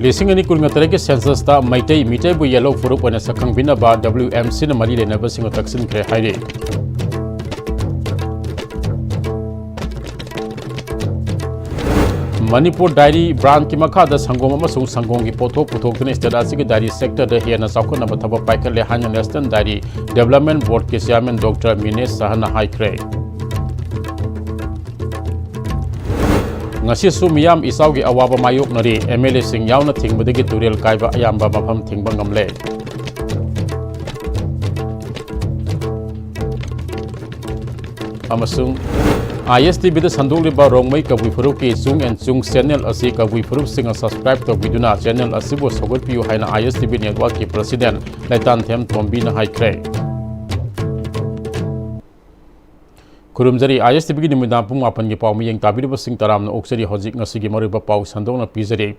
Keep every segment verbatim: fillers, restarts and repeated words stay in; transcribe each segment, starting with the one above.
ꯂꯤꯁꯤꯡ ꯑꯅꯤ ꯀꯨꯟꯒ ꯇꯔꯦꯠꯀꯤ ꯁꯦꯟꯁꯁꯇ ꯃꯩꯇꯩ ꯃꯤꯇꯩꯕꯨ ꯌꯦꯜꯍꯧ ꯐꯨꯔꯨꯞ ꯑꯣꯏꯅ ꯁꯛꯈꯪꯕꯤꯅꯕ W M Cꯅ ꯃꯔꯤ ꯂꯩꯅꯕꯁꯤꯡꯕꯨ ꯇꯛꯁꯤꯟꯈ꯭ꯔꯦ ꯍꯥꯏꯔꯤ꯫ ꯃꯅꯤꯄꯨꯔ ꯗꯥꯏꯔꯤ ꯕ꯭ꯔꯥꯟꯀꯤ ꯃꯈꯥꯗ ꯁꯪꯒꯣꯝ ꯑꯃꯁꯨꯡ ꯁꯪꯒꯣꯝꯒꯤ ꯄꯣꯠꯊꯣꯛ ꯄꯨꯊꯣꯛꯇꯨꯅ ꯁ꯭ꯇꯦꯠ ꯑꯁꯤꯒꯤ ꯗꯥꯏꯔꯤ ꯁꯦꯛꯇꯔꯗ ꯍꯦꯟꯅ ꯆꯥꯎꯈꯠꯅꯕ ꯊꯕꯛ ꯄꯥꯏꯈꯠꯂꯦ ꯍꯥꯏꯅ ꯅꯦꯁꯅꯦꯜ ꯗꯥꯏꯔꯤ ꯗꯦꯕꯂꯞꯃꯦꯟ ꯕꯣꯔꯗꯀꯤ ꯆꯤꯌꯥꯔꯃꯦꯟ ꯗꯣꯛꯇꯔ ꯃꯤꯅꯦꯁ ꯁꯍꯥꯅ ꯍꯥꯏꯈ꯭ꯔꯦ꯫ ꯉꯁꯤꯁꯨ ꯃꯤꯌꯥꯝ ꯏꯆꯥꯎꯒꯤ ꯑꯋꯥꯕ ꯃꯥꯌꯣꯛꯅꯔꯤ꯫ MLAꯁꯤꯡ ꯌꯥꯎꯅ ꯊꯤꯡꯕꯗꯒꯤ ꯇꯨꯔꯦꯜ ꯀꯥꯏꯕ ꯑꯌꯥꯝꯕ ꯃꯐꯝ ꯊꯤꯡꯕ ꯉꯝꯂꯦ꯫ ꯑꯃꯁꯨꯡ ISTVꯗ ꯁꯟꯗꯣꯛꯂꯤꯕ ꯔꯣꯡꯃꯩ ꯀꯕꯨꯏ ꯐꯨꯔꯨꯞꯀꯤ ꯆꯨꯡ ꯑꯦꯟ ꯆꯨꯡ ꯆꯦꯅꯦꯜ ꯑꯁꯤ ꯀꯕꯨꯏ ꯐꯨꯔꯨꯞꯁꯤꯡꯅ subscribe ꯇꯧꯕꯤꯗꯨꯅ ꯆꯦꯅꯦꯜ ꯑꯁꯤꯕꯨ ꯁꯧꯒꯠꯄꯤꯌꯨ ꯍꯥꯏꯅ ISTV networkꯀꯤ president ꯂꯩꯇꯥꯟꯊꯦꯝ ꯇꯣꯝꯕꯤꯅ ꯍꯥꯏꯈ꯭ꯔꯦ꯫ ꯈꯨꯔꯨꯝꯖꯔꯤ꯫ ISTVꯒꯤ ꯅꯨꯃꯤꯗꯥꯡ ꯄꯨꯡ ꯃꯥꯄꯟꯒꯤ ꯄꯥꯎ ꯃꯤꯠꯌꯦꯡ ꯇꯥꯕꯤꯔꯤꯕꯁꯤꯡ ꯇꯔꯥꯝꯅ ꯑꯣꯛꯆꯔꯤ꯫ ꯍꯧꯖꯤꯛ ꯉꯁꯤꯒꯤ ꯃꯔꯨꯑꯣꯏꯕ ꯄꯥꯎ ꯁꯟꯗꯣꯛꯅ ꯄꯤꯖꯔꯤ꯫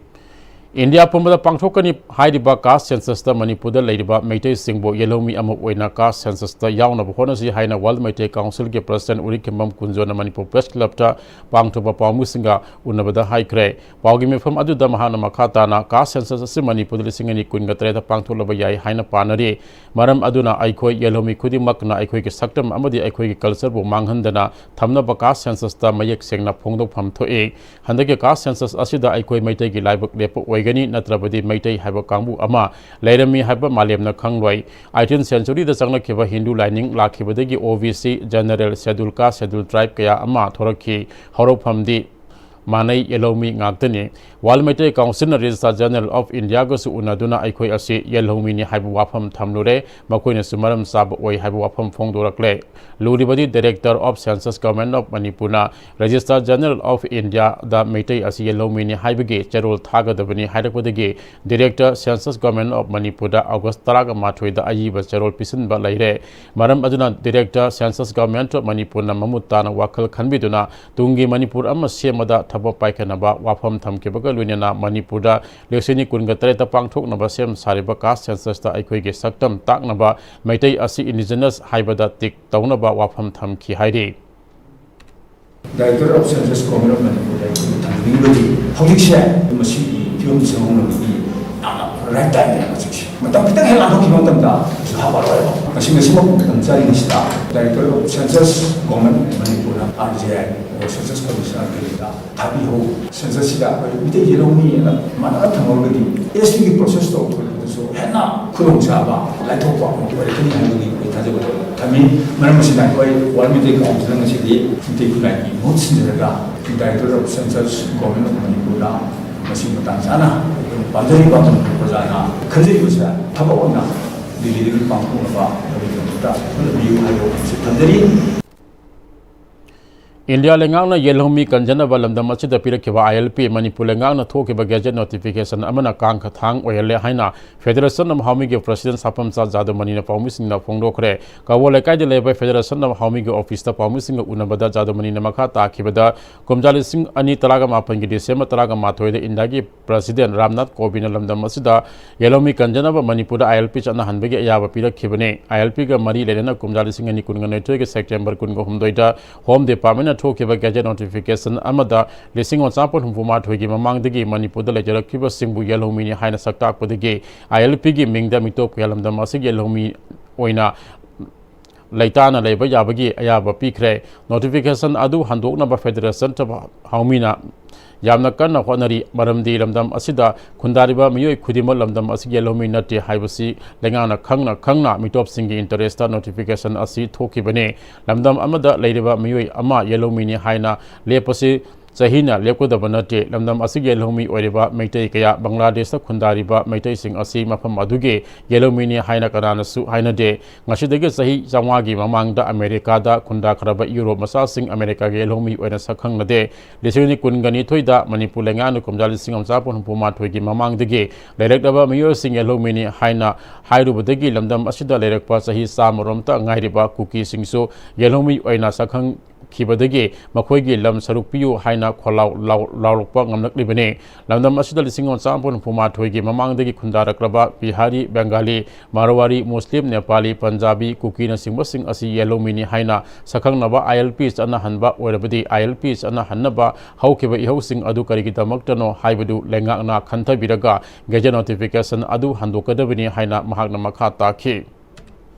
ꯏꯟꯗꯤꯌꯥ ꯄꯨꯝꯕꯗ ꯄꯥꯡꯊꯣꯛꯀꯅꯤ ꯍꯥꯏꯔꯤꯕ caste censusꯇ ꯃꯅꯤꯄꯨꯔꯗ ꯂꯩꯔꯤꯕ ꯃꯩꯇꯩꯁꯤꯡꯕꯨ ꯌꯦꯜꯍꯧꯃꯤ ꯑꯃ ꯑꯣꯏꯅ caste censusꯇ ꯌꯥꯎꯅꯕ ꯍꯣꯠꯅꯁꯤ ꯍꯥꯏꯅ World Meitei Councilꯒꯤ president ꯎꯔꯤꯈꯦꯝꯕꯝ ꯀꯨꯟꯖꯣꯅ Manipur press clubꯇ ꯄꯥꯡꯊꯣꯛꯄ ꯄꯥꯎꯃꯤꯁꯤꯡꯒ ꯎꯅꯕꯗ ꯍꯥꯏꯈ꯭ꯔꯦ꯫ ꯄꯥꯎꯒꯤ ꯃꯤꯐꯝ ꯑꯗꯨꯗ ꯃꯍꯥꯛꯅ ꯃꯈꯥ ꯇꯥꯅ caste census ꯑꯁꯤ ꯃꯅꯤꯄꯨꯔꯗ ꯂꯤꯁꯤꯡ ꯑꯅꯤ ꯀꯨꯟꯒ ꯇꯔꯦꯠꯇ ꯄꯥꯡꯊꯣꯛꯂꯕ ꯌꯥꯏ ꯍꯥꯏꯅ ꯄꯥꯅꯔꯤ꯫ ꯃꯔꯝ ꯑꯗꯨꯅ ꯑꯩꯈꯣꯏ ꯌꯦꯜꯍꯧꯃꯤ ꯈꯨꯗꯤꯡꯃꯛꯅ ꯑꯩꯈꯣꯏꯒꯤ ꯁꯛꯇꯝ ꯑꯃꯗꯤ ꯑꯩꯈꯣꯏꯒꯤ cultureꯕꯨ ꯃꯥꯡꯍꯟꯗꯅ ꯊꯝꯅꯕ caste censusꯇ ꯃꯌꯦꯛ ꯁꯦꯡꯅ ꯐꯣꯡꯗꯣꯛꯐꯝ ꯊꯣꯛꯏ꯫ ꯍꯟꯗꯛꯀꯤ caste census ꯑꯁꯤꯗ ꯑꯩꯈꯣꯏ ꯃꯩꯇꯩꯒꯤ ꯂꯥꯏꯕꯛ ꯂꯦꯞꯄ ꯑꯣꯏꯒꯅꯤ, ꯅꯠꯇ꯭ꯔꯕꯗꯤ ꯃꯩꯇꯩ ꯍꯥꯏꯕ ꯀꯥꯡꯕꯨ ꯑꯃ ꯂꯩꯔꯝꯃꯤ ꯍꯥꯏꯕ ꯃꯥꯂꯦꯝꯅ ꯈꯪꯂꯣꯏ꯫ Eighteenth centuryꯗ ꯆꯪꯂꯛꯈꯤꯕ ꯍꯤꯟꯗꯨ ꯂꯥꯏꯅꯤꯡ ꯂꯥꯛꯈꯤꯕꯗꯒꯤ OBC, general, schedule caste, schedule tribe ꯀꯌꯥ ꯑꯃ ꯊꯣꯔꯛꯈꯤ꯫ ꯍꯧꯔꯛꯐꯝꯗꯤ ꯃꯥꯟꯅꯩ, ꯌꯦꯜꯍꯧꯃꯤ ꯉꯥꯛꯇꯅꯤ꯫ World Meitei Councilꯅ Registrar General of Indiaꯒꯁꯨ ꯎꯅꯗꯨꯅ ꯑꯩꯈꯣꯏ ꯑꯁꯤ ꯌꯦꯜꯍꯧꯃꯤꯅꯤ ꯍꯥꯏꯕ ꯋꯥꯐꯝ ꯊꯝꯂꯨꯔꯦ꯫ ꯃꯈꯣꯏꯅꯁꯨ ꯃꯔꯝ ꯆꯥꯕ ꯑꯣꯏ ꯍꯥꯏꯕ ꯋꯥꯐꯝ ꯐꯣꯡꯗꯣꯔꯛꯂꯦ꯫ ꯂꯨꯔꯤꯕꯗꯤ Director of Census Government of Manipurꯅ Registrar General of Indiaꯗ Meitei ꯑꯁꯤ ꯌꯦꯜꯍꯧꯃꯤꯅꯤ ꯍꯥꯏꯕꯒꯤ ꯆꯦꯔꯣꯜ ꯊꯥꯒꯗꯕꯅꯤ ꯍꯥꯏꯔꯛꯄꯗꯒꯤ Director Census Government of Manipurꯗ August ꯇꯔꯥꯒ ꯃꯥꯊꯣꯏꯗ ꯑꯏꯕ ꯆꯦꯔꯣꯜ ꯄꯤꯁꯤꯟꯕ ꯂꯩꯔꯦ꯫ ꯃꯔꯝ ꯑꯗꯨꯅ Director Census Government of Manipurꯅ ꯃꯃꯨꯠ ꯇꯥꯅ ꯋꯥꯈꯜ ꯈꯟꯕꯤꯗꯨꯅ ꯇꯨꯡꯒꯤ ꯃꯅꯤꯄꯨꯔ ꯑꯃ ꯁꯦꯝꯕꯗ ꯊꯕꯛ ꯄꯥꯏꯈꯠꯅꯕ ꯋꯥꯐꯝ ꯊꯝꯈꯤꯕꯒ ꯂꯣꯏꯅꯅ ꯃꯅꯤꯄꯨꯔꯗ ꯂꯤꯁꯤꯡ ꯑꯅꯤ ꯀꯨꯟꯒ ꯇꯔꯦꯠꯇ ꯄꯥꯡꯊꯣꯛꯅꯕ ꯁꯦꯝ ꯁꯥꯔꯤꯕ caste censusꯇ ꯑꯩꯈꯣꯏꯒꯤ ꯁꯛꯇꯝ ꯇꯥꯛꯅꯕ ꯃꯩꯇꯩ ꯑꯁꯤ indigenous ꯍꯥꯏꯕꯗ tick ꯇꯧꯅꯕ ꯋꯥꯐꯝ ꯊꯝꯈꯤ ꯍꯥꯏꯔꯤ꯫ Director of Census Government of Manipurꯗ ꯑꯩꯈꯣꯏꯅ ꯊꯝꯖꯅꯤꯡꯕꯗꯤ ꯍꯧꯖꯤꯛꯁꯦ ꯃꯁꯤꯒꯤ ꯌꯨꯝ ꯁꯦꯝꯍꯧꯅꯕꯒꯤ ꯌꯥꯝꯅ ꯔꯥꯏꯠ ꯇꯥꯏꯝꯅꯦ ꯍꯧꯖꯤꯛꯁꯦ꯫ ꯃꯇꯝ ꯈꯤꯇꯪ ꯍꯦꯛ ꯂꯥꯟꯊꯣꯛꯈꯤꯕ ꯃꯇꯝꯗ ꯆꯨꯊꯥ ꯄꯥꯔꯣꯏꯕ꯫ ꯉꯁꯤ, ꯉꯁꯤꯃꯛ ꯈꯨꯗꯣꯡ ꯆꯥꯔꯤꯉꯩꯁꯤꯗ Director of Census Government ꯃꯅꯤꯄꯨꯔꯅ, R G I, ꯑꯗꯨꯒ Census Commissioner ꯗꯦꯜꯂꯤꯗ ꯊꯥꯕꯤꯍꯧ꯫ Census ꯁꯤꯗ ꯑꯩꯈꯣꯏ ꯃꯤꯇꯩ ꯌꯦꯜꯍꯧꯃꯤ ꯑꯅ ꯃꯥꯟꯅꯅ ꯊꯝꯍꯧꯔꯒꯗꯤ S T ꯒꯤ process ꯇꯧꯊꯣꯔꯛꯄꯗꯁꯨ ꯍꯦꯟꯅ ꯈꯨꯗꯣꯡꯆꯥꯕ ꯂꯥꯏꯊꯣꯛꯄ ꯑꯃ ꯑꯣꯏꯔꯛꯀꯅꯤ ꯍꯥꯏꯕꯒꯤ ꯑꯩꯈꯣꯏ ꯊꯥꯖꯕ ꯊꯝꯃꯤ꯫ ꯃꯔꯝ ꯑꯁꯤꯅ ꯑꯩꯈꯣꯏ World ꯃꯤꯇꯩ Council ꯅ ꯉꯁꯤꯗꯤ ꯃꯤꯇꯩ ꯈꯨꯟꯅꯥꯏꯒꯤ ꯃꯍꯨꯠ ꯁꯤꯟꯖꯔꯒ Director of Census Government of ꯃꯅꯤꯄꯨꯔꯗ ꯃꯁꯤ ꯃꯇꯥꯡ ꯆꯥꯅ ꯑꯩꯈꯣꯏꯅ ꯄꯥꯝꯖꯔꯤꯕ ꯃꯅꯤꯄꯨꯔ ꯄ꯭ꯔꯖꯥꯅ ꯈꯟꯖꯔꯤꯕꯁꯦ ꯊꯕꯛ ꯑꯣꯏꯅ ꯗꯤꯜꯂꯤꯗꯒꯤ ꯄꯥꯡꯊꯣꯛꯅꯕ ꯃꯗꯨꯒꯤꯗꯃꯛꯇ ꯍꯣꯠꯅꯕꯤꯌꯨ ꯍꯥꯏꯕ ꯋꯥꯐꯝꯁꯤ ꯊꯝꯖꯔꯤ꯫ ꯏꯟꯗꯤꯌꯥ ꯂꯩꯉꯥꯛꯅ ꯌꯦꯜꯍꯧꯃꯤ ꯀꯟꯖꯅꯕ ꯂꯝꯗꯝ ꯑꯁꯤꯗ ꯄꯤꯔꯛꯈꯤꯕ I L P ꯃꯅꯤꯄꯨꯔ ꯂꯩꯉꯥꯛꯅ ꯊꯣꯛꯈꯤꯕ ꯒꯦꯖꯦꯠ ꯅꯣꯇꯤꯐꯤꯀꯦꯁꯟ ꯑꯃꯅ ꯀꯥꯡꯈ ꯊꯥꯡ ꯑꯣꯏꯍꯜꯂꯦ ꯍꯥꯏꯅ ꯐꯦꯗꯔꯦꯁꯟ ꯑꯣꯐ ꯍꯥꯎꯃꯤꯒꯤ ꯄ꯭ꯔꯁꯤꯗꯦꯟ ꯁꯥꯄꯝꯆꯥ ꯖꯥꯗꯨꯃꯅꯤꯅ ꯄꯥꯎꯃꯤꯁꯤꯡꯗ ꯐꯣꯡꯗꯣꯛꯈ꯭ꯔꯦ꯫ ꯀꯕꯣ ꯂꯩꯀꯥꯏꯗ ꯂꯩꯕ ꯐꯦꯗꯔꯦꯁꯟ ꯑꯣꯐ ꯍꯥꯎꯃꯤꯒꯤ ꯑꯣꯐꯤꯁꯇ ꯄꯥꯎꯃꯤꯁꯤꯡꯒ ꯎꯅꯕꯗ ꯖꯥꯗꯨꯃꯅꯤꯅ ꯃꯈꯥ ꯇꯥꯈꯤꯕꯗ, ꯀꯨꯝꯖꯥ ꯂꯤꯁꯤꯡ ꯑꯅꯤ ꯇꯔꯥꯃꯥꯄꯟꯒꯤ ꯗꯤꯁꯦꯝꯕꯔ ꯇꯔꯥꯃꯥꯊꯣꯏꯗ ꯏꯟꯗꯤꯌꯥꯒꯤ ꯄ꯭ꯔꯁꯤꯗꯦꯟ ꯔꯥꯝꯅꯥꯊ ꯀꯣꯕꯤꯟꯗꯅ ꯂꯝꯗꯝ ꯑꯁꯤꯗ ꯌꯦꯜꯍꯧꯃꯤ ꯀꯟꯖꯅꯕ ꯃꯅꯤꯄꯨꯔꯗ I L P ꯆꯠꯅꯍꯟꯕꯒꯤ ꯑꯌꯥꯕ ꯄꯤꯔꯛꯈꯤꯕꯅꯤ꯫ I L P ꯒ ꯃꯔꯤ ꯂꯩꯅꯅ ꯀꯨꯝꯖꯥ ꯂꯤꯁꯤꯡ ꯑꯅꯤ ꯀꯨꯟꯒ ꯅꯤꯊꯣꯏꯒꯤ ꯁꯦꯞꯇꯦꯝꯕꯔ ꯀꯨꯟꯒ ꯍꯨꯝꯗꯣꯏꯗ ꯍꯣꯝ ꯗꯤꯄꯥꯔꯠꯃꯦꯟꯅ ꯊꯣꯛꯈꯤꯕ ꯒꯦꯖꯦꯠ ꯅꯣꯇꯤꯐꯤꯀꯦꯁꯟ ꯑꯃꯗ ꯂꯤꯁꯤꯡ ꯑꯃ ꯆꯥꯃꯥꯄꯟ ꯍꯨꯝꯐꯨ ꯃꯥꯊꯣꯏꯒꯤ ꯃꯃꯥꯡꯗꯒꯤ ꯃꯅꯤꯄꯨꯔꯗ ꯂꯩꯖꯔꯛꯈꯤꯕꯁꯤꯡꯕꯨ ꯌꯦꯜꯍꯧꯃꯤꯅꯤ ꯍꯥꯏꯅ ꯁꯛ ꯇꯥꯛꯄꯗꯒꯤ I L P ꯒꯤ ꯃꯤꯡꯗ ꯃꯤꯇꯣꯞ ꯀꯌꯥ ꯂꯝꯗꯝ ꯑꯁꯤꯒꯤ ꯌꯦꯜꯍꯧꯃꯤ ꯑꯣꯏꯅ ꯂꯩꯇꯥꯅ ꯂꯩꯕ ꯌꯥꯕꯒꯤ ꯑꯌꯥꯕ ꯄꯤꯈ꯭ꯔꯦ꯫ ꯅꯣꯇꯤꯐꯤꯀꯦꯁꯟ ꯑꯗꯨ ꯍꯟꯗꯣꯛꯅꯕ ꯐꯦꯗꯔꯦꯁꯟ ꯑꯣꯐ ꯍꯥꯎꯃꯤꯅ ꯌꯥꯝꯅ ꯀꯟꯅ ꯍꯣꯠꯅꯔꯤ, ꯃꯔꯝꯗꯤ ꯂꯝꯗꯝ ꯑꯁꯤꯗ ꯈꯨꯟꯗꯥꯔꯤꯕ ꯃꯤꯑꯣꯏ ꯈꯨꯗꯤꯡꯃꯛ ꯂꯝꯗꯝ ꯑꯁꯤꯒꯤ ꯌꯦꯜꯍꯧꯃꯤ ꯅꯠꯇꯦ ꯍꯥꯏꯕꯁꯤ ꯂꯩꯉꯥꯛꯅ ꯈꯪꯅ ꯈꯪꯅ ꯃꯤꯇꯣꯞꯁꯤꯡꯒꯤ ꯏꯟꯇꯔꯦꯁꯇ ꯅꯣꯇꯤꯐꯤꯀꯦꯁꯟ ꯑꯁꯤ ꯊꯣꯛꯈꯤꯕꯅꯤ꯫ ꯂꯝꯗꯝ ꯑꯃꯗ ꯂꯩꯔꯤꯕ ꯃꯤꯑꯣꯏ ꯑꯃ ꯌꯦꯜꯍꯧꯃꯤꯅꯤ ꯍꯥꯏꯅ ꯂꯦꯞꯄꯁꯤ ꯆꯍꯤꯅ ꯂꯦꯞꯀꯗꯕ ꯅꯠꯇꯦ꯫ ꯂꯝꯗꯝ ꯑꯁꯤꯒꯤ ꯌꯦꯜꯍꯧꯃꯤ ꯑꯣꯏꯔꯤꯕ ꯃꯩꯇꯩ ꯀꯌꯥ ꯕꯪꯒ꯭ꯂꯥꯗꯦꯁꯇ ꯈꯨꯟꯗꯥꯔꯤꯕ ꯃꯩꯇꯩꯁꯤꯡ ꯑꯁꯤ ꯃꯐꯝ ꯑꯗꯨꯒꯤ ꯌꯦꯜꯍꯧꯃꯤꯅꯤ ꯍꯥꯏꯅ ꯀꯅꯥꯅꯁꯨ ꯍꯥꯏꯅꯗꯦ꯫ ꯉꯁꯤꯗꯒꯤ ꯆꯍꯤ ꯆꯥꯝꯃꯉꯥꯒꯤ ꯃꯃꯥꯡꯗ ꯑꯃꯦꯔꯤꯀꯥꯗ ꯈꯨꯟꯗꯥꯈ꯭ꯔꯕ ꯌꯨꯔꯣꯞ ꯃꯆꯥꯁꯤꯡ ꯑꯃꯦꯔꯤꯀꯥꯒꯤ ꯌꯦꯜꯍꯧꯃꯤ ꯑꯣꯏꯅ ꯁꯛꯈꯪꯅꯗꯦ꯫ ꯂꯤꯁꯤꯡ ꯑꯅꯤ ꯀꯨꯟꯒ ꯅꯤꯊꯣꯏꯗ ꯃꯅꯤꯄꯨꯔ ꯂꯩꯉꯥꯛꯅ ꯀꯨꯝꯖꯥ ꯂꯤꯁꯤꯡ ꯑꯃ ꯆꯥꯃꯥꯄꯟ ꯍꯨꯝꯐꯨ ꯃꯥꯊꯣꯏꯒꯤ ꯃꯃꯥꯡꯗꯒꯤ ꯂꯩꯔꯛꯂꯕ ꯃꯤꯑꯣꯏꯁꯤꯡ ꯌꯦꯜꯍꯧꯃꯤꯅꯤ ꯍꯥꯏꯅ ꯍꯥꯏꯔꯨꯕꯗꯒꯤ ꯂꯝꯗꯝ ꯑꯁꯤꯗ ꯂꯩꯔꯛꯄ ꯆꯍꯤ ꯆꯥꯝꯃꯔꯣꯝꯇ ꯉꯥꯏꯔꯤꯕ ꯀꯨꯀꯤꯁꯤꯡꯁꯨ ꯌꯦꯜꯍꯧꯃꯤ ꯑꯣꯏꯅ ꯁꯛꯈꯪ ꯈꯤꯕꯗꯒꯤ ꯃꯈꯣꯏꯒꯤ ꯂꯝ ꯁꯔꯨꯛ ꯄꯤꯌꯨ ꯍꯥꯏꯅ ꯈꯣꯜꯂꯥꯎ ꯂꯥꯎ-, ꯂꯥꯎꯔꯛꯄ ꯉꯝꯂꯛꯂꯤꯕꯅꯤ꯫ ꯂꯝꯗꯝ ꯑꯁꯤꯗ ꯂꯤꯁꯤꯡ ꯑꯃ ꯆꯥꯝꯃꯥꯄꯟ ꯍꯨꯝꯐꯨ ꯃꯥꯊꯣꯏꯒꯤ ꯃꯃꯥꯡꯗꯒꯤ ꯈꯨꯟꯗꯥꯔꯛꯂꯕ ꯕꯤꯍꯥꯔꯤ, ꯕꯦꯡꯒꯥꯂꯤ, ꯃꯥꯔꯋꯥꯔꯤ, ꯃꯨꯁꯂꯤꯝ, ꯅꯦꯄꯥꯂꯤ, ꯄꯟꯖꯥꯕꯤ, ꯀꯨꯀꯤꯅꯆꯤꯡꯕꯁꯤꯡ ꯑꯁꯤ ꯌꯦꯜꯍꯧꯃꯤꯅꯤ ꯍꯥꯏꯅ ꯁꯛꯈꯪꯅꯕ ILP ꯆꯠꯅꯍꯟꯕ ꯑꯣꯏꯔꯕꯗꯤ, ILP ꯆꯠꯅꯍꯟꯅꯕ ꯍꯧꯈꯤꯕ ꯏꯍꯧꯁꯤꯡ ꯑꯗꯨ ꯀꯔꯤꯒꯤꯗꯃꯛꯇꯅꯣ ꯍꯥꯏꯕꯗꯨ ꯂꯩꯉꯥꯛꯅ ꯈꯟꯊꯕꯤꯔꯒ ꯒꯦꯖꯦꯠ ꯅꯣꯇꯤꯐꯤꯀꯦꯁꯟ ꯑꯗꯨ ꯍꯟꯗꯣꯛꯀꯗꯕꯅꯤ ꯍꯥꯏꯅ ꯃꯍꯥꯛꯅ ꯃꯈꯥ ꯇꯥꯈꯤ꯫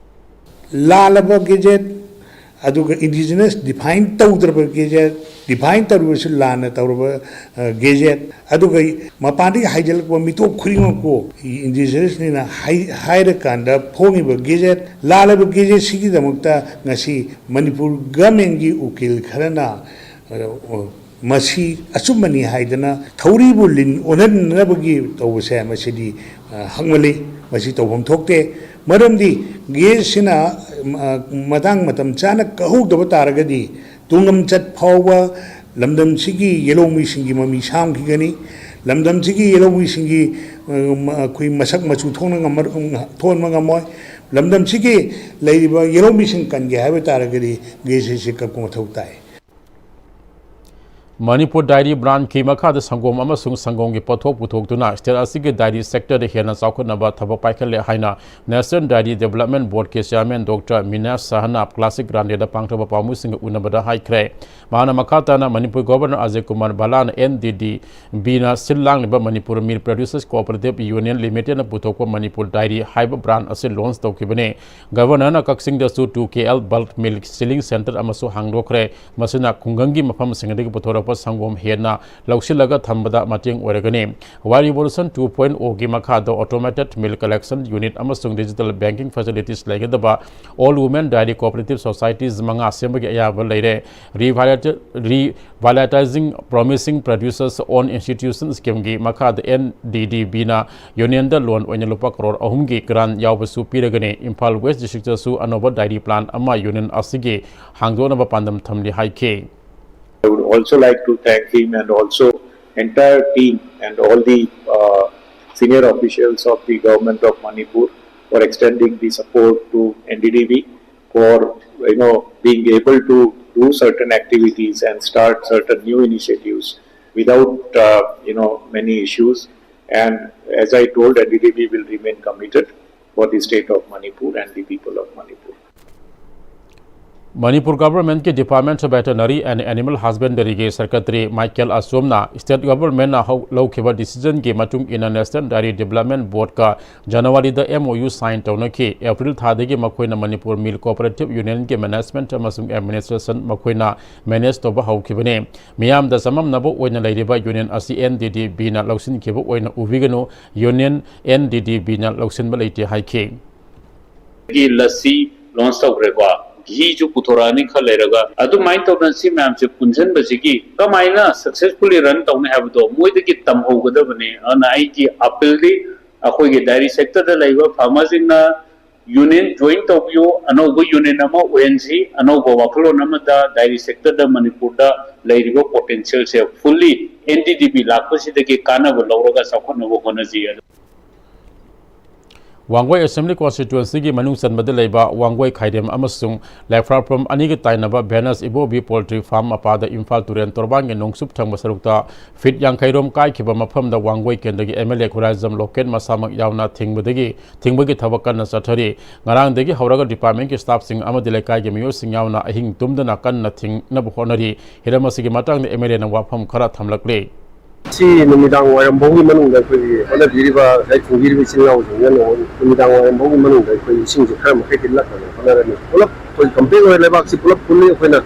ꯂꯥꯜꯂꯕ ꯒꯦꯖꯦꯠ, ꯑꯗꯨꯒ ꯏꯟꯗꯤꯖꯤꯅꯁ ꯗꯤꯐꯥꯏꯟ ꯇꯧꯗ꯭ꯔꯕ ꯒꯦꯖꯦꯠ, ꯗꯤꯐꯥꯏꯟ ꯇꯧꯔꯕꯁꯨ ꯂꯥꯟꯅ ꯇꯧꯔꯕ, ꯑ, ꯒꯦꯖꯦꯠ, ꯑꯗꯨꯒ ꯃꯄꯥꯟꯗꯒꯤ ꯍꯥꯏꯖꯤꯜꯂꯛꯄ ꯃꯤꯇꯣꯞ ꯈꯨꯗꯤꯡꯃꯛꯄꯨ ꯏꯟꯗꯤꯖꯤꯅꯁꯅꯤꯅ ꯍꯥꯏ-, ꯍꯥꯏꯔꯀꯥꯟꯗ ꯐꯣꯡꯉꯤꯕ ꯒꯦꯖꯦꯠ, ꯂꯥꯜꯂꯕ ꯒꯦꯖꯦꯠꯁꯤꯒꯤꯗꯃꯛꯇ ꯉꯁꯤ ꯃꯅꯤꯄꯨꯔ ꯒꯃꯦꯟꯒꯤ ꯎꯀꯤꯜ ꯈꯔꯅ, ꯑ, ꯃꯁꯤ ꯑꯆꯨꯝꯕꯅꯤ ꯍꯥꯏꯗꯅ ꯊꯧꯔꯤꯕꯨ ꯂꯤꯟ ꯑꯣꯟꯍꯟꯅꯕꯒꯤ ꯇꯧꯕꯁꯦ, ꯃꯁꯤꯗꯤ, ꯑ, ꯍꯛꯃꯜꯂꯤ꯫ ꯃꯁꯤ ꯇꯧꯐꯝ ꯊꯣꯛꯇꯦ꯫ ꯃꯔꯝꯗꯤ ꯒꯦꯁꯁꯤꯅ, ꯑ, ꯃꯇꯥꯡ ꯃꯇꯝ ꯆꯥꯅ ꯀꯛꯍꯧꯗꯕ ꯇꯥꯔꯒꯗꯤ ꯇꯨꯡꯂꯝꯆꯠ ꯐꯥꯎꯕ ꯂꯝꯗꯝꯁꯤꯒꯤ ꯌꯦꯜꯍꯧꯃꯤꯁꯤꯡꯒꯤ ꯃꯃꯤ ꯁꯥꯝꯈꯤꯒꯅꯤ꯫ ꯂꯝꯗꯝꯁꯤꯒꯤ ꯌꯦꯜꯍꯧꯃꯤꯁꯤꯡꯒꯤ, ꯑ, ꯃ-, ꯑꯩꯈꯣꯏ ꯃꯁꯛ ꯃꯆꯨ ꯊꯣꯛꯅ ꯉꯝꯃ-, ꯊꯣꯛꯍꯟꯕ ꯉꯝꯃꯣꯏ꯫ ꯂꯝꯗꯝꯁꯤꯒꯤ ꯂꯩꯔꯤꯕ ꯌꯦꯜꯍꯧꯃꯤꯁꯤꯡ ꯀꯟꯒꯦ ꯍꯥꯏꯕ ꯇꯥꯔꯒꯗꯤ ꯒꯦꯁ ꯑꯁꯤ ꯀꯛꯄ ꯃꯊꯧ ꯇꯥꯏ꯫ ꯃꯅꯤꯄꯨꯔ ꯗꯥꯏꯔꯤ ꯕ꯭ꯔꯥꯟꯀꯤ ꯃꯈꯥꯗ ꯁꯪꯒꯣꯝ ꯑꯃꯁꯨꯡ ꯁꯪꯒꯣꯝꯒꯤ ꯄꯣꯠꯊꯣꯛ ꯄꯨꯊꯣꯛꯇꯨꯅ ꯁ꯭ꯇꯦꯠ ꯑꯁꯤꯒꯤ ꯗꯥꯏꯔꯤ ꯁꯦꯛꯇꯔꯗ ꯍꯦꯟꯅ ꯆꯥꯎꯈꯠꯅꯕ ꯊꯕꯛ ꯄꯥꯏꯈꯠꯂꯦ ꯍꯥꯏꯅ ꯅꯦꯁꯅꯦꯜ ꯗꯥꯏꯔꯤ ꯗꯦꯕꯂꯞꯃꯦꯟ ꯕꯣꯔꯗꯀꯤ ꯆꯤꯌꯥꯔꯃꯦꯟ ꯗꯣꯛꯇꯔ ꯃꯤꯅꯥꯁ ꯁꯍꯥꯅ ꯀ꯭ꯂꯥꯁꯤꯛ ꯒ꯭ꯔꯥꯟꯗꯦꯗ ꯄꯥꯡꯊꯣꯛꯄ ꯄꯥꯎꯃꯤꯁꯤꯡꯒ ꯎꯅꯕꯗ ꯍꯥꯏꯈ꯭ꯔꯦ꯫ ꯃꯍꯥꯛꯅ ꯃꯈꯥ ꯇꯥꯅ ꯃꯅꯤꯄꯨꯔ ꯒꯣꯚꯔꯅꯔ ꯑꯖꯌ ꯀꯨꯃꯥꯔ ꯚꯜꯂꯥꯅ NDDBꯅ ꯁꯤꯜ ꯂꯥꯡꯂꯤꯕ Manipur milk producers cooperative union ꯂꯤꯃꯤꯇꯦꯗꯅ ꯄꯨꯊꯣꯛꯄ ꯃꯅꯤꯄꯨꯔ ꯗꯥꯏꯔꯤ ꯍꯥꯏꯕ ꯕ꯭ꯔꯥꯟ ꯑꯁꯤ ꯂꯣꯟꯆ ꯇꯧꯈꯤꯕꯅꯤ꯫ ꯒꯕꯔꯅꯔꯅ ꯀꯛꯆꯤꯡꯗꯁꯨ two KL bulk milk chilling centre ꯑꯃꯁꯨ ꯍꯥꯡꯗꯣꯛꯈ꯭ꯔꯦ꯫ ꯃꯁꯤꯅ ꯈꯨꯡꯒꯪꯒꯤ ꯃꯐꯝꯁꯤꯡꯗꯒꯤ ꯄꯨꯊꯣꯔꯛꯄ ꯁꯪꯒꯣꯝ ꯍꯦꯟꯅ ꯂꯧꯁꯤꯜꯂꯒ ꯊꯝꯕꯗ ꯃꯇꯦꯡ ꯑꯣꯏꯔꯒꯅꯤ꯫ Dairy Revolution two point O ꯒꯤ ꯃꯈꯥꯗ automated milk collection unit ꯑꯃꯁꯨꯡ digital banking facilities ꯂꯩꯒꯗꯕ all women dairy cooperative societies ꯃꯉꯥ ꯁꯦꯝꯕꯒꯤ ꯑꯌꯥꯕ ꯂꯩꯔꯦ꯫ Revalita-, Revitalizing Promising Producers Own Institution Scheme ꯒꯤ ꯃꯈꯥꯗ NDDBꯅ ꯌꯨꯅꯤꯌꯟꯗ ꯂꯣꯟ ꯑꯣꯏꯅ ꯂꯨꯄꯥ ꯀꯔꯣꯔ ꯑꯍꯨꯝꯒꯤ ꯒ꯭ꯔꯥꯟ ꯌꯥꯎꯕꯁꯨ ꯄꯤꯔꯒꯅꯤ꯫ ꯏꯝꯐꯥꯜ ꯋꯦꯁ ꯗꯤꯁꯇ꯭ꯔꯤꯛꯇꯁꯨ ꯑꯅꯧꯕ dairy plant ꯑꯃ ꯌꯨꯅꯤꯌꯟ ꯑꯁꯤꯒꯤ ꯍꯥꯡꯗꯣꯛꯅꯕ ꯄꯥꯟꯗꯝ ꯊꯝꯂꯤ ꯍꯥꯏꯈꯤ꯫ I would also like to thank him and also entire team and all the uh, senior officials of the government of Manipur for extending the support to NDDB for, you know, being able to do certain activities and start certain new initiatives without, uh, you know, many issues. And as I told, N D D B will remain committed for the state of Manipur and the people of Manipur. Manipur Government ꯀꯤ Department of Veterinary and Animal Husbandry ꯒꯤ Secretary Michael Achom ꯅ State Government ꯅ ꯍꯧ-, ꯂꯧꯈꯤꯕ decision ꯒꯤ ꯃꯇꯨꯡ ꯏꯟꯅ National Dairy Development Board ꯀ January ꯗ M O U sign ꯇꯧꯅꯈꯤ꯫ April ꯊꯥꯗꯒꯤ ꯃꯈꯣꯏꯅ Manipur Milk Cooperative Union ꯒꯤ management ꯑꯃꯁꯨꯡ administration ꯃꯈꯣꯏꯅ manage ꯇꯧꯕ ꯍꯧꯈꯤꯕꯅꯤ꯫ ꯃꯤꯌꯥꯝꯗ ꯆꯃꯝꯅꯕ ꯑꯣꯏꯅ ꯂꯩꯔꯤꯕ union ꯑꯁꯤ N D D B ꯅ ꯂꯧꯁꯤꯟꯈꯤꯕ ꯑꯣꯏꯅ ꯎꯕꯤꯒꯅꯨ, union N D D B ꯅ ꯂꯧꯁꯤꯟꯕ ꯂꯩꯇꯦ ꯍꯥꯏꯈꯤ꯫ ꯒꯤ ꯂꯁꯤ launch ꯇꯧꯈ꯭ꯔꯦꯀꯣ, ꯘꯤꯁꯨ ꯄꯨꯊꯣꯔꯛꯑꯅꯤ ꯈꯔ ꯂꯩꯔꯒ꯫ ꯑꯗꯨꯃꯥꯏꯅ ꯇꯧꯗꯅ ꯁꯤ ꯃꯌꯥꯝꯁꯦ ꯄꯨꯟꯁꯤꯟꯕꯁꯤꯒꯤ ꯀꯃꯥꯏꯅ successfully run ꯇꯧꯅꯤ ꯍꯥꯏꯕꯗꯣ ꯃꯣꯏꯗꯒꯤ ꯇꯝꯍꯧꯒꯗꯕꯅꯤ꯫ ꯑꯗꯨꯅ ꯑꯩꯒꯤ appeal ꯗꯤ ꯑꯩꯈꯣꯏꯒꯤ dairy sector ꯗ ꯂꯩꯕ farmer ꯁꯤꯡꯅ union join ꯇꯧꯕꯤꯌꯨ, ꯑꯅꯧꯕ union ꯑꯃ ꯑꯣꯏꯍꯟꯁꯤ, ꯑꯅꯧꯕ ꯋꯥꯈꯜꯂꯣꯟ ꯑꯃꯗ dairy sector ꯗ ꯃꯅꯤꯄꯨꯔꯗ ꯂꯩꯔꯤꯕ potential ꯁꯦ fully N D D B ꯂꯥꯛꯄꯁꯤꯗꯒꯤ ꯀꯥꯟꯅꯕ ꯂꯧꯔꯒ ꯆꯥꯎꯈꯠꯅꯕ ꯍꯣꯠꯅꯁꯤ꯫ ꯋꯥꯡꯒꯣꯏ Assembly Constituency ꯒꯤ ꯃꯅꯨꯡ ꯆꯟꯕꯗ ꯂꯩꯕ ꯋꯥꯡꯒꯣꯏ ꯈꯥꯏꯗꯦꯝ ꯑꯃꯁꯨꯡ ꯂꯥꯏꯐ꯭ꯔꯥꯐꯝ ꯑꯅꯤꯒꯤ ꯇꯥꯏꯅꯕ Venus ꯏꯕꯣꯕꯤ Poultry Farm ꯃꯄꯥꯗ ꯏꯝꯐꯥꯜ ꯇꯨꯔꯦꯜ ꯇꯣꯔꯕꯥꯟꯒꯤ ꯅꯣꯡꯆꯨꯞ ꯊꯪꯕ ꯁꯔꯨꯛꯇ feet ꯌꯥꯡꯈꯩ ꯔꯣꯝ ꯀꯥꯏꯈꯤꯕ ꯃꯐꯝꯗ ꯋꯥꯡꯒꯣꯏ ꯀꯦꯟꯗ꯭ꯔꯒꯤ M L A Khuraijam local ꯃꯁꯥꯃꯛ ꯌꯥꯎꯅ ꯊꯤꯡꯕꯗꯒꯤ, ꯊꯤꯡꯕꯒꯤ ꯊꯕꯛ ꯀꯟꯅ ꯆꯠꯊꯔꯤ꯫ ꯉꯔꯥꯡꯗꯒꯤ ꯍꯧꯔꯒ department ꯀꯤ staff ꯁꯤꯡ ꯑꯃꯗꯤ ꯂꯩꯀꯥꯏꯒꯤ ꯃꯤꯑꯣꯏꯁꯤꯡ ꯌꯥꯎꯅ ꯑꯍꯤꯡ ꯇꯨꯝꯗꯅ ꯀꯟꯅ ꯊꯤꯡꯅꯕ ꯍꯣꯠꯅꯔꯤ꯫ ꯍꯤꯔꯝ ꯑꯁꯤꯒꯤ ꯃꯇꯥꯡꯗ M L A ꯅ ꯋꯥꯐꯝ ꯈꯔ ꯊꯝꯂꯛꯂꯤ꯫ ꯁꯤ ꯅꯨꯃꯤꯗꯥꯡ ꯋꯥꯏꯔꯝ ꯐꯥꯎꯒꯤ ꯃꯅꯨꯡꯗ ꯑꯩꯈꯣꯏꯒꯤ ꯍꯣꯠꯅꯕꯤꯔꯤꯕ, ꯉꯁꯥꯏ ꯊꯤꯡꯕꯤꯔꯤꯕ ꯏꯆꯤꯜ ꯏꯅꯥꯎꯁꯤꯡꯁꯤꯅ ꯅꯨꯃꯤꯗꯥꯡ ꯋꯥꯏꯔꯝ ꯐꯥꯎꯒꯤ ꯃꯅꯨꯡꯗ ꯑꯩꯈꯣꯏ ꯏꯁꯤꯡꯁꯦ ꯈꯔ ꯃꯈꯩꯗꯤ ꯂꯥꯛꯅꯕ ꯍꯣꯠꯅꯔꯅꯤ꯫ ꯄꯨꯂꯞ ꯑꯩꯈꯣꯏ complete ꯑꯣꯏꯔꯦ, ꯂꯩꯕꯥꯛꯁꯤ ꯄꯨꯂꯞ ꯐꯨꯜꯂꯤ꯫ ꯑꯩꯈꯣꯏꯅ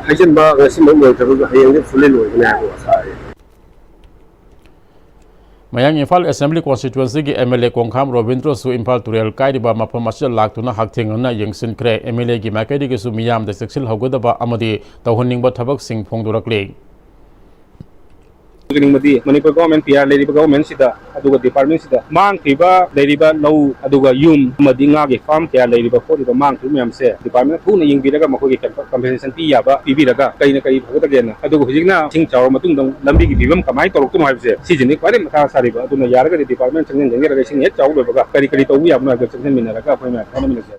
ꯍꯩꯖꯤꯟꯕ ꯉꯁꯤꯃꯛ ꯂꯣꯏꯗ꯭ꯔꯒꯁꯨ ꯍꯌꯦꯡꯗꯤ ꯐꯨꯜꯂꯤ ꯂꯣꯏꯒꯅꯤ ꯍꯥꯏꯕ ꯑꯁꯥ ꯂꯩ꯫ ꯃꯌꯥꯡ ꯏꯝꯐꯥꯜ Assembly Constituency ꯒꯤ M L A ꯀꯣꯡꯈꯥꯝ ꯔꯣꯕꯤꯟꯗ꯭ꯔꯣꯁꯨ ꯏꯝꯐꯥꯜ ꯇꯨꯔꯦꯜ ꯀꯥꯏꯔꯤꯕ ꯃꯐꯝ ꯑꯁꯤꯗ ꯂꯥꯛꯇꯨꯅ ꯍꯛꯊꯦꯡꯅꯅ ꯌꯦꯡꯁꯤꯟꯈ꯭ꯔꯦ꯫ M L A ꯒꯤ ꯃꯥꯏꯀꯩꯗꯒꯤꯁꯨ ꯃꯤꯌꯥꯝꯗ ꯆꯦꯛꯁꯤꯜꯍꯧꯒꯗꯕ ꯑꯃꯗꯤ ꯇꯧꯍꯟꯅꯤꯡꯕ ꯊꯕꯛꯁꯤꯡ ꯐꯣꯡꯗꯣꯔꯛꯂꯤ꯫ ꯍꯥꯏꯖꯅꯤꯡꯕꯗꯤ ꯃꯅꯤꯄꯨꯔ government, P R ꯂꯩꯔꯤꯕ government ꯁꯤꯗ, ꯑꯗꯨꯒ department ꯁꯤꯗ ꯃꯥꯡꯈ꯭ꯔꯤꯕ ꯂꯩꯔꯤꯕ ꯂꯧ, ꯑꯗꯨꯒ ꯌꯨꯝ ꯑꯃꯗꯤ ꯉꯥꯒꯤ farm ꯀꯌꯥ ꯂꯩꯔꯤꯕ ꯈꯣꯠꯂꯤꯕ ꯃꯥꯡꯈ꯭ꯔꯤꯕ ꯃꯌꯥꯝꯁꯦ department ꯊꯨꯅ ꯌꯦꯡꯕꯤꯔꯒ ꯃꯈꯣꯏꯒꯤ compensation ꯄꯤ ꯌꯥꯕ ꯄꯤꯕꯤꯔꯒ ꯀꯔꯤꯅ ꯀꯔꯤ ꯐꯒꯗꯒꯦꯅ, ꯑꯗꯨꯒ ꯍꯧꯖꯤꯛꯅ ꯏꯁꯤꯡ ꯆꯥꯎꯔ ꯃꯇꯨꯡꯗ ꯂꯝꯕꯤꯒꯤ ꯐꯤꯕꯝ ꯀꯃꯥꯏꯅ ꯇꯧꯔꯛꯇꯣꯏꯅꯣ ꯍꯥꯏꯕꯁꯦ ꯁꯤꯁꯤꯅꯤ ꯈ꯭ꯋꯥꯏꯗꯒꯤ ꯃꯊꯥ ꯁꯥꯔꯤꯕ꯫ ꯑꯗꯨꯅ ꯌꯥꯔꯒꯗꯤ department ꯆꯪꯁꯤꯟ ꯆꯪꯁꯤꯜꯂꯒ ꯏꯁꯤꯡ ꯍꯦꯛ ꯆꯥꯎꯕ ꯂꯣꯏꯕꯒ ꯀꯔꯤ ꯀꯔꯤ ꯇꯧꯕ ꯌꯥꯕꯅꯣ ꯍꯥꯏꯕꯗꯣ ꯆꯪꯁꯤꯟꯃꯤꯟꯅꯔꯒ ꯑꯩꯈꯣꯏ ꯃꯌꯥꯝ ꯍꯣꯠꯅꯃꯤꯟꯅꯁꯦ꯫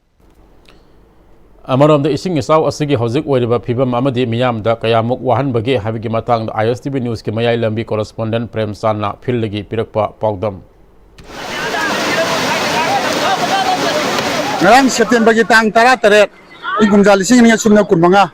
ꯑꯃꯔꯣꯝꯗ, ꯏꯁꯤꯡ ꯏꯆꯥꯎ ꯑꯁꯤꯒꯤ ꯍꯧꯖꯤꯛ ꯑꯣꯏꯔꯤꯕ ꯐꯤꯕꯝ ꯑꯃꯗꯤ ꯃꯤꯌꯥꯝꯗ ꯀꯌꯥꯃꯨꯛ ꯋꯥꯍꯟꯕꯒꯦ ꯍꯥꯏꯕꯒꯤ ꯃꯇꯥꯡꯗ ꯑꯥꯏ ꯑꯦꯁ ꯇꯤ ꯚꯤ ꯅ꯭ꯌꯨꯁꯀꯤ ꯃꯌꯥꯏ ꯂꯝꯕꯤ ꯀꯣꯔꯦꯁꯄꯣꯟꯗꯦꯟꯠ ꯄ꯭ꯔꯦꯝꯆꯥꯟꯅ ꯐꯤꯜꯗꯒꯤ ꯄꯤꯔꯛꯄ ꯄꯥꯎꯗꯝ꯫ ꯉꯔꯥꯡ ꯁꯦꯞꯇꯦꯝꯕꯔꯒꯤ ꯇꯥꯡ ꯇꯔꯥꯇꯔꯦꯠ, ꯏꯪ ꯀꯨꯝꯖꯥ ꯂꯤꯁꯤꯡ ꯑꯅꯤꯒ ꯁꯨꯞꯅ ꯀꯨꯟꯃꯉꯥ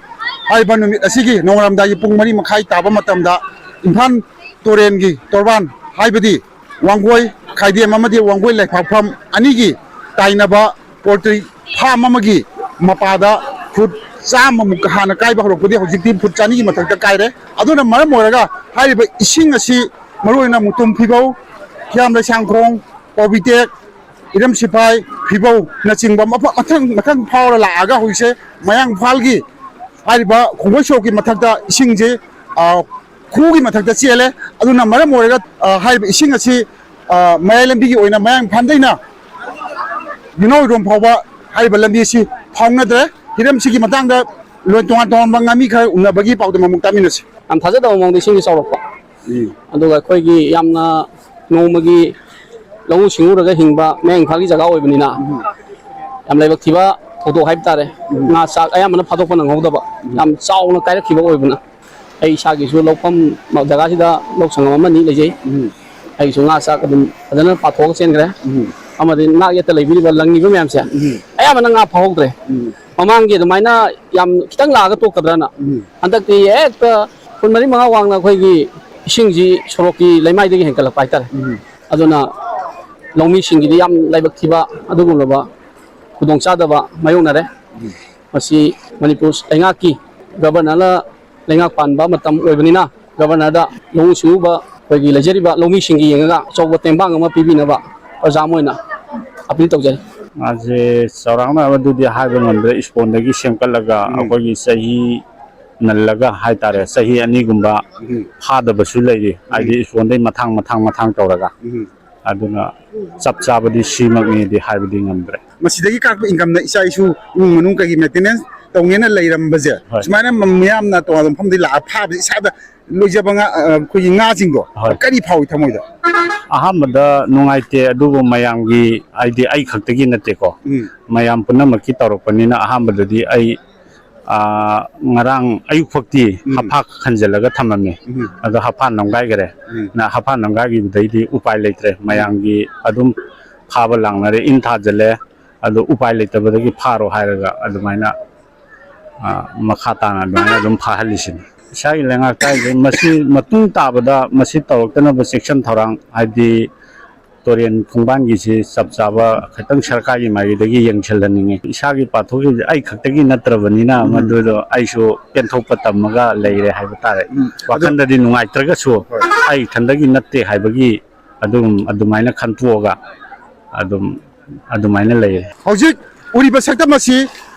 ꯍꯥꯏꯔꯤꯕ ꯅꯨꯃꯤꯠ ꯑꯁꯤꯒꯤ ꯅꯣꯡꯉꯥꯜꯂꯝꯗꯥꯏꯒꯤ ꯄꯨꯡ ꯃꯔꯤ ꯃꯈꯥꯏ ꯇꯥꯕ ꯃꯇꯝꯗ ꯏꯝꯐꯥꯜ ꯇꯨꯔꯦꯜꯒꯤ ꯇꯣꯔꯕꯥꯟ, ꯍꯥꯏꯕꯗꯤ ꯋꯥꯡꯒꯣꯏ ꯈꯥꯏꯗꯦꯝ ꯑꯃꯗꯤ ꯋꯥꯡꯒꯣꯏ ꯂꯩꯐꯥꯛꯐꯝ ꯑꯅꯤꯒꯤ ꯇꯥꯏꯅꯕ ꯄꯣꯜꯇ꯭ꯔꯤ ꯐꯥꯔꯝ ꯑꯃꯒꯤ ꯃꯄꯥꯗ ꯐꯨꯠ ꯆꯥꯝꯃꯃꯨꯛ ꯍꯥꯟꯅ ꯀꯥꯏꯕ ꯍꯧꯔꯛꯄꯗꯤ ꯍꯧꯖꯤꯛꯇꯤ ꯐꯨꯠ ꯆꯅꯤꯒꯤ ꯃꯊꯛꯇ ꯀꯥꯏꯔꯦ꯫ ꯑꯗꯨꯅ ꯃꯔꯝ ꯑꯣꯏꯔꯒ ꯍꯥꯏꯔꯤꯕ ꯏꯁꯤꯡ ꯑꯁꯤ ꯃꯔꯨꯑꯣꯏꯅ ꯃꯨꯇꯨꯝ ꯐꯤꯕꯧ, ꯍꯤꯌꯥꯝ ꯂꯩꯁꯥꯡꯈꯣꯡ, ꯄꯥꯎꯕꯤꯇꯦꯛ, ꯏꯔꯝ ꯁꯤꯐꯥꯏ, ꯐꯤꯕꯧꯅꯆꯤꯡꯕ ꯃꯐꯝ ꯃꯊꯪ ꯃꯊꯪ ꯐꯥꯎꯔ ꯂꯥꯛꯑꯒ ꯍꯧꯖꯤꯛꯁꯦ ꯃꯌꯥꯡ ꯏꯝꯐꯥꯜꯒꯤ ꯍꯥꯏꯔꯤꯕ ꯈꯣꯡꯕꯣꯏ ꯁꯣꯔꯣꯛꯀꯤ ꯃꯊꯛꯇ ꯏꯁꯤꯡꯁꯦ, ꯑ, ꯈꯨꯒꯤ ꯃꯊꯛꯇ ꯆꯦꯜꯂꯦ꯫ ꯑꯗꯨꯅ ꯃꯔꯝ ꯑꯣꯏꯔꯒ, ꯑ, ꯍꯥꯏꯔꯤꯕ ꯏꯁꯤꯡ ꯑꯁꯤ, ꯑ, ꯃꯌꯥꯏ ꯂꯝꯕꯤꯒꯤ ꯑꯣꯏꯅ ꯃꯌꯥꯡ ꯏꯝꯐꯥꯜꯗꯩꯅ ꯌꯨꯝꯅꯥꯎꯔꯣꯝ ꯐꯥꯎꯕ ꯍꯥꯏꯔꯤꯕ ꯂꯝꯕꯤ ꯑꯁꯤ ꯐꯥꯎꯅꯗ꯭ꯔꯦ꯫ ꯍꯤꯔꯝꯁꯤꯒꯤ ꯃꯇꯥꯡꯗ ꯂꯣꯏ ꯇꯣꯉꯥꯟ ꯇꯣꯉꯥꯟꯕ ꯉꯥꯃꯤ ꯈꯔ ꯎꯅꯕꯒꯤ ꯄꯥꯎꯗꯝ ꯑꯃꯨꯛ ꯇꯥꯃꯤꯟꯅꯁꯤ꯫ ꯌꯥꯝ ꯊꯥꯖꯗꯕ ꯃꯑꯣꯡꯗ ꯏꯁꯤꯡꯁꯦ ꯆꯥꯎꯔꯛꯄ꯫ ꯎꯝ꯫ ꯑꯗꯨꯒ ꯑꯩꯈꯣꯏꯒꯤ ꯌꯥꯝꯅ ꯅꯣꯡꯃꯒꯤ ꯂꯧꯎ ꯁꯤꯡꯎꯔꯒ ꯍꯤꯡꯕ ꯃꯌꯥꯡ ꯏꯝꯐꯥꯜꯒꯤ ꯖꯒꯥ ꯑꯣꯏꯕꯅꯤꯅ, ꯎꯝ, ꯌꯥꯝ ꯂꯥꯏꯕꯛ ꯊꯤꯕ ꯊꯧꯗꯣꯛ ꯍꯥꯏꯕ ꯇꯥꯔꯦ꯫ ꯎꯝ꯫ ꯉꯥ ꯆꯥꯛ ꯑꯌꯥꯝꯕꯅ ꯐꯥꯗꯣꯛꯄ ꯅꯪꯍꯧꯗꯕ, ꯎꯝ, ꯌꯥꯝ ꯆꯥꯎꯅ ꯀꯥꯏꯔꯛꯈꯤꯕ ꯑꯣꯏꯕꯅ, ꯑꯩ ꯏꯁꯥꯒꯤꯁꯨ ꯂꯧꯐꯝ ꯖꯒꯥꯁꯤꯗ ꯂꯧ ꯁꯪꯉꯝ ꯑꯃ ꯑꯅꯤ ꯂꯩꯖꯩ꯫ ꯎꯝ꯫ ꯑꯩꯒꯤꯁꯨ ꯉꯥ ꯆꯥꯛ ꯑꯗꯨꯝ ꯐꯖꯅ ꯄꯥꯊꯣꯛꯑꯒ ꯆꯦꯟꯈ꯭ꯔꯦ꯫ ꯎꯝ꯫ ꯑꯃꯗꯤ ꯅꯥꯛ ꯌꯦꯠꯇ ꯂꯩꯕꯤꯔꯤꯕ ꯂꯪꯉꯤꯕ ꯃꯌꯥꯝꯁꯦ, ꯎꯝ, ꯑꯌꯥꯝꯕꯅ ꯉꯥ ꯐꯥꯍꯧꯗ꯭ꯔꯦ꯫ ꯎꯝ꯫ ꯃꯃꯥꯡꯒꯤ ꯑꯗꯨꯃꯥꯏꯅ ꯌꯥꯝ ꯈꯤꯇꯪ ꯂꯥꯛꯑꯒ ꯇꯣꯛꯀꯗ꯭ꯔꯅ, ꯎꯝ, ꯍꯟꯗꯛꯇꯤ ꯍꯦꯛꯇ ꯐꯨꯠ ꯃꯔꯤ ꯃꯉꯥ ꯋꯥꯡꯅ ꯑꯩꯈꯣꯏꯒꯤ ꯏꯁꯤꯡꯁꯤ ꯁꯣꯔꯣꯛꯀꯤ ꯂꯩꯃꯥꯏꯗꯒꯤ ꯍꯦꯟꯒꯠꯂꯛꯄ ꯍꯥꯏꯇꯥꯔꯦ꯫ ꯎꯝ꯫ ꯑꯗꯨꯅ ꯂꯧꯃꯤꯁꯤꯡꯒꯤꯗꯤ ꯌꯥꯝ ꯂꯥꯏꯕꯛ ꯊꯤꯕ ꯑꯗꯨꯒꯨꯝꯂꯕ ꯈꯨꯗꯣꯡꯆꯥꯗꯕ ꯃꯥꯌꯣꯛꯅꯔꯦ꯫ ꯎꯝ꯫ ꯃꯁꯤ ꯃꯅꯤꯄꯨꯔ ꯂꯩꯉꯥꯛꯀꯤ ꯒꯕꯔꯅꯔꯅ ꯂꯩꯉꯥꯛ ꯄꯥꯟꯕ ꯃꯇꯝ ꯑꯣꯏꯕꯅꯤꯅ, ꯒꯕꯔꯅꯔꯗ ꯂꯧꯎ ꯁꯤꯡꯎꯕ ꯑꯩꯈꯣꯏꯒꯤ ꯂꯩꯖꯔꯤꯕ ꯂꯧꯃꯤꯁꯤꯡꯒꯤ ꯌꯦꯡꯉꯒ ꯑꯆꯧꯕ ꯇꯦꯡꯕꯥꯡ ꯑꯃ ꯄꯤꯕꯤꯅꯕ ꯄ꯭ꯔꯖꯥ ꯑꯃ ꯑꯣꯏꯅ ꯑꯄꯤꯜ ꯇꯧꯖꯔꯤ꯫ ꯃꯥꯁꯦ ꯆꯥꯎꯔꯥꯛꯅ ꯑꯗꯨꯗꯤ ꯍꯥꯏꯕ ꯉꯝꯗ꯭ꯔꯦ, ꯏꯁꯄꯣꯟꯗꯒꯤ ꯁꯦꯝꯒꯠꯂꯒ, ꯎꯝ, ꯑꯩꯈꯣꯏꯒꯤ ꯆꯍꯤ ꯅꯜꯂꯒ ꯍꯥꯏꯇꯥꯔꯦ, ꯆꯍꯤ ꯑꯅꯤꯒꯨꯝꯕ, ꯎꯝ, ꯐꯥꯗꯕꯁꯨ ꯂꯩꯔꯤ, ꯎꯝ, ꯍꯥꯏꯗꯤ ꯏꯁꯄꯣꯟꯗꯒꯤ ꯃꯊꯥꯡ ꯃꯊꯥꯡ ꯃꯊꯥꯡ ꯇꯧꯔꯒ꯫ ꯎꯝ꯫ ꯑꯗꯨꯅ ꯆꯞ ꯆꯥꯕꯗꯤ ꯁꯤꯃꯛꯅꯤꯗꯤ ꯍꯥꯏꯕꯗꯤ ꯉꯝꯗ꯭ꯔꯦ꯫ ꯃꯁꯤꯗꯒꯤ ꯀꯥꯔꯛꯄ ꯏꯟꯀꯝꯅ ꯏꯆꯥ ꯏꯁꯨ ꯏꯃꯨꯡ ꯃꯅꯨꯡ ꯀꯩꯒꯤ ꯃꯦꯟꯇꯦꯅꯦꯟꯁ ꯇꯧꯅꯦꯅ ꯂꯩꯔꯝꯕꯁꯦ, ꯍꯣꯏ, ꯁꯨꯃꯥꯏꯅ ꯃ-, ꯃꯤꯌꯥꯝꯅ ꯇꯣꯉꯥꯟꯕ ꯃꯐꯝꯗꯒꯤ ꯂꯥꯛꯑ ꯐꯥꯕꯁꯦ ꯏꯁꯥꯗ ꯂꯣꯏꯖꯕ ꯉꯥ, ꯑ, ꯑꯩꯈꯣꯏꯒꯤ ꯉꯥꯁꯤꯡꯗꯣ ꯍꯣꯏ꯫ ꯀꯔꯤ ꯐꯥꯎꯏ ꯊꯃꯣꯏꯗ? ꯑꯍꯥꯟꯕꯗ ꯅꯨꯡꯉꯥꯏꯇꯦ, ꯑꯗꯨꯕꯨ ꯃꯌꯥꯝꯒꯤ, ꯍꯥꯏꯗꯤ ꯑꯩ ꯈꯛꯇꯒꯤ ꯅꯠꯇꯦꯀꯣ, ꯎꯝ꯫ ꯃꯌꯥꯝ ꯄꯨꯝꯅꯃꯛꯀꯤ ꯇꯧꯔꯛꯄꯅꯤꯅ ꯑꯍꯥꯟꯕꯗꯗꯤ ꯑꯩ, ꯑ, ꯉꯔꯥꯡ ꯑꯌꯨꯛ ꯐꯥꯎꯇꯤ ꯎꯝ꯫ ꯍꯥꯐꯥ ꯈꯟꯖꯤꯜꯂꯒ ꯊꯝꯃꯝꯃꯤ꯫ ꯎꯝ꯫ ꯑꯗꯣ ꯍꯥꯐꯥ ꯅꯝꯒꯥꯏꯈꯔꯦ꯫ ꯎꯝ꯫ ꯅ ꯍꯥꯐꯥ ꯅꯝꯒꯥꯏꯈꯤꯕꯗꯩꯗꯤ ꯎꯄꯥꯏ ꯂꯩꯇ꯭ꯔꯦ꯫ ꯎꯝ꯫ ꯃꯌꯥꯝꯒꯤ ꯑꯗꯨꯝ ꯐꯥꯕ ꯂꯥꯡꯅꯔꯦ, ꯏꯟ ꯊꯥꯖꯤꯜꯂꯦ꯫ ꯑꯗꯣ ꯎꯄꯥꯏ ꯂꯩꯇꯕꯗꯒꯤ ꯐꯥꯔꯣ ꯍꯥꯏꯔꯒ ꯑꯗꯨꯃꯥꯏꯅ, ꯑ, ꯃꯈꯥ ꯇꯥꯅ ꯑꯗꯨꯃꯥꯏꯅ ꯑꯗꯨꯝ ꯐꯥꯍꯜꯂꯤꯁꯤꯅꯤ꯫ ꯏꯁꯥꯒꯤ ꯂꯩꯉꯥꯛꯇ ꯍꯥꯏꯁꯦ ꯃꯁꯤ ꯃꯇꯨꯡ ꯇꯥꯕꯗ ꯃꯁꯤ ꯇꯧꯔꯛꯇꯅꯕ ꯆꯦꯛꯁꯤꯟ ꯊꯧꯔꯥꯡ, ꯍꯥꯏꯗꯤ ꯇꯨꯔꯦꯟ ꯈꯣꯡꯕꯥꯟꯒꯤꯁꯤ ꯆꯞ ꯆꯥꯕ ꯈꯤꯇꯪ ꯁꯔꯀꯥꯔꯒꯤ ꯃꯥꯏꯀꯩꯗꯒꯤ ꯌꯦꯡꯁꯤꯜꯍꯟꯅꯤꯡꯉꯤ꯫ ꯏꯁꯥꯒꯤ ꯄꯥꯊꯣꯛꯈꯤꯕꯁꯦ ꯑꯩ ꯈꯛꯇꯒꯤ ꯅꯠꯇ꯭ꯔꯕꯅꯤꯅ ꯎꯝ꯫ ꯃꯗꯨꯗꯣ ꯑꯩꯁꯨ ꯄꯦꯟꯊꯣꯛꯄ ꯇꯝꯃꯒ ꯂꯩꯔꯦ ꯍꯥꯏꯕ ꯇꯥꯔꯦ꯫ ꯎꯝ꯫ ꯑꯗꯣ ꯋꯥꯈꯜꯗꯗꯤ ꯅꯨꯡꯉꯥꯏꯇ꯭ꯔꯒꯁꯨ ꯍꯣꯏ꯫ ꯑꯩ ꯏꯊꯟꯗꯒꯤ ꯅꯠꯇꯦ ꯍꯥꯏꯕꯒꯤ ꯑꯗꯨꯝ ꯑꯗꯨꯃꯥꯏꯅ ꯈꯟꯇꯣꯛꯑꯒ ꯑꯗꯨꯝ ꯑꯗꯨꯃꯥꯏꯅ ꯂꯩꯔꯦ꯫ ꯍꯧꯖꯤꯛ ꯎꯔꯤꯕ ꯁꯛꯇꯝ ꯑꯁꯤ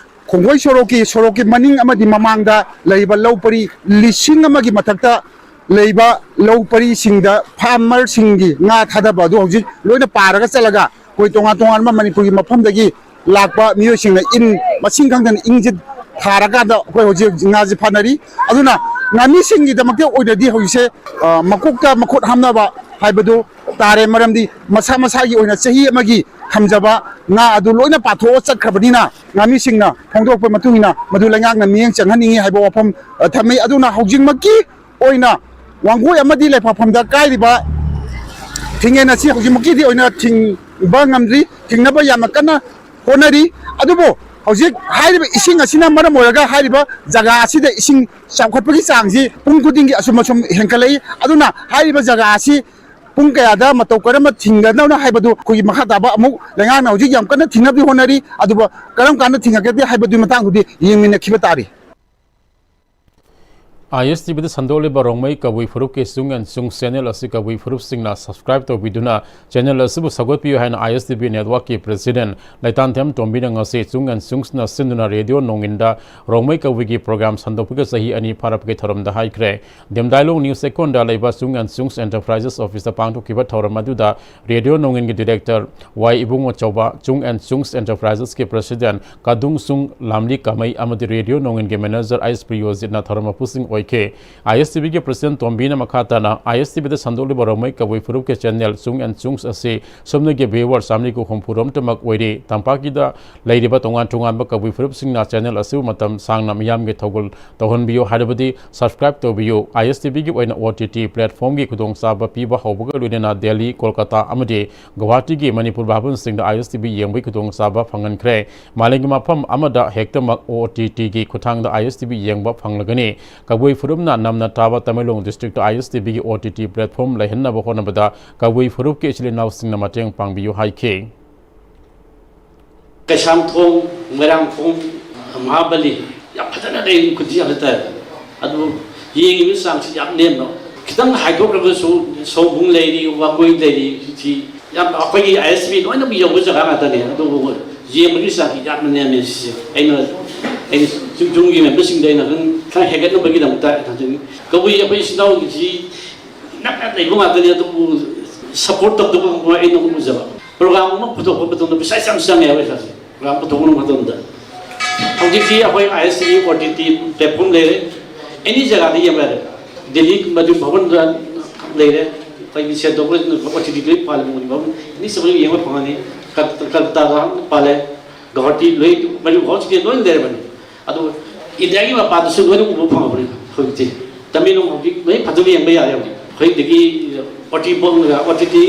ꯈꯣꯡꯒꯣꯏ ꯁꯣꯔꯣꯛꯀꯤ, ꯁꯣꯔꯣꯛꯀꯤ ꯃꯅꯤꯡ ꯑꯃꯗꯤ ꯃꯃꯥꯡꯗ ꯂꯩꯔꯤꯕ ꯂꯧ ꯄꯔꯤ ꯂꯤꯁꯤꯡ ꯑꯃꯒꯤ ꯃꯊꯛꯇ ꯂꯩꯕ ꯂꯧ ꯄꯔꯤꯁꯤꯡꯗ ꯐꯥꯔꯃꯔꯁꯤꯡꯒꯤ ꯉꯥ ꯊꯥꯗꯕ ꯑꯗꯨ ꯍꯧꯖꯤꯛ ꯂꯣꯏꯅ ꯄꯥꯔꯒ ꯆꯠꯂꯒ ꯑꯩꯈꯣꯏ ꯇꯣꯉꯥꯟ ꯇꯣꯉꯥꯟꯕ ꯃꯅꯤꯄꯨꯔꯒꯤ ꯃꯐꯝꯗꯒꯤ ꯂꯥꯛꯄ ꯃꯤꯑꯣꯏꯁꯤꯡꯅ ꯏꯟ ꯃꯁꯤꯡ ꯈꯪꯗꯅ ꯏꯟꯁꯤ ꯊꯥꯔꯀꯥꯟꯗ ꯑꯩꯈꯣꯏ ꯍꯧꯖꯤꯛ ꯍꯧꯖꯤꯛ ꯉꯥꯁꯤ ꯐꯥꯅꯔꯤ꯫ ꯑꯗꯨꯅ ꯉꯥꯃꯤꯁꯤꯡꯒꯤꯗꯃꯛꯇ ꯑꯣꯏꯅꯗꯤ ꯍꯧꯖꯤꯛꯁꯦ, ꯑ, ꯃꯀꯣꯛꯇ ꯃꯈꯨꯠ ꯍꯥꯝꯅꯕ ꯍꯥꯏꯕꯗꯨ ꯇꯥꯔꯦ꯫ ꯃꯔꯝꯗꯤ ꯃꯁꯥ ꯃꯁꯥꯒꯤ ꯑꯣꯏꯅ ꯆꯍꯤ ꯑꯃꯒꯤ ꯊꯝꯖꯕ ꯉꯥ ꯑꯗꯨ ꯂꯣꯏꯅ ꯄꯥꯊꯣꯛꯑ ꯆꯠꯈ꯭ꯔꯕꯅꯤꯅ ꯉꯥꯃꯤꯁꯤꯡꯅ ꯐꯣꯡꯗꯣꯛꯄ ꯃꯇꯨꯡ ꯏꯟꯅ ꯃꯗꯨ ꯂꯩꯉꯥꯛꯅ ꯃꯤꯠꯌꯦꯡ ꯆꯪꯍꯟꯅꯤꯡꯏ ꯍꯥꯏꯕ ꯋꯥꯐꯝ, ꯑ, ꯊꯝꯃꯤ꯫ ꯑꯗꯨꯅ ꯍꯧꯖꯤꯛꯃꯛꯀꯤ ꯑꯣꯏꯅ ꯋꯥꯡꯒꯣꯏ ꯑꯃꯗꯤ ꯂꯩꯐꯥꯐꯝꯗ ꯀꯥꯏꯔꯤꯕ ꯊꯤꯡꯉꯦꯟ ꯑꯁꯤ ꯍꯧꯖꯤꯛꯃꯛꯀꯤꯗꯤ ꯑꯣꯏꯅ ꯊꯤꯡꯕ ꯉꯝꯗ꯭ꯔꯤ꯫ ꯊꯤꯡꯅꯕ ꯌꯥꯝꯅ ꯀꯟꯅ ꯍꯣꯠꯅꯔꯤ꯫ ꯑꯗꯨꯕꯨ ꯍꯧꯖꯤꯛ ꯍꯥꯏꯔꯤꯕ ꯏꯁꯤꯡ ꯑꯁꯤꯅ ꯃꯔꯝ ꯑꯣꯏꯔꯒ ꯍꯥꯏꯔꯤꯕ ꯖꯒꯥ ꯑꯁꯤꯗ ꯏꯁꯤꯡ ꯆꯥꯎꯈꯠꯄꯒꯤ ꯆꯥꯡꯁꯤ ꯄꯨꯡ ꯈꯨꯗꯤꯡꯒꯤ ꯑꯁꯨꯝ ꯑꯁꯨꯝ ꯍꯦꯟꯒꯠꯂꯛꯏ꯫ ꯑꯗꯨꯅ ꯍꯥꯏꯔꯤꯕ ꯖꯒꯥ ꯑꯁꯤ ꯄꯨꯡ ꯀꯌꯥꯗ ꯃꯇꯧ ꯀꯔꯝꯅ ꯊꯤꯡꯒꯗꯕꯅꯣ ꯍꯥꯏꯕꯗꯨ ꯑꯩꯈꯣꯏꯒꯤ ꯃꯈꯥ ꯇꯥꯕ ꯑꯃꯨꯛ ꯂꯩꯉꯥꯛꯅ ꯍꯧꯖꯤꯛ ꯌꯥꯝ ꯀꯟꯅ ꯊꯤꯡꯅꯕꯗꯤ ꯍꯣꯠꯅꯔꯤ꯫ ꯑꯗꯨꯕꯨ ꯀꯔꯝ ꯀꯥꯟꯗ ꯊꯤꯡꯉꯛꯀꯗꯦ ꯍꯥꯏꯕꯗꯨꯒꯤ ꯃꯇꯥꯡꯗꯨꯗꯤ ꯌꯦꯡꯃꯤꯟꯅꯈꯤꯕ ꯇꯥꯔꯤ꯫ ꯑꯥꯏ ꯑꯦꯁ ꯇꯤ ꯚꯤꯗ ꯁꯟꯗꯣꯛꯂꯤꯕ ꯔꯣꯡꯃꯩ ꯀꯕꯨꯏ ꯐꯨꯔꯨꯞꯀꯤ ꯆꯨꯡ ꯑꯦꯟ ꯆꯨꯡꯁ ꯆꯦꯅꯦꯜ ꯑꯁꯤ ꯀꯕꯨꯏ ꯐꯨꯔꯨꯞꯁꯤꯡꯅ subscribe ꯇꯧꯕꯤꯗꯨꯅ ꯆꯦꯅꯦꯜ ꯑꯁꯤꯕꯨ ꯁꯧꯒꯠꯄꯤꯌꯨ ꯍꯥꯏꯅ ꯑꯥꯏ ꯑꯦꯁ ꯇꯤ ꯚꯤ ꯅꯦꯠꯋꯥꯔꯛꯀꯤ ꯄ꯭ꯔꯦꯁꯤꯗꯦꯟꯠ ꯂꯩꯇꯥꯟꯊꯦꯝ ꯇꯣꯝꯕꯤꯅ ꯉꯁꯤ ꯆꯨꯡ ꯑꯦꯟ ꯆꯨꯡꯁꯅ ꯁꯤꯟꯗꯨꯅ ꯔꯦꯗꯤꯑꯣ ꯅꯣꯡꯏꯟꯗ ꯔꯣꯡꯃꯩ ꯀꯕꯨꯏꯒꯤ ꯄ꯭ꯔꯣꯒ꯭ꯔꯥꯝ ꯁꯟꯗꯣꯛꯄꯒꯤ ꯆꯍꯤ ꯑꯅꯤ ꯐꯥꯔꯛꯄꯒꯤ ꯊꯧꯔꯝꯗ ꯍꯥꯏꯈ꯭ꯔꯦ꯫ ꯗꯦꯝꯗꯥꯏꯂꯣꯡ ꯅ꯭ꯌꯨꯁ ꯆꯦꯛꯀꯣꯟꯗ ꯂꯩꯕ ꯆꯨꯡ ꯑꯦꯟ ꯆꯨꯡꯁ ꯑꯦꯟꯇꯔꯄ꯭ꯔꯥꯏꯖꯦꯁ ꯑꯣꯐꯤꯁꯇ ꯄꯥꯡꯊꯣꯛꯈꯤꯕ ꯊꯧꯔꯝ ꯑꯗꯨꯗ ꯔꯦꯗꯤꯑꯣ ꯅꯣꯡꯏꯟꯒꯤ director Y Ibungo Chaoba, Chung and Chungs ꯑꯦꯟꯇꯔꯄ꯭ꯔꯥꯏꯖꯦꯁꯀꯤ ꯄ꯭ꯔꯦꯁꯤꯗꯦꯟꯠ ꯀꯥꯗꯨꯡ ꯆꯨꯡ ꯂꯥꯝꯂꯤ ꯀꯥꯃꯩ ꯑꯃꯗꯤ ꯔꯦꯗꯤꯑꯣ ꯅꯣꯡꯏꯟꯒꯤ ꯃꯦꯅꯦꯖꯔ ꯑꯩꯁ ꯄ꯭ꯔꯤꯌꯣꯖꯤꯠꯅ ꯊꯧꯔꯝ ꯃꯄꯨꯁꯤꯡ ꯑꯣꯏ ꯍꯥꯏꯈꯤ꯫ ꯑꯥꯏ ꯑꯦꯁ ꯇꯤ ꯚꯤꯒꯤ ꯄ꯭ꯔꯁꯤꯗꯦꯟ ꯇꯣꯝꯕꯤꯅ ꯃꯈꯥ ꯇꯥꯅ ꯑꯥꯏ ꯑꯦꯁ ꯇꯤ ꯚꯤꯗ ꯁꯟꯗꯣꯛꯂꯤꯕ ꯔꯣꯡꯃꯩ ꯀꯕꯨꯏ ꯐꯨꯔꯨꯞꯀꯤ ꯆꯦꯅꯦꯜ ꯆꯨꯡ ꯑꯦꯟ ꯆꯨꯡꯁ ꯑꯁꯤ ꯁꯨꯞꯅꯒꯤ ꯚ꯭ꯌꯨꯋꯔ ꯆꯥꯝꯃꯔꯤ ꯍꯨꯝꯐꯨ ꯔꯣꯝꯇꯃꯛ ꯑꯣꯏꯔꯤ꯫ ꯇꯝꯄꯥꯛꯀꯤꯗ ꯂꯩꯔꯤꯕ ꯇꯣꯉꯥꯟ ꯇꯣꯉꯥꯟꯕ ꯀꯕꯨꯏ ꯐꯨꯔꯨꯞꯁꯤꯡꯅ ꯆꯦꯅꯦꯜ ꯑꯁꯤꯕꯨ ꯃꯇꯝ ꯁꯥꯡꯅ ꯃꯤꯌꯥꯝꯒꯤ ꯊꯧꯒꯜ ꯇꯧꯍꯟꯕꯤꯌꯨ, ꯍꯥꯏꯔꯕꯗꯤ ꯁꯕꯁꯀ꯭ꯔꯥꯏꯕ ꯇꯧꯕꯤꯌꯨ꯫ ꯑꯥꯏ ꯑꯦꯁ ꯇꯤ ꯚꯤꯒꯤ ꯑꯣꯏꯅ ꯑꯣ ꯇꯤ ꯇꯤ ꯄ꯭ꯂꯦꯠꯐꯣꯝꯒꯤ ꯈꯨꯗꯣꯡꯆꯥꯕ ꯄꯤꯕ ꯍꯧꯕꯒ ꯂꯣꯏꯅꯅ ꯗꯦꯜꯂꯤ, ꯀꯣꯜꯀꯇꯥ ꯑꯃꯗꯤ ꯒꯨꯋꯥꯍꯥꯇꯤꯒꯤ ꯃꯅꯤꯄꯨꯔ ꯚꯥꯕꯟꯁꯤꯡꯗ ꯑꯥꯏ ꯑꯦꯁ ꯇꯤ ꯚꯤ ꯌꯦꯡꯕꯒꯤ ꯈꯨꯗꯣꯡꯆꯥꯕ ꯐꯪꯍꯟꯈ꯭ꯔꯦ꯫ ꯃꯥꯂꯦꯝꯒꯤ ꯃꯐꯝ ꯑꯃꯗ ꯍꯦꯛꯇꯃꯛ ꯑꯣ ꯇꯤ ꯇꯤꯒꯤ ꯈꯨꯠꯊꯥꯡꯗ ꯑꯥꯏ ꯑꯦꯁ ꯇꯤ ꯚꯤ ꯌꯦꯡꯕ ꯐꯪꯂꯒꯅꯤ꯫ ꯀꯕꯨꯏ ꯐꯨꯔꯨꯞꯅ ꯅꯝꯅ ꯇꯥꯕ ꯇꯃꯦꯡꯂꯣꯡ ꯗꯤꯁꯇ꯭ꯔꯤꯛꯇ ꯑꯥꯏ ꯑꯦꯁ ꯇꯤ ꯚꯤꯒꯤ ꯑꯣ ꯇꯤ ꯇꯤ ꯄ꯭ꯂꯦꯠꯐꯣꯝ ꯂꯩꯍꯟꯅꯕ ꯍꯣꯠꯅꯕꯗ ꯀꯕꯨꯏ ꯐꯨꯔꯨꯞꯀꯤ ꯏꯆꯤꯜ ꯏꯅꯥꯎꯁꯤꯡꯅ ꯃꯇꯦꯡ ꯄꯥꯡꯕꯤꯌꯨ ꯍꯥꯏꯈꯤ꯫ ꯀꯩꯁꯥꯝꯊꯣꯡ, ꯃꯣꯏꯔꯥꯡꯈꯣꯡ, ꯃꯍꯥꯕꯂꯤ ꯌꯥꯝ ꯐꯖꯅ ꯂꯩ, ꯈꯨꯟꯁꯤ ꯌꯥꯝ ꯐꯖꯅ ꯇꯥꯏ꯫ ꯑꯗꯨꯕꯨ ꯌꯦꯡꯉꯤꯕ ꯆꯥꯡꯁꯤ ꯌꯥꯝ ꯅꯦꯝꯕ꯫ ꯈꯤꯇꯪ ꯍꯥꯏꯗꯣꯛꯈ꯭ꯔꯒꯁꯨ ꯁꯣꯝꯕꯨꯡ ꯂꯩꯔꯤ, ꯋꯥꯀꯣꯏ ꯂꯩꯔꯤ, ꯁꯤ ꯌꯥꯝ ꯑꯩꯈꯣꯏꯒꯤ ꯑꯥꯏ ꯑꯦꯁ ꯕꯤ ꯂꯣꯏꯅꯃꯛ ꯌꯧꯕ ꯖꯒꯥ ꯉꯥꯛꯇꯅꯦ꯫ ꯑꯗꯨꯕꯨ ꯌꯦꯡꯕꯒꯤ ꯆꯥꯡꯁꯤ ꯌꯥꯝꯅ ꯅꯦꯝꯃꯦ꯫ ꯁꯤꯁꯦ ꯑꯩꯅ, ꯑꯩꯅ ꯆꯨꯝ ꯆꯨꯝꯒꯤ ꯃꯦꯝꯕꯔꯁꯤꯡꯗ ꯑꯩꯅ ꯈꯔ, ꯈꯔ ꯍꯦꯟꯒꯠꯅꯕꯒꯤꯗꯃꯛꯇ ꯑꯩꯅ ꯊꯝꯖꯅꯤꯡꯉꯤ꯫ ꯀꯕꯨꯏ ꯑꯩꯈꯣꯏ ꯏꯆꯤꯟ ꯏꯅꯥꯎꯒꯤꯁꯤ ꯅꯛꯅ ꯂꯩꯕ ꯉꯥꯛꯇꯅꯤ, ꯑꯗꯨꯕꯨ ꯁꯄꯣꯔꯠ ꯇꯧꯗꯕ ꯑꯩꯅ ꯑꯗꯨꯝ ꯎꯖꯕ꯫ ꯄ꯭ꯔꯣꯒ꯭ꯔꯥꯝ ꯑꯃ ꯄꯨꯊꯣꯛꯄ ꯃꯇꯝꯗ ꯄꯩꯁꯥ ꯌꯥꯝ ꯆꯪꯉꯦ ꯍꯥꯏꯕ ꯄꯩꯁꯥꯁꯦ꯫ ꯄ꯭ꯔꯣꯒ꯭ꯔꯥꯝ ꯄꯨꯊꯣꯛꯄ ꯃꯇꯝꯗ ꯍꯧꯖꯤꯛꯇꯤ ꯑꯩꯈꯣꯏ I S T V O T T platform ꯂꯩꯔꯦ꯫ ꯑꯦꯅꯤ ꯖꯒꯥꯗ ꯌꯦꯡꯕ ꯌꯥꯔꯦ꯫ ꯗꯦꯜꯂꯤ ꯃꯅꯤꯄꯨꯔ ꯚꯕꯟꯗ ꯂꯩꯔꯦ꯫ ꯑꯩꯈꯣꯏꯒꯤ ꯁꯦꯟ ꯇꯧꯕ ꯑꯣ ꯇꯤ ꯇꯤ ꯂꯣꯏ ꯄꯥꯜꯂꯦ꯫ ꯃꯅꯤꯄꯨꯔ ꯚꯕꯟ ꯑꯦꯅꯤ ꯖꯒꯥꯗ ꯌꯦꯡꯕ ꯐꯪꯉꯅꯤ꯫ ꯀꯜ-, ꯀꯜꯀꯇꯥꯗ ꯄꯥꯜꯂꯦ, ꯒꯧꯍꯥꯇꯤ ꯂꯣꯏ, ꯃꯅꯤꯄꯨꯔ ꯍꯧꯖꯤꯛꯇꯤ ꯂꯣꯏ ꯂꯩꯔꯕꯅꯤ꯫ ꯑꯗꯨ ꯏꯟꯗꯤꯌꯥꯒꯤ ꯃꯄꯥꯟꯗꯁꯨ ꯂꯣꯏꯅ ꯎꯕ ꯐꯪꯉꯕꯅꯤ ꯍꯧꯖꯤꯛꯇꯤ꯫ ꯇꯃꯦꯡꯂꯣꯡ ꯍꯧꯖꯤꯛ ꯂꯣꯏ ꯐꯖꯅ ꯌꯦꯡꯕ ꯌꯥꯔꯦ ꯍꯧꯖꯤꯛ꯫ ꯑꯩꯈꯣꯏꯗꯒꯤ ꯑꯣ ꯇꯤ ꯕꯣꯛ, ꯑꯣ ꯇꯤ ꯇꯤ,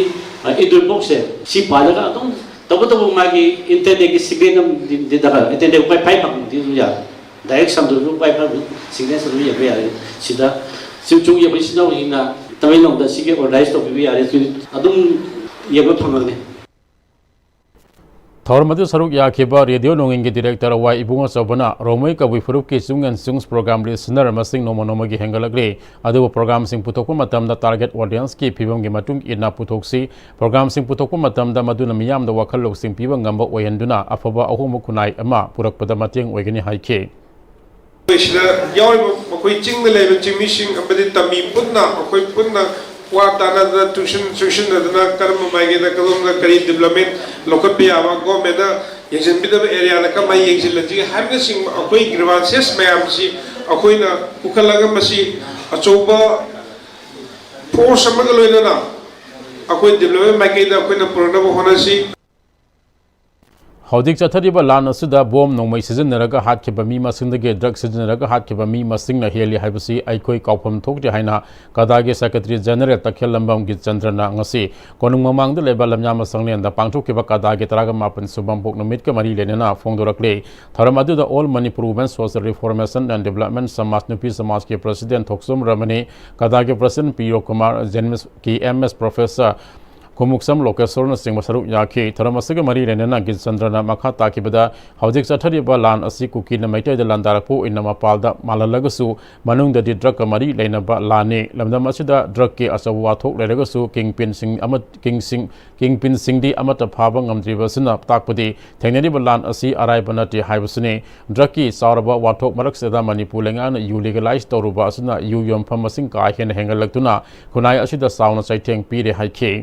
ꯑ, ꯏꯟꯗꯣꯔ ꯕꯣꯛꯁꯁꯦ ꯁꯤ ꯄꯥꯜꯂꯒ ꯑꯗꯨꯝ ꯇꯧꯕꯇꯕꯨ ꯃꯥꯒꯤ ꯏꯟꯇꯔꯅꯦꯠꯀꯤ ꯁꯤꯒꯅꯦꯜ ꯑꯃꯗꯤ ꯗꯔꯀꯥꯔ꯫ ꯏꯟꯇꯔꯅꯦꯠ ꯋꯥꯏ ꯐꯥꯏ ꯐꯪꯕꯗꯤ ꯑꯗꯨꯝ ꯌꯥꯔꯦ꯫ ꯗꯥꯏꯔꯦꯛ ꯁꯝꯗ꯭ꯔꯁꯨ ꯋꯥꯏ ꯐꯥꯏ ꯁꯤꯒꯅꯦꯜ ꯑꯗꯨꯝ ꯌꯦꯡꯕ ꯌꯥꯔꯦ꯫ ꯁꯤꯗ ꯆꯨꯝ ꯆꯨꯝ ꯌꯦꯡꯕ ꯏꯆꯤꯟ ꯏꯅꯥꯎꯁꯤꯡꯅ ꯇꯃꯦꯡꯂꯣꯡꯗ ꯁꯤꯒꯤ ꯑꯣꯔꯒꯅꯥꯏꯖ ꯇꯧꯕꯤꯕ ꯌꯥꯔꯦ꯫ ꯑꯗꯨꯝ ꯌꯦꯡꯕ ꯐꯪꯒꯅꯤ꯫ ꯊꯧꯔꯝ ꯑꯗꯨ ꯁꯔꯨꯛ ꯌꯥꯈꯤꯕ ꯔꯦꯗꯤꯑꯣ ꯅꯣꯡꯏꯟꯒꯤ ꯗꯤꯔꯦꯛꯇꯔ ꯋꯥꯏ ꯏꯕꯨꯡꯉꯣ ꯆꯧꯕꯅ ꯔꯣꯡꯃꯩ ꯀꯕꯨꯏ ꯐꯨꯔꯨꯞꯀꯤ ꯆꯨꯡ ꯑꯦꯟ ꯆꯨꯡꯁ ꯄ꯭ꯔꯣꯒ꯭ꯔꯥꯝ ꯂꯤꯁꯅꯔ ꯃꯁꯤꯡ ꯅꯣꯡꯃ ꯅꯣꯡꯃꯒꯤ ꯍꯦꯟꯒꯠꯂꯛꯂꯤ, ꯑꯗꯨꯕꯨ ꯄ꯭ꯔꯣꯒ꯭ꯔꯥꯝꯁꯤꯡ ꯄꯨꯊꯣꯛꯄ ꯃꯇꯝꯗ ꯇꯥꯔꯒꯦꯠ ꯑꯣꯗꯤꯌꯦꯟꯁꯀꯤ ꯐꯤꯕꯝꯒꯤ ꯃꯇꯨꯡ ꯏꯟꯅ ꯄꯨꯊꯣꯛꯁꯤ꯫ ꯄ꯭ꯔꯣꯒ꯭ꯔꯥꯝꯁꯤꯡ ꯄꯨꯊꯣꯛꯄ ꯃꯇꯝꯗ ꯃꯗꯨꯅ ꯃꯤꯌꯥꯝꯗ ꯋꯥꯈꯜ ꯂꯧꯁꯤꯡ ꯄꯤꯕ ꯉꯝꯕ ꯑꯣꯏꯍꯟꯗꯨꯅ ꯑꯐꯕ ꯑꯍꯣꯡꯕ ꯈꯨꯟꯅꯥꯏ ꯑꯃ ꯄꯨꯔꯛꯄꯗ ꯃꯇꯦꯡ ꯑꯣꯏꯒꯅꯤ ꯍꯥꯏꯈꯤ꯫ ꯑꯩꯈꯣꯏ ꯁꯤꯗ ꯌꯥꯎꯔꯤꯕ ꯃꯈꯣꯏ ꯆꯤꯡꯗ ꯂꯩꯕ ꯆꯤꯡꯃꯤꯁꯤꯡ ꯑꯃꯗꯤ ꯇꯝꯃꯤ ꯄꯨꯟꯅ ꯑꯩꯈꯣꯏ ꯄꯨꯟꯅ ꯋꯥ ꯇꯥꯟꯅꯗꯅ ꯇꯨꯏꯁꯟ ꯆꯨꯁꯤꯟꯅꯗꯅ ꯀꯔꯝꯕ ꯃꯥꯏꯀꯩꯗ ꯀꯔꯣꯝꯗ ꯀꯔꯤ ꯗꯤꯕ꯭ꯂꯞꯃꯦꯟ ꯂꯧꯈꯠꯄ ꯌꯥꯕ, ꯒꯣꯔꯃꯦꯟꯅ ꯌꯦꯡꯁꯤꯟꯕꯤꯗꯕ ꯑꯦꯔꯤꯌꯥꯗ ꯀꯃꯥꯏꯅ ꯌꯦꯡꯁꯤꯜꯂꯁꯤꯒꯦ ꯍꯥꯏꯕꯅꯆꯤꯡꯕ ꯑꯩꯈꯣꯏ ꯒ꯭ꯔꯤꯚꯥꯟꯁꯦꯁ ꯃꯌꯥꯝꯁꯤ ꯑꯩꯈꯣꯏꯅ ꯄꯨꯈꯠꯂꯒ ꯃꯁꯤ ꯑꯆꯧꯕ ꯐꯣꯔꯁ ꯑꯃꯒ ꯂꯣꯏꯅꯅ ꯑꯩꯈꯣꯏ ꯗꯤꯕ꯭ꯂꯞꯃꯦꯟ ꯃꯥꯏꯀꯩꯗ ꯑꯩꯈꯣꯏꯅ ꯄꯨꯔꯛꯅꯕ ꯍꯣꯠꯅꯁꯤ꯫ ꯍꯧꯖꯤꯛ ꯆꯠꯊꯔꯤꯕ ꯂꯥꯟ ꯑꯁꯤꯗ ꯕꯣꯝ ꯅꯣꯡꯃꯩ ꯁꯤꯖꯤꯟꯅꯔꯒ ꯍꯥꯠꯈꯤꯕ ꯃꯤ ꯃꯁꯤꯡꯗꯒꯤ ꯗ꯭ꯔꯒ ꯁꯤꯖꯤꯟꯅꯔꯒ ꯍꯥꯠꯈꯤꯕ ꯃꯤ ꯃꯁꯤꯡꯅ ꯍꯦꯜꯂꯤ ꯍꯥꯏꯕꯁꯤ ꯑꯩꯈꯣꯏ ꯀꯥꯎꯐꯝ ꯊꯣꯛꯇꯦ ꯍꯥꯏꯅ ꯀꯗꯥꯒꯤ ꯁꯦꯀ꯭ꯔꯦꯇꯔꯤ ꯖꯦꯅꯔꯦꯜ ꯇꯈꯦꯜꯂꯝꯕꯝ ꯒꯤꯆꯟꯗ꯭ꯔꯅ ꯉꯁꯤ ꯀꯣꯅꯨꯡ ꯃꯃꯥꯡꯗ ꯂꯩꯕ ꯂꯝꯌꯥ ꯃꯁꯪꯂꯦꯟꯗ ꯄꯥꯡꯊꯣꯛꯈꯤꯕ ꯀꯗꯥꯒꯤ ꯇꯔꯥꯒ ꯃꯥꯄꯟ ꯁꯨꯕ ꯄꯣꯛ ꯅꯨꯃꯤꯠꯀ ꯃꯔꯤ ꯂꯩꯅꯅ ꯐꯣꯡꯗꯣꯔꯛꯂꯤ꯫ ꯊꯧꯔꯝ ꯑꯗꯨꯗ All Manipur Women Social Reformation and Development ꯁꯃꯥꯖ ꯅꯨꯄꯤ ꯁꯃꯥꯖꯀꯤ ꯄ꯭ꯔꯁꯤꯗꯦꯟ ꯊꯣꯛꯆꯣꯝ ꯔꯃꯅꯤ, ꯀꯗꯥꯒꯤ ꯄ꯭ꯔꯁꯤꯗꯦꯟ ꯄꯤꯌꯣ ꯀꯨꯃꯥꯔ, ꯖꯦꯅꯤꯝꯁ ꯀꯤ ꯑꯦꯝ ꯑꯦꯁ ꯄ꯭ꯔꯣꯐꯦꯁꯔ ꯈꯨꯃꯨꯛꯁꯝ ꯂꯣꯀꯦꯁꯣꯔꯅꯆꯤꯡꯕ ꯁꯔꯨꯛ ꯌꯥꯈꯤ꯫ ꯊꯧꯔꯝ ꯑꯁꯤꯒ ꯃꯔꯤ ꯂꯩꯅꯅ ꯒꯤꯆꯟꯗ꯭ꯔꯅ ꯃꯈꯥ ꯇꯥꯈꯤꯕꯗ, ꯍꯧꯖꯤꯛ ꯆꯠꯊꯔꯤꯕ ꯂꯥꯟ ꯑꯁꯤ ꯀꯨꯀꯤꯅ ꯃꯩꯇꯩꯗ ꯂꯥꯟꯗꯥꯔꯛꯄ ꯑꯣꯏꯅ ꯃꯄꯥꯜꯗ ꯃꯥꯜꯍꯜꯂꯒꯁꯨ ꯃꯅꯨꯡꯗꯗꯤ ꯗ꯭ꯔꯒꯀ ꯃꯔꯤ ꯂꯩꯅꯕ ꯂꯥꯟꯅꯤ꯫ ꯂꯝꯗꯝ ꯑꯁꯤꯗ ꯗ꯭ꯔꯒꯀꯤ ꯑꯆꯧꯕ ꯋꯥꯊꯣꯛ ꯂꯩꯔꯒꯁꯨ ꯀꯤꯡꯄꯤꯟꯁꯤꯡ ꯑꯃ-, ꯀꯤꯡꯁꯤꯡ-, ꯀꯤꯡꯄꯤꯟꯁꯤꯡꯗꯤ ꯑꯃꯠꯇ ꯐꯥꯕ ꯉꯝꯗ꯭ꯔꯤꯕ ꯑꯁꯤꯅ ꯇꯥꯛꯄꯗꯤ ꯊꯦꯡꯅꯔꯤꯕ ꯂꯥꯟ ꯑꯁꯤ ꯑꯔꯥꯏꯕ ꯅꯠꯇꯦ ꯍꯥꯏꯕꯁꯤꯅꯤ꯫ ꯗ꯭ꯔꯒꯀꯤ ꯆꯥꯎꯔꯕ ꯋꯥꯊꯣꯛ ꯃꯔꯛꯁꯤꯗ ꯃꯅꯤꯄꯨꯔ ꯂꯩꯉꯥꯛꯅ ꯌꯨ ꯂꯤꯒꯦꯂꯥꯏꯖ ꯇꯧꯔꯨꯕ ꯑꯁꯤꯅ ꯌꯨ ꯌꯣꯟꯐꯝ ꯃꯁꯤꯡ ꯀꯥ ꯍꯦꯟꯅ ꯍꯦꯟꯒꯠꯂꯛꯇꯨꯅ ꯈꯨꯟꯅꯥꯏ ꯑꯁꯤꯗ ꯆꯥꯎꯅ ꯆꯩꯊꯦꯡ ꯄꯤꯔꯦ ꯍꯥꯏꯈꯤ꯫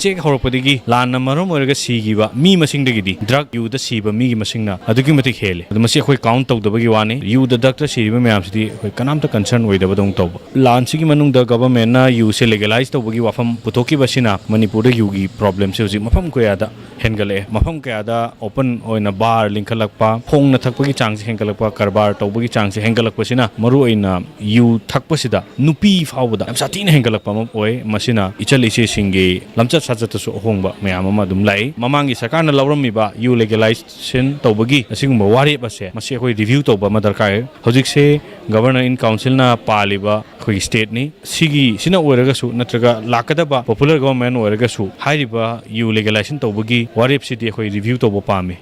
ꯍꯦꯛ ꯍꯧꯔꯛꯄꯗꯒꯤ ꯂꯥꯟꯅ ꯃꯔꯝ ꯑꯣꯏꯔꯒ ꯁꯤꯈꯤꯕ ꯃꯤ ꯃꯁꯤꯡꯗꯒꯤꯗꯤ ꯗ꯭ꯔꯒ ꯌꯨꯗ ꯁꯤꯕ ꯃꯤꯒꯤ ꯃꯁꯤꯡꯅ ꯑꯗꯨꯛꯀꯤ ꯃꯇꯤꯛ ꯍꯦꯜꯂꯦ꯫ ꯑꯗꯣ ꯃꯁꯤ ꯑꯩꯈꯣꯏ ꯀꯥꯎꯟ ꯇꯧꯗꯕꯒꯤ ꯋꯥꯅꯤ꯫ ꯌꯨꯗ ꯗ꯭ꯔꯒꯇ ꯁꯤꯔꯤꯕ ꯃꯌꯥꯝꯁꯤꯗꯤ ꯑꯩꯈꯣꯏ ꯀꯅꯥꯝꯇ ꯀꯟꯁꯔꯟ ꯑꯣꯏꯗꯕꯗꯧꯅ ꯇꯧꯕ꯫ ꯂꯥꯟꯁꯤꯒꯤ ꯃꯅꯨꯡꯗ ꯒꯚꯔꯟꯃꯦꯟꯠꯅ ꯌꯨꯁꯦ ꯂꯤꯒꯦꯂꯥꯏꯖ ꯇꯧꯕꯒꯤ ꯋꯥꯐꯝ ꯄꯨꯊꯣꯛꯈꯤꯕꯁꯤꯅ ꯃꯅꯤꯄꯨꯔꯗ ꯌꯨꯒꯤ ꯄ꯭ꯔꯣꯕ꯭ꯂꯦꯝꯁꯦ ꯍꯧꯖꯤꯛ ꯃꯐꯝ ꯀꯌꯥꯗ ꯍꯦꯟꯒꯠꯂꯛꯑꯦ꯫ ꯃꯐꯝ ꯀꯌꯥꯗ ꯑꯣꯄꯟ ꯑꯣꯏꯅ ꯕꯥꯔ ꯂꯤꯡꯈꯠꯂꯛꯄ, ꯈꯣꯡꯅ ꯊꯛꯄꯒꯤ ꯆꯥꯡꯁꯦ ꯍꯦꯟꯒꯠꯂꯛꯄ, ꯀꯔꯕꯥꯔ ꯇꯧꯕꯒꯤ ꯆꯥꯡꯁꯦ ꯍꯦꯟꯒꯠꯂꯛꯄꯁꯤꯅ ꯃꯔꯨꯑꯣꯏꯅ ꯌꯨ ꯊꯛꯄꯁꯤꯗ ꯅꯨꯄꯤ ꯐꯥꯎꯕꯗ ꯌꯥꯝ ꯁꯥꯊꯤꯅ ꯍꯦꯟꯒꯠꯂꯛꯄ ꯑꯃ ꯑꯣꯏ꯫ ꯃꯁꯤꯅ ꯏꯆꯜ ꯏꯆꯦꯁꯤꯡꯒꯤ ꯂꯝꯆꯠ ꯁꯥꯖꯠꯇꯁꯨ ꯑꯍꯣꯡꯕ ꯃꯌꯥꯝ ꯑꯃ ꯑꯗꯨꯝ ꯂꯥꯛꯏ꯫ ꯃꯃꯥꯡꯒꯤ ꯁꯔꯀꯥꯔꯅ ꯂꯧꯔꯝꯃꯤꯕ ꯌꯨ ꯂꯤꯒꯦꯂꯥꯏꯖꯦꯁꯟ ꯇꯧꯕꯒꯤ ꯑꯁꯤꯒꯨꯝꯕ ꯋꯥꯔꯦꯞ ꯑꯁꯦ ꯃꯁꯤ ꯑꯩꯈꯣꯏ ꯔꯤꯚ꯭ꯌꯨ ꯇꯧꯕ ꯑꯃ ꯗꯔꯀꯥꯔ ꯑꯣꯏ꯫ ꯍꯧꯖꯤꯛꯁꯦ Governor in Councilꯅ ꯄꯥꯜꯂꯤꯕ ꯑꯩꯈꯣꯏꯒꯤ ꯁ꯭ꯇꯦꯠꯅꯤ꯫ ꯁꯤꯒꯤ, ꯁꯤꯅ ꯑꯣꯏꯔꯒꯁꯨ ꯅꯠꯇ꯭ꯔꯒ ꯂꯥꯛꯀꯗꯕ ꯄꯣꯄꯨꯂꯔ ꯒꯣꯚꯔꯟꯃꯦꯟꯠ ꯑꯣꯏꯔꯒꯁꯨ ꯍꯥꯏꯔꯤꯕ ꯌꯨ ꯂꯤꯒꯦꯂꯥꯏꯖꯦꯁꯟ ꯇꯧꯕꯒꯤ ꯋꯥꯔꯦꯞꯁꯤꯗꯤ ꯑꯩꯈꯣꯏ ꯔꯤꯚ꯭ꯌꯨ ꯇꯧꯕ ꯄꯥꯝꯃꯤ꯫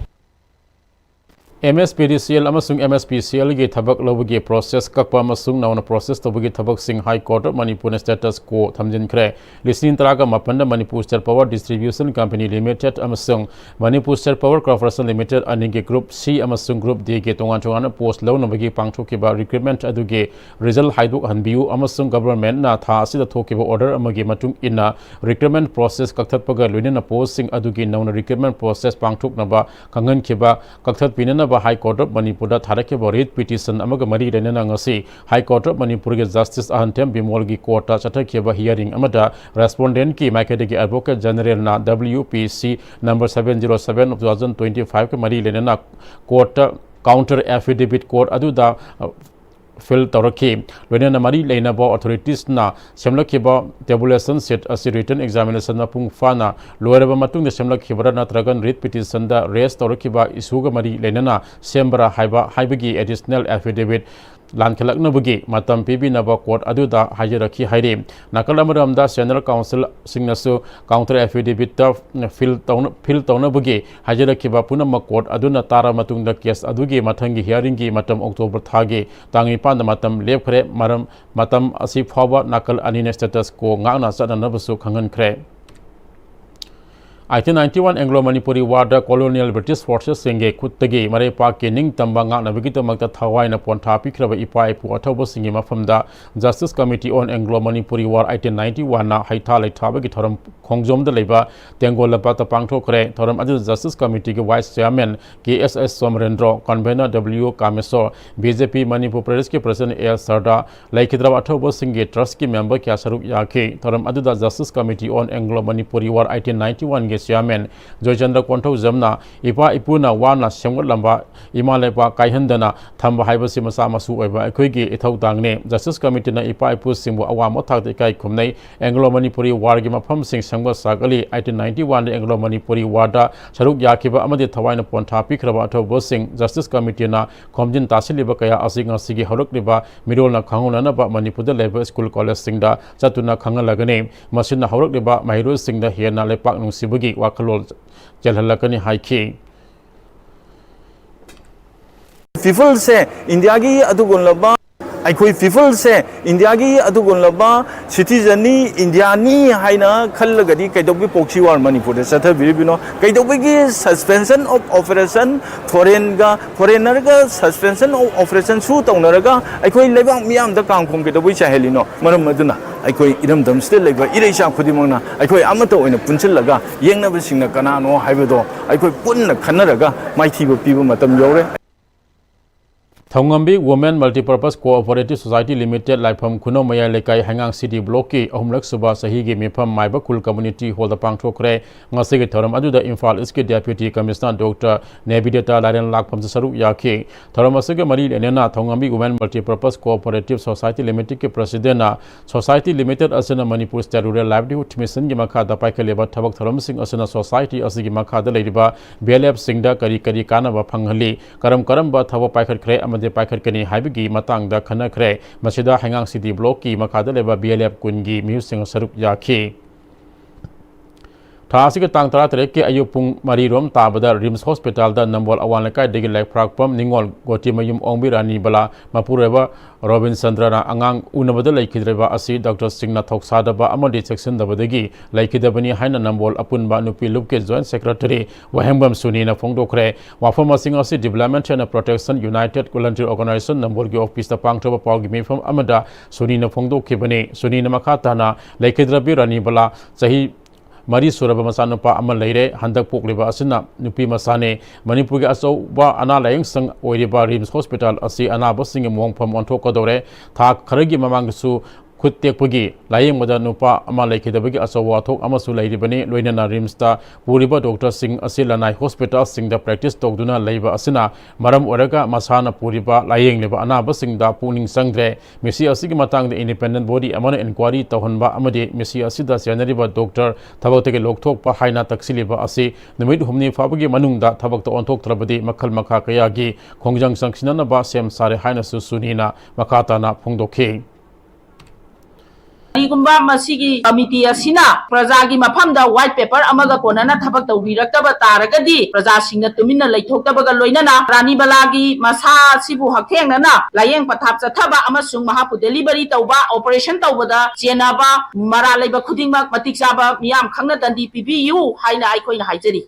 MSPDCL ꯑꯃꯁꯨꯡ MSPCLꯒꯤ ꯊꯕꯛ ꯂꯧꯕꯒꯤ ꯄ꯭ꯔꯣꯁꯦꯁ ꯀꯛꯄ ꯑꯃꯁꯨꯡ ꯅꯧꯅ ꯄ꯭ꯔꯣꯁꯦꯁ ꯇꯧꯕꯒꯤ ꯊꯕꯛꯁꯤꯡ High Courtꯅ ꯃꯅꯤꯄꯨꯔꯅ status quo ꯊꯝꯖꯤꯟꯈ꯭ꯔꯦ꯫ ꯂꯤꯁꯤꯡ ꯇꯔꯥꯒ ꯃꯥꯄꯟꯗ Manipur State Power Distribution Company Limited ꯑꯃꯁꯨꯡ Manipur State Power Corporation Limited ꯑꯅꯤꯒꯤ Group C ꯑꯃꯁꯨꯡ Group Dꯒꯤ ꯇꯣꯉꯥꯟ ꯇꯣꯉꯥꯟꯕ ꯄꯣꯁ ꯂꯧꯅꯕꯒꯤ ꯄꯥꯡꯊꯣꯛꯈꯤꯕ ꯔꯤꯀ꯭ꯔꯨꯠꯃꯦꯟꯠ ꯑꯗꯨꯒꯤ ꯔꯤꯖꯜ ꯍꯥꯏꯗꯣꯛꯍꯟꯕꯤꯌꯨ ꯑꯃꯁꯨꯡ ꯒꯚꯔꯟꯃꯦꯟꯠꯅ ꯊꯥ ꯑꯁꯤꯗ ꯊꯣꯛꯈꯤꯕ ꯑꯣꯔꯗꯔ ꯑꯃꯒꯤ ꯃꯇꯨꯡ ꯏꯟꯅ ꯔꯤꯀ꯭ꯔꯨꯠꯃꯦꯟꯠ ꯄ꯭ꯔꯣꯁꯦꯁ ꯀꯛꯊꯠꯄꯒ ꯂꯣꯏꯅꯅ ꯄꯣꯁꯁꯤꯡ ꯑꯗꯨꯒꯤ ꯅꯧꯅ ꯔꯤꯀ꯭ꯔꯨꯠꯃꯦꯟꯠ ꯄ꯭ꯔꯣꯁꯦꯁ ꯄꯥꯡꯊꯣꯛꯅꯕ ꯈꯪꯍꯟꯈꯤꯕ ꯀꯛꯊꯠꯄꯤꯅꯅꯕ High Court of ꯃꯅꯤꯄꯨꯔꯗ ꯊꯥꯔꯛꯈꯤꯕ writ petition ꯑꯃꯒ ꯃꯔꯤ ꯂꯩꯅꯅ ꯉꯁꯤ High Court of ꯃꯅꯤꯄꯨꯔꯒꯤ Justice ꯑꯍꯟꯊꯦꯝ ꯕꯤꯃꯣꯜꯒꯤ courtꯇ ꯆꯠꯊꯈꯤꯕ hearing ꯑꯃꯗ respondentꯀꯤ ꯃꯥꯏꯀꯩꯗꯒꯤ Advocate Generalꯅ W P C number seven zero seven of two thousand twenty five ꯀ ꯃꯔꯤ ꯂꯩꯅꯅ courtꯇ counter affidavit court ꯑꯗꯨꯗ, ꯑ, file ꯇꯧꯔꯛꯈꯤ꯫ ꯂꯣꯏꯅꯅ ꯃꯔꯤ ꯂꯩꯅꯕ authoritesꯅ ꯁꯦꯝꯂꯛꯈꯤꯕ tabulation sheet ꯑꯁꯤ written examination ꯃꯄꯨꯡ ꯐꯥꯅ ꯂꯣꯏꯔꯕ ꯃꯇꯨꯡꯗ ꯁꯦꯝꯂꯛꯈꯤꯕꯔꯥ ꯅꯠꯇ꯭ꯔꯒ writ petitionꯗ raise ꯇꯧꯔꯛꯈꯤꯕ issueꯒ ꯃꯔꯤ ꯂꯩꯅꯅ ꯁꯦꯝꯕꯔꯥ ꯍꯥꯏꯕ, ꯍꯥꯏꯕꯒꯤ additional affidavit ꯂꯥꯟꯈꯠꯂꯛꯅꯕꯒꯤ ꯃꯇꯝ ꯄꯤꯕꯤꯅꯕ court ꯑꯗꯨꯗ ꯍꯥꯏꯖꯔꯛꯈꯤ ꯍꯥꯏꯔꯤ꯫ ꯅꯥꯀꯜ ꯑꯃꯔꯣꯝꯗ senior counselꯁꯤꯡꯅꯁꯨ counter affidavitꯇ file ꯇꯧꯅ-, file ꯇꯧꯅꯕꯒꯤ ꯍꯥꯏꯖꯔꯛꯈꯤꯕ ꯄꯨꯝꯅꯃꯛ court ꯑꯗꯨꯅ ꯇꯥꯔꯕ ꯃꯇꯨꯡꯗ case ꯑꯗꯨꯒꯤ ꯃꯊꯪꯒꯤ hearingꯒꯤ ꯃꯇꯝ October ꯊꯥꯒꯤ ꯇꯥꯡ ꯅꯤꯄꯥꯟꯗ ꯃꯇꯝ ꯂꯦꯞꯈ꯭ꯔꯦ꯫ ꯃꯔꯝ, ꯃꯇꯝ ꯑꯁꯤ ꯐꯥꯎꯕ ꯅꯥꯀꯜ ꯑꯅꯤꯅ status quo ꯉꯥꯛꯅ ꯆꯠꯅꯅꯕꯁꯨ ꯈꯪꯍꯟꯈ꯭ꯔꯦ꯫ Eighteen ninety one Anglo Manipuri Warꯗ colonial British forcesꯁꯤꯡꯒꯤ ꯈꯨꯠꯇꯒꯤ ꯃꯔꯩꯄꯥꯛꯀꯤ ꯅꯤꯡꯇꯝꯕ ꯉꯥꯛꯅꯕꯒꯤꯗꯃꯛꯇ ꯊꯋꯥꯏꯅ ꯄꯣꯟꯊꯥ ꯄꯤꯈ꯭ꯔꯕ ꯏꯄꯥ ꯏꯄꯨ ꯑꯊꯧꯕꯁꯤꯡꯒꯤ ꯃꯐꯝꯗ Justice Committee on Anglo Manipuri War eighteen ninety oneꯅ ꯍꯩꯊꯥ ꯂꯩꯊꯥꯕꯒꯤ ꯊꯧꯔꯝ ꯈꯣꯡꯖꯣꯝꯗ ꯂꯩꯕ ꯇꯦꯡꯒꯣꯜ ꯂꯝꯄꯥꯛꯇ ꯄꯥꯡꯊꯣꯛꯈ꯭ꯔꯦ꯫ ꯊꯧꯔꯝ ꯑꯗꯨꯗ Justice Committeeꯒꯤ Vice Chairman K S S ꯁꯣꯃꯔꯦꯟꯗ꯭ꯔꯣ, Convener W ꯀꯥꯃꯦꯁꯣꯔ, B J P Manipur Presidentꯀꯤ President A ꯁꯔꯗꯥ, ꯂꯩꯈꯤꯗ꯭ꯔꯕ ꯑꯊꯧꯕꯁꯤꯡꯒꯤ trustꯀꯤ member ꯀꯌꯥ ꯁꯔꯨꯛ ꯌꯥꯈꯤ꯫ ꯊꯧꯔꯝ ꯑꯗꯨꯗ Justice Committee on Anglo Manipuri War eighteen ninety oneꯒꯤ Chairman Joychandra ꯀꯣꯟꯊꯧꯖꯝꯅ ꯏꯄꯥ ꯏꯄꯨꯅ ꯋꯥꯅ ꯁꯦꯝꯒꯠꯂꯝꯕ ꯏꯃꯥ ꯂꯩꯄꯥꯛ ꯀꯥꯏꯍꯟꯗꯅ ꯊꯝꯕ ꯍꯥꯏꯕꯁꯤ ꯃꯆꯥ ꯃꯁꯨ ꯑꯣꯏꯕ ꯑꯩꯈꯣꯏꯒꯤ ꯏꯊꯧꯗꯥꯡꯅꯤ꯫ Justice Committeeꯅ ꯏꯄꯥ ꯏꯄꯨꯁꯤꯡꯕꯨ ꯑꯋꯥꯡꯕ ꯊꯥꯛꯇ ꯏꯀꯥꯏ ꯈꯨꯝꯅꯩ꯫ Anglo Manipuri Warꯒꯤ ꯃꯐꯝꯁꯤꯡ ꯁꯦꯝꯒꯠ ꯁꯥꯒꯠꯂꯤ꯫ Eighteen ninety oneꯗ Anglo Manipuri Warꯗ ꯁꯔꯨꯛ ꯌꯥꯈꯤꯕ ꯑꯃꯗꯤ ꯊꯋꯥꯏꯅ ꯄꯣꯟꯊꯥ ꯄꯤꯈ꯭ꯔꯕ ꯑꯊꯧꯕꯁꯤꯡ Justice Committeeꯅ ꯈꯣꯝꯖꯤꯟ ꯇꯥꯁꯤꯜꯂꯤꯕ ꯀꯌꯥ ꯑꯁꯤ ꯉꯁꯤꯒꯤ ꯍꯧꯔꯛꯂꯤꯕ ꯃꯤꯔꯣꯜꯅ ꯈꯪꯍꯧꯅꯅꯕ ꯃꯅꯤꯄꯨꯔꯗ ꯂꯩꯕ school collegeꯁꯤꯡꯗ ꯆꯠꯇꯨꯅ ꯈꯪꯍꯜꯂꯒꯅꯤ꯫ ꯃꯁꯤꯅ ꯍꯧꯔꯛꯂꯤꯕ ꯃꯍꯩꯔꯣꯏꯁꯤꯡꯗ ꯍꯦꯟꯅ ꯂꯩꯄꯥꯛ ꯅꯨꯡꯁꯤꯕꯒꯤ ꯋꯥꯈꯜꯂꯣꯟ ꯆꯦꯜꯍꯜꯂꯛꯀꯅꯤ ꯍꯥꯏꯈꯤ꯫ ꯐꯤꯐꯜꯁꯦ ꯏꯟꯗꯤꯌꯥꯒꯤ ꯑꯗꯨꯒꯨꯝꯂꯕ ꯑꯩꯈꯣꯏ ꯄꯤꯄꯜꯁꯦ ꯏꯟꯗꯤꯌꯥꯒꯤ ꯑꯗꯨꯒꯨꯝꯂꯕ ꯁꯤꯇꯤꯖꯟꯅꯤ, ꯏꯟꯗꯤꯌꯥꯅꯤ ꯍꯥꯏꯅ ꯈꯜꯂꯒꯗꯤ ꯀꯩꯗꯧꯕꯒꯤ ꯄ꯭ꯔꯣꯛꯁꯤ ꯋꯥꯔ ꯃꯅꯤꯄꯨꯔꯗ ꯆꯠꯊꯕꯤꯔꯤꯕꯅꯣ? ꯀꯩꯗꯧꯕꯒꯤ ꯁꯁꯄꯦꯟꯁꯟ ꯑꯣꯐ ꯑꯣꯄꯔꯦꯁꯟ, ꯐꯣꯔꯦꯟꯒ, ꯐꯣꯔꯦꯟꯅꯔꯒ ꯁꯁꯄꯦꯟꯁꯟ ꯑꯣꯐ ꯑꯣꯄꯔꯦꯁꯟ ꯁꯨ ꯇꯧꯅꯔꯒ ꯑꯩꯈꯣꯏ ꯂꯩꯕꯥꯛ ꯃꯤꯌꯥꯝꯗ ꯀꯥꯡꯈꯣꯡ ꯀꯩꯗꯧꯕꯩ ꯆꯥꯏꯍꯜꯂꯤꯅꯣ? ꯃꯔꯝ ꯑꯗꯨꯅ ꯑꯩꯈꯣꯏ ꯏꯔꯝꯗꯝꯁꯤꯗ ꯂꯩꯕ ꯏꯔꯩꯆꯥ ꯈꯨꯗꯤꯡꯃꯛꯅ ꯑꯩꯈꯣꯏ ꯑꯃꯠꯇ ꯑꯣꯏꯅ ꯄꯨꯟꯁꯤꯜꯂꯒ ꯌꯦꯡꯅꯕꯁꯤꯡꯅ ꯀꯅꯥꯅꯣ ꯍꯥꯏꯕꯗꯣ ꯑꯩꯈꯣꯏ ꯄꯨꯟꯅ ꯈꯟꯅꯔꯒ ꯃꯥꯏꯊꯤꯕ ꯄꯤꯕ ꯃꯇꯝ ꯌꯧꯔꯦ꯫ ꯊꯧꯉꯝꯕꯤ Women Multipurpose Cooperative Society Limited, ꯂꯥꯏꯐꯝ ꯈꯨꯅꯧ ꯃꯌꯥꯏ ꯂꯩꯀꯥꯏ, ꯍꯩꯉꯥꯡ ꯁꯤꯇꯤ ꯕ꯭ꯂꯣꯛꯀꯤ ꯑꯍꯨꯝꯂꯛ ꯁꯨꯕ ꯆꯍꯤꯒꯤ ꯃꯤꯐꯝ ꯃꯥꯏꯕ ꯈꯨꯜ ꯀꯝꯃ꯭ꯌꯨꯅꯤꯇꯤ ꯍꯣꯜꯗ ꯄꯥꯡꯊꯣꯛꯈ꯭ꯔꯦ꯫ ꯉꯁꯤꯒꯤ ꯊꯧꯔꯝ ꯑꯗꯨꯗ ꯏꯝꯐꯥꯜ ꯏꯁꯀꯤ ꯗꯦꯄ꯭ꯌꯨꯇꯤ ꯀꯃꯤꯁꯅꯔ ꯗꯣꯛꯇꯔ ꯅꯦꯕꯤꯗꯦꯇꯥ ꯂꯥꯏꯔꯦꯟ ꯂꯥꯛꯐꯝꯁꯨ ꯁꯔꯨꯛ ꯌꯥꯈꯤ꯫ ꯊꯧꯔꯝ ꯑꯁꯤꯒ ꯃꯔꯤ ꯂꯩꯅꯅ ꯊꯧꯉꯝꯕꯤ Women Multipurpose Cooperative Society Limitedꯀꯤ ꯄ꯭ꯔꯁꯤꯗꯦꯟꯅ Society Limited ꯑꯁꯤꯅ ꯃꯅꯤꯄꯨꯔ State Rural Livelihood Missionꯒꯤ ꯃꯈꯥꯗ ꯄꯥꯏꯈꯠꯂꯤꯕ ꯊꯕꯛ ꯊꯧꯔꯝꯁꯤꯡ ꯑꯁꯤꯅ society ꯑꯁꯤꯒꯤ ꯃꯈꯥꯗ ꯂꯩꯔꯤꯕ ꯕꯤ ꯑꯦꯜ ꯑꯦꯐꯁꯤꯡꯗ ꯀꯔꯤ ꯀꯔꯤ ꯀꯥꯟꯅꯕ ꯐꯪꯍꯜꯂꯤ, ꯀꯔꯝ ꯀꯔꯝꯕ ꯊꯕꯛ ꯄꯥꯏꯈꯠꯈ꯭ꯔꯦ ꯑꯃꯗꯤ ꯄꯥꯏꯈꯠꯀꯅꯤ ꯍꯥꯏꯕꯒꯤ ꯃꯇꯥꯡꯗ ꯈꯟꯅꯈ꯭ꯔꯦ꯫ ꯃꯁꯤꯗ ꯍꯩꯉꯥꯡ ꯁꯤꯇꯤ ꯕ꯭ꯂꯣꯛꯀꯤ ꯃꯈꯥꯗ ꯂꯩꯕ ꯕꯤ ꯑꯦꯜ ꯑꯦꯐ ꯀꯨꯟꯒꯤ ꯃꯤꯍꯨꯠꯁꯤꯡ ꯁꯔꯨꯛ ꯌꯥꯈꯤ꯫ ꯊꯥ ꯑꯁꯤꯒꯤ ꯇꯥꯡ ꯇꯔꯥꯇꯔꯦꯠꯀꯤ ꯑꯌꯨꯛ ꯄꯨꯡ ꯃꯔꯤ ꯔꯣꯝ ꯇꯥꯕꯗ ꯔꯤꯝꯁ ꯍꯣꯁꯄꯤꯇꯥꯜꯗ ꯅꯝꯕꯣꯜ ꯑꯋꯥꯡ ꯂꯩꯀꯥꯏꯗꯒꯤ ꯂꯥꯏꯐ꯭ꯔꯥꯛꯄꯝ ꯅꯤꯉꯣꯜ ꯒꯣꯇꯤꯃꯌꯨꯝ ꯑꯣꯡꯕꯤ ꯔꯥꯅꯤꯕꯂꯥ ꯃꯄꯨꯔꯣꯏꯕ ꯔꯣꯕꯤꯟ ꯆꯟꯗ꯭ꯔꯅ ꯑꯉꯥꯡ ꯎꯅꯕꯗ ꯂꯩꯈꯤꯗ꯭ꯔꯤꯕ ꯑꯁꯤ ꯗꯥꯛꯇꯔꯁꯤꯡꯅ ꯊꯧꯁꯥꯗꯕ ꯑꯃꯗꯤ ꯆꯦꯛꯁꯤꯟꯗꯕꯗꯒꯤ ꯂꯩꯈꯤꯗꯕꯅꯤ ꯍꯥꯏꯅ ꯅꯝꯕꯣꯜ ꯑꯄꯨꯟꯕ ꯅꯨꯄꯤ ꯂꯨꯞꯀꯤ ꯖꯣꯏꯟꯠ ꯁꯦꯀ꯭ꯔꯦꯇꯔꯤ ꯋꯥꯍꯦꯡꯕꯝ ꯁꯨꯅꯤꯅ ꯐꯣꯡꯗꯣꯛꯈ꯭ꯔꯦ꯫ ꯋꯥꯐꯝ ꯑꯁꯤꯡ ꯑꯁꯤ Development and Protection United Volunteer Organization ꯅꯝꯕꯣꯜꯒꯤ ꯑꯣꯐꯤꯁꯇ ꯄꯥꯡꯊꯣꯛꯄ ꯄꯥꯎꯒꯤ ꯃꯤꯐꯝ ꯑꯃꯗ ꯁꯨꯅꯤꯅ ꯐꯣꯡꯗꯣꯛꯈꯤꯕꯅꯤ꯫ ꯁꯨꯅꯤꯅ ꯃꯈꯥ ꯇꯥꯅ, ꯂꯩꯈꯤꯗ꯭ꯔꯕꯤ ꯔꯥꯅꯤꯕꯂꯥ ꯆꯍꯤ ꯃꯔꯤ ꯁꯨꯔꯕ ꯃꯆꯥꯅꯨꯄꯥ ꯑꯃ ꯂꯩꯔꯦ꯫ ꯍꯟꯗꯛ ꯄꯣꯛꯂꯤꯕ ꯑꯁꯤꯅ ꯅꯨꯄꯤ ꯃꯆꯥꯅꯤ꯫ ꯃꯅꯤꯄꯨꯔꯒꯤ ꯑꯆꯧꯕ ꯑꯅꯥ ꯂꯥꯌꯦꯡ ꯁꯪ ꯑꯣꯏꯔꯤꯕ ꯔꯤꯝꯁ ꯍꯣꯁꯄꯤꯇꯥꯜ ꯑꯁꯤ ꯑꯅꯥꯕꯁꯤꯡꯒꯤ ꯃꯣꯡꯐꯝ ꯑꯣꯟꯊꯣꯛꯀꯗꯧꯔꯦ꯫ ꯊꯥ ꯈꯔꯒꯤ ꯃꯃꯥꯡꯗꯁꯨ ꯈꯨꯠ ꯇꯦꯛꯄꯒꯤ ꯂꯥꯌꯦꯡꯕꯗ ꯅꯨꯄꯥ ꯑꯃ ꯂꯩꯈꯤꯗꯕꯒꯤ ꯑꯆꯧꯕ ꯋꯥꯊꯣꯛ ꯑꯃꯁꯨ ꯂꯩꯔꯤꯕꯅꯤ꯫ ꯂꯣꯏꯅꯅ ꯔꯤꯝꯁꯇ ꯄꯨꯔꯤꯕ ꯗꯣꯛꯇꯔꯁꯤꯡ ꯑꯁꯤ ꯂꯅꯥꯏ ꯍꯣꯁꯄꯤꯇꯥꯜꯁꯤꯡꯗ ꯄ꯭ꯔꯦꯛꯇꯤꯁ ꯇꯧꯗꯨꯅ ꯂꯩꯕ ꯑꯁꯤꯅ ꯃꯔꯝ ꯑꯣꯏꯔꯒ ꯃꯁꯥꯅ ꯄꯨꯔꯤꯕ ꯂꯥꯌꯦꯡꯂꯤꯕ ꯑꯅꯥꯕꯁꯤꯡꯗ ꯄꯨꯛꯅꯤꯡ ꯆꯪꯗ꯭ꯔꯦ꯫ ꯃꯤꯁꯤ ꯑꯁꯤꯒꯤ ꯃꯇꯥꯡꯗ ꯏꯟꯗꯤꯄꯦꯟꯗꯦꯟ ꯕꯣꯗꯤ ꯑꯃꯅ ꯏꯟꯀ꯭ꯋꯥꯔꯤ ꯇꯧꯍꯟꯕ ꯑꯃꯗꯤ ꯃꯤꯁꯤ ꯑꯁꯤꯗ ꯆꯦꯟꯅꯔꯤꯕ ꯗꯣꯛꯇꯔ ꯊꯕꯛꯇꯒꯤ ꯂꯧꯊꯣꯛꯄ ꯍꯥꯏꯅ ꯇꯛꯁꯤꯜꯂꯤꯕ ꯑꯁꯤ ꯅꯨꯃꯤꯠ ꯍꯨꯝꯅꯤ ꯐꯥꯎꯕꯒꯤ ꯃꯅꯨꯡꯗ ꯊꯕꯛꯇ ꯑꯣꯟꯊꯣꯛꯇ꯭ꯔꯕꯗꯤ ꯃꯈꯜ ꯃꯈꯥ ꯀꯌꯥꯒꯤ ꯈꯣꯡꯖꯪ ꯆꯪꯁꯤꯟꯅꯅꯕ ꯁꯦꯝ ꯁꯥꯔꯦ ꯍꯥꯏꯅꯁꯨ ꯁꯨꯅꯤꯅ ꯃꯈꯥ ꯇꯥꯅ ꯐꯣꯡꯗꯣꯛꯈꯤ꯫ ꯀꯔꯤꯒꯨꯝꯕ ꯃꯁꯤꯒꯤ ꯀꯃꯤꯇꯤ ꯑꯁꯤꯅ ꯄ꯭ꯔꯖꯥꯒꯤ ꯃꯐꯝꯗ white paper ꯑꯃꯒ ꯀꯣꯟꯅꯅ ꯊꯕꯛ ꯇꯧꯕꯤꯔꯛꯇꯕ ꯇꯥꯔꯒꯗꯤ, ꯄ꯭ꯔꯖꯥꯁꯤꯡꯅ ꯇꯨꯃꯤꯟꯅ ꯂꯩꯊꯣꯛꯇꯕꯒ ꯂꯣꯏꯅꯅ ꯔꯥꯅꯤ ꯕꯂꯥꯒꯤ ꯃꯁꯥ ꯑꯁꯤꯕꯨ ꯍꯛꯊꯦꯡꯅꯅ ꯂꯥꯌꯦꯡ ꯄꯊꯥꯞ ꯆꯠꯊꯕ ꯑꯃꯁꯨꯡ ꯃꯍꯥꯛꯄꯨ delivery ꯇꯧꯕ, operation ꯇꯧꯕꯗ ꯆꯦꯟꯅꯕ ꯃꯔꯥꯜ ꯂꯩꯕ ꯈꯨꯗꯤꯡꯃꯛ ꯃꯇꯤꯛ ꯆꯥꯕ ꯃꯤꯌꯥꯝ ꯈꯪꯅ ꯗꯟꯗꯤ ꯄꯤꯕꯤꯌꯨ ꯍꯥꯏꯅ ꯑꯩꯈꯣꯏꯅ ꯍꯥꯏꯖꯔꯤ꯫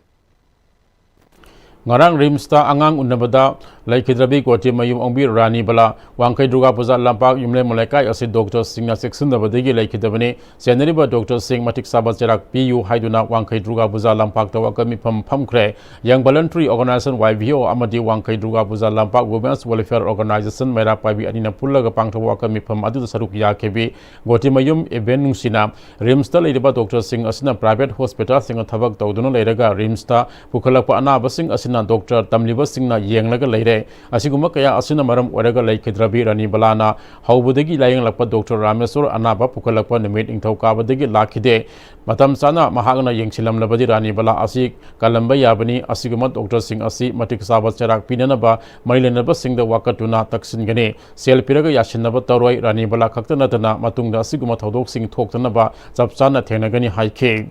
ꯉꯔꯥꯡ ꯔꯤꯝꯁꯇ ꯑꯉꯥꯡ ꯎꯅꯕꯗ ꯂꯩꯈꯤꯗ꯭ꯔꯕꯤ ꯒꯣꯇꯤꯃꯌꯨꯝ ꯑꯣꯡꯕꯤ ꯔꯥꯅꯤ ꯕꯂꯥ, ꯋꯥꯡꯈꯩ ꯗꯨꯔꯒꯥ ꯄꯨꯖꯥ ꯂꯝꯄꯥꯛ ꯌꯨꯝꯂꯦꯝꯕ ꯂꯩꯀꯥꯏ ꯑꯁꯤ ꯗꯣꯛꯇꯔꯁꯤꯡꯅ ꯆꯦꯛꯁꯤꯟꯗꯕꯗꯒꯤ ꯂꯩꯈꯤꯗꯕꯅꯤ꯫ ꯆꯦꯟꯅꯔꯤꯕ ꯗꯣꯛꯇꯔꯁꯤꯡ ꯃꯇꯤꯛ ꯆꯥꯕ ꯆꯩꯔꯥꯛ ꯄꯤꯌꯨ ꯍꯥꯏꯗꯨꯅ ꯋꯥꯡꯈꯩ ꯗꯨꯔꯒꯥ ꯄꯨꯖꯥ ꯂꯝꯄꯥꯛꯇ ꯋꯥꯀꯠ ꯃꯤꯐꯝ ꯐꯝꯈ꯭ꯔꯦ꯫ Young Voluntary Organization, ꯋꯥꯏ ꯚꯤ ꯑꯣ, ꯑꯃꯗꯤ ꯋꯥꯡꯈꯩ ꯗꯨꯔꯒꯥ ꯄꯨꯖꯥ ꯂꯝꯄꯥꯛ Women's Welfare Organization ꯃꯩꯔꯥ ꯄꯥꯏꯕꯤ ꯑꯅꯤꯅ ꯄꯨꯜꯂꯒ ꯄꯥꯡꯊꯣꯛꯄ ꯋꯥꯀꯠ ꯃꯤꯐꯝ ꯑꯗꯨꯗ ꯁꯔꯨꯛ ꯌꯥꯈꯤꯕꯤ ꯒꯣꯇꯤꯃꯌꯨꯝ ꯏꯕꯦꯟ ꯅꯨꯡꯁꯤꯅ, ꯔꯤꯝꯁꯇ ꯂꯩꯔꯤꯕ ꯗꯣꯛꯇꯔꯁꯤꯡ ꯑꯁꯤꯅ ꯄ꯭ꯔꯥꯏꯚꯦꯠ ꯍꯣꯁꯄꯤꯇꯥꯜꯁꯤꯡꯗ ꯊꯕꯛ ꯇꯧꯗꯨꯅ ꯂꯩꯔꯒ ꯔꯤꯝꯁꯇ ꯄꯨꯈꯠꯂꯛꯄ ꯑꯅꯥꯕꯁꯤꯡ ꯑꯁꯤꯅ ꯗꯣꯛꯇꯔ ꯇꯝꯂꯤꯕꯁꯤꯡꯅ ꯌꯦꯡꯂꯒ ꯂꯩꯔꯦ꯫ ꯑꯁꯤꯒꯨꯝꯕ ꯀꯌꯥ ꯑꯁꯤꯅ ꯃꯔꯝ ꯑꯣꯏꯔꯒ ꯂꯩꯈꯤꯗ꯭ꯔꯕꯤ ꯔꯥꯅꯤ ꯕꯂꯥꯅ ꯍꯧꯕꯗꯒꯤ ꯂꯥꯌꯦꯡꯂꯛꯄ ꯗꯣꯛꯇꯔ ꯔꯥꯃꯦꯁꯣꯔ ꯑꯅꯥꯕ ꯄꯨꯈꯠꯂꯛꯄ ꯅꯨꯃꯤꯠ ꯅꯤꯡꯊꯧꯀꯥꯕꯗꯒꯤ ꯂꯥꯛꯈꯤꯗꯦ꯫ ꯃꯇꯝ ꯆꯥꯅ ꯃꯍꯥꯛꯅ ꯌꯦꯡꯁꯤꯜꯂꯝꯂꯕꯗꯤ ꯔꯥꯅꯤ ꯕꯂꯥ ꯑꯁꯤ ꯀꯜꯂꯝꯕ ꯌꯥꯕꯅꯤ꯫ ꯑꯁꯤꯒꯨꯝꯕ ꯗꯣꯛꯇꯔꯁꯤꯡ ꯑꯁꯤ ꯃꯇꯤꯛ ꯆꯥꯕ ꯆꯩꯔꯥꯛ ꯄꯤꯅꯅꯕ ꯃꯔꯤ ꯂꯩꯅꯕꯁꯤꯡꯗ ꯋꯥꯀꯠꯇꯨꯅ ꯇꯛꯁꯤꯟꯒꯅꯤ꯫ ꯁꯦꯜ ꯄꯤꯔꯒ ꯌꯥꯁꯤꯟꯅꯕ ꯇꯧꯔꯣꯏ꯫ ꯔꯥꯅꯤ ꯕꯂꯥ ꯈꯛꯇ ꯅꯠꯇꯅ ꯃꯇꯨꯡꯗ ꯑꯁꯤꯒꯨꯝꯕ ꯊꯧꯗꯣꯛꯁꯤꯡ ꯊꯣꯛꯇꯅꯕ ꯆꯞ ꯆꯥꯅ ꯊꯦꯡꯅꯒꯅꯤ ꯍꯥꯏꯈꯤ꯫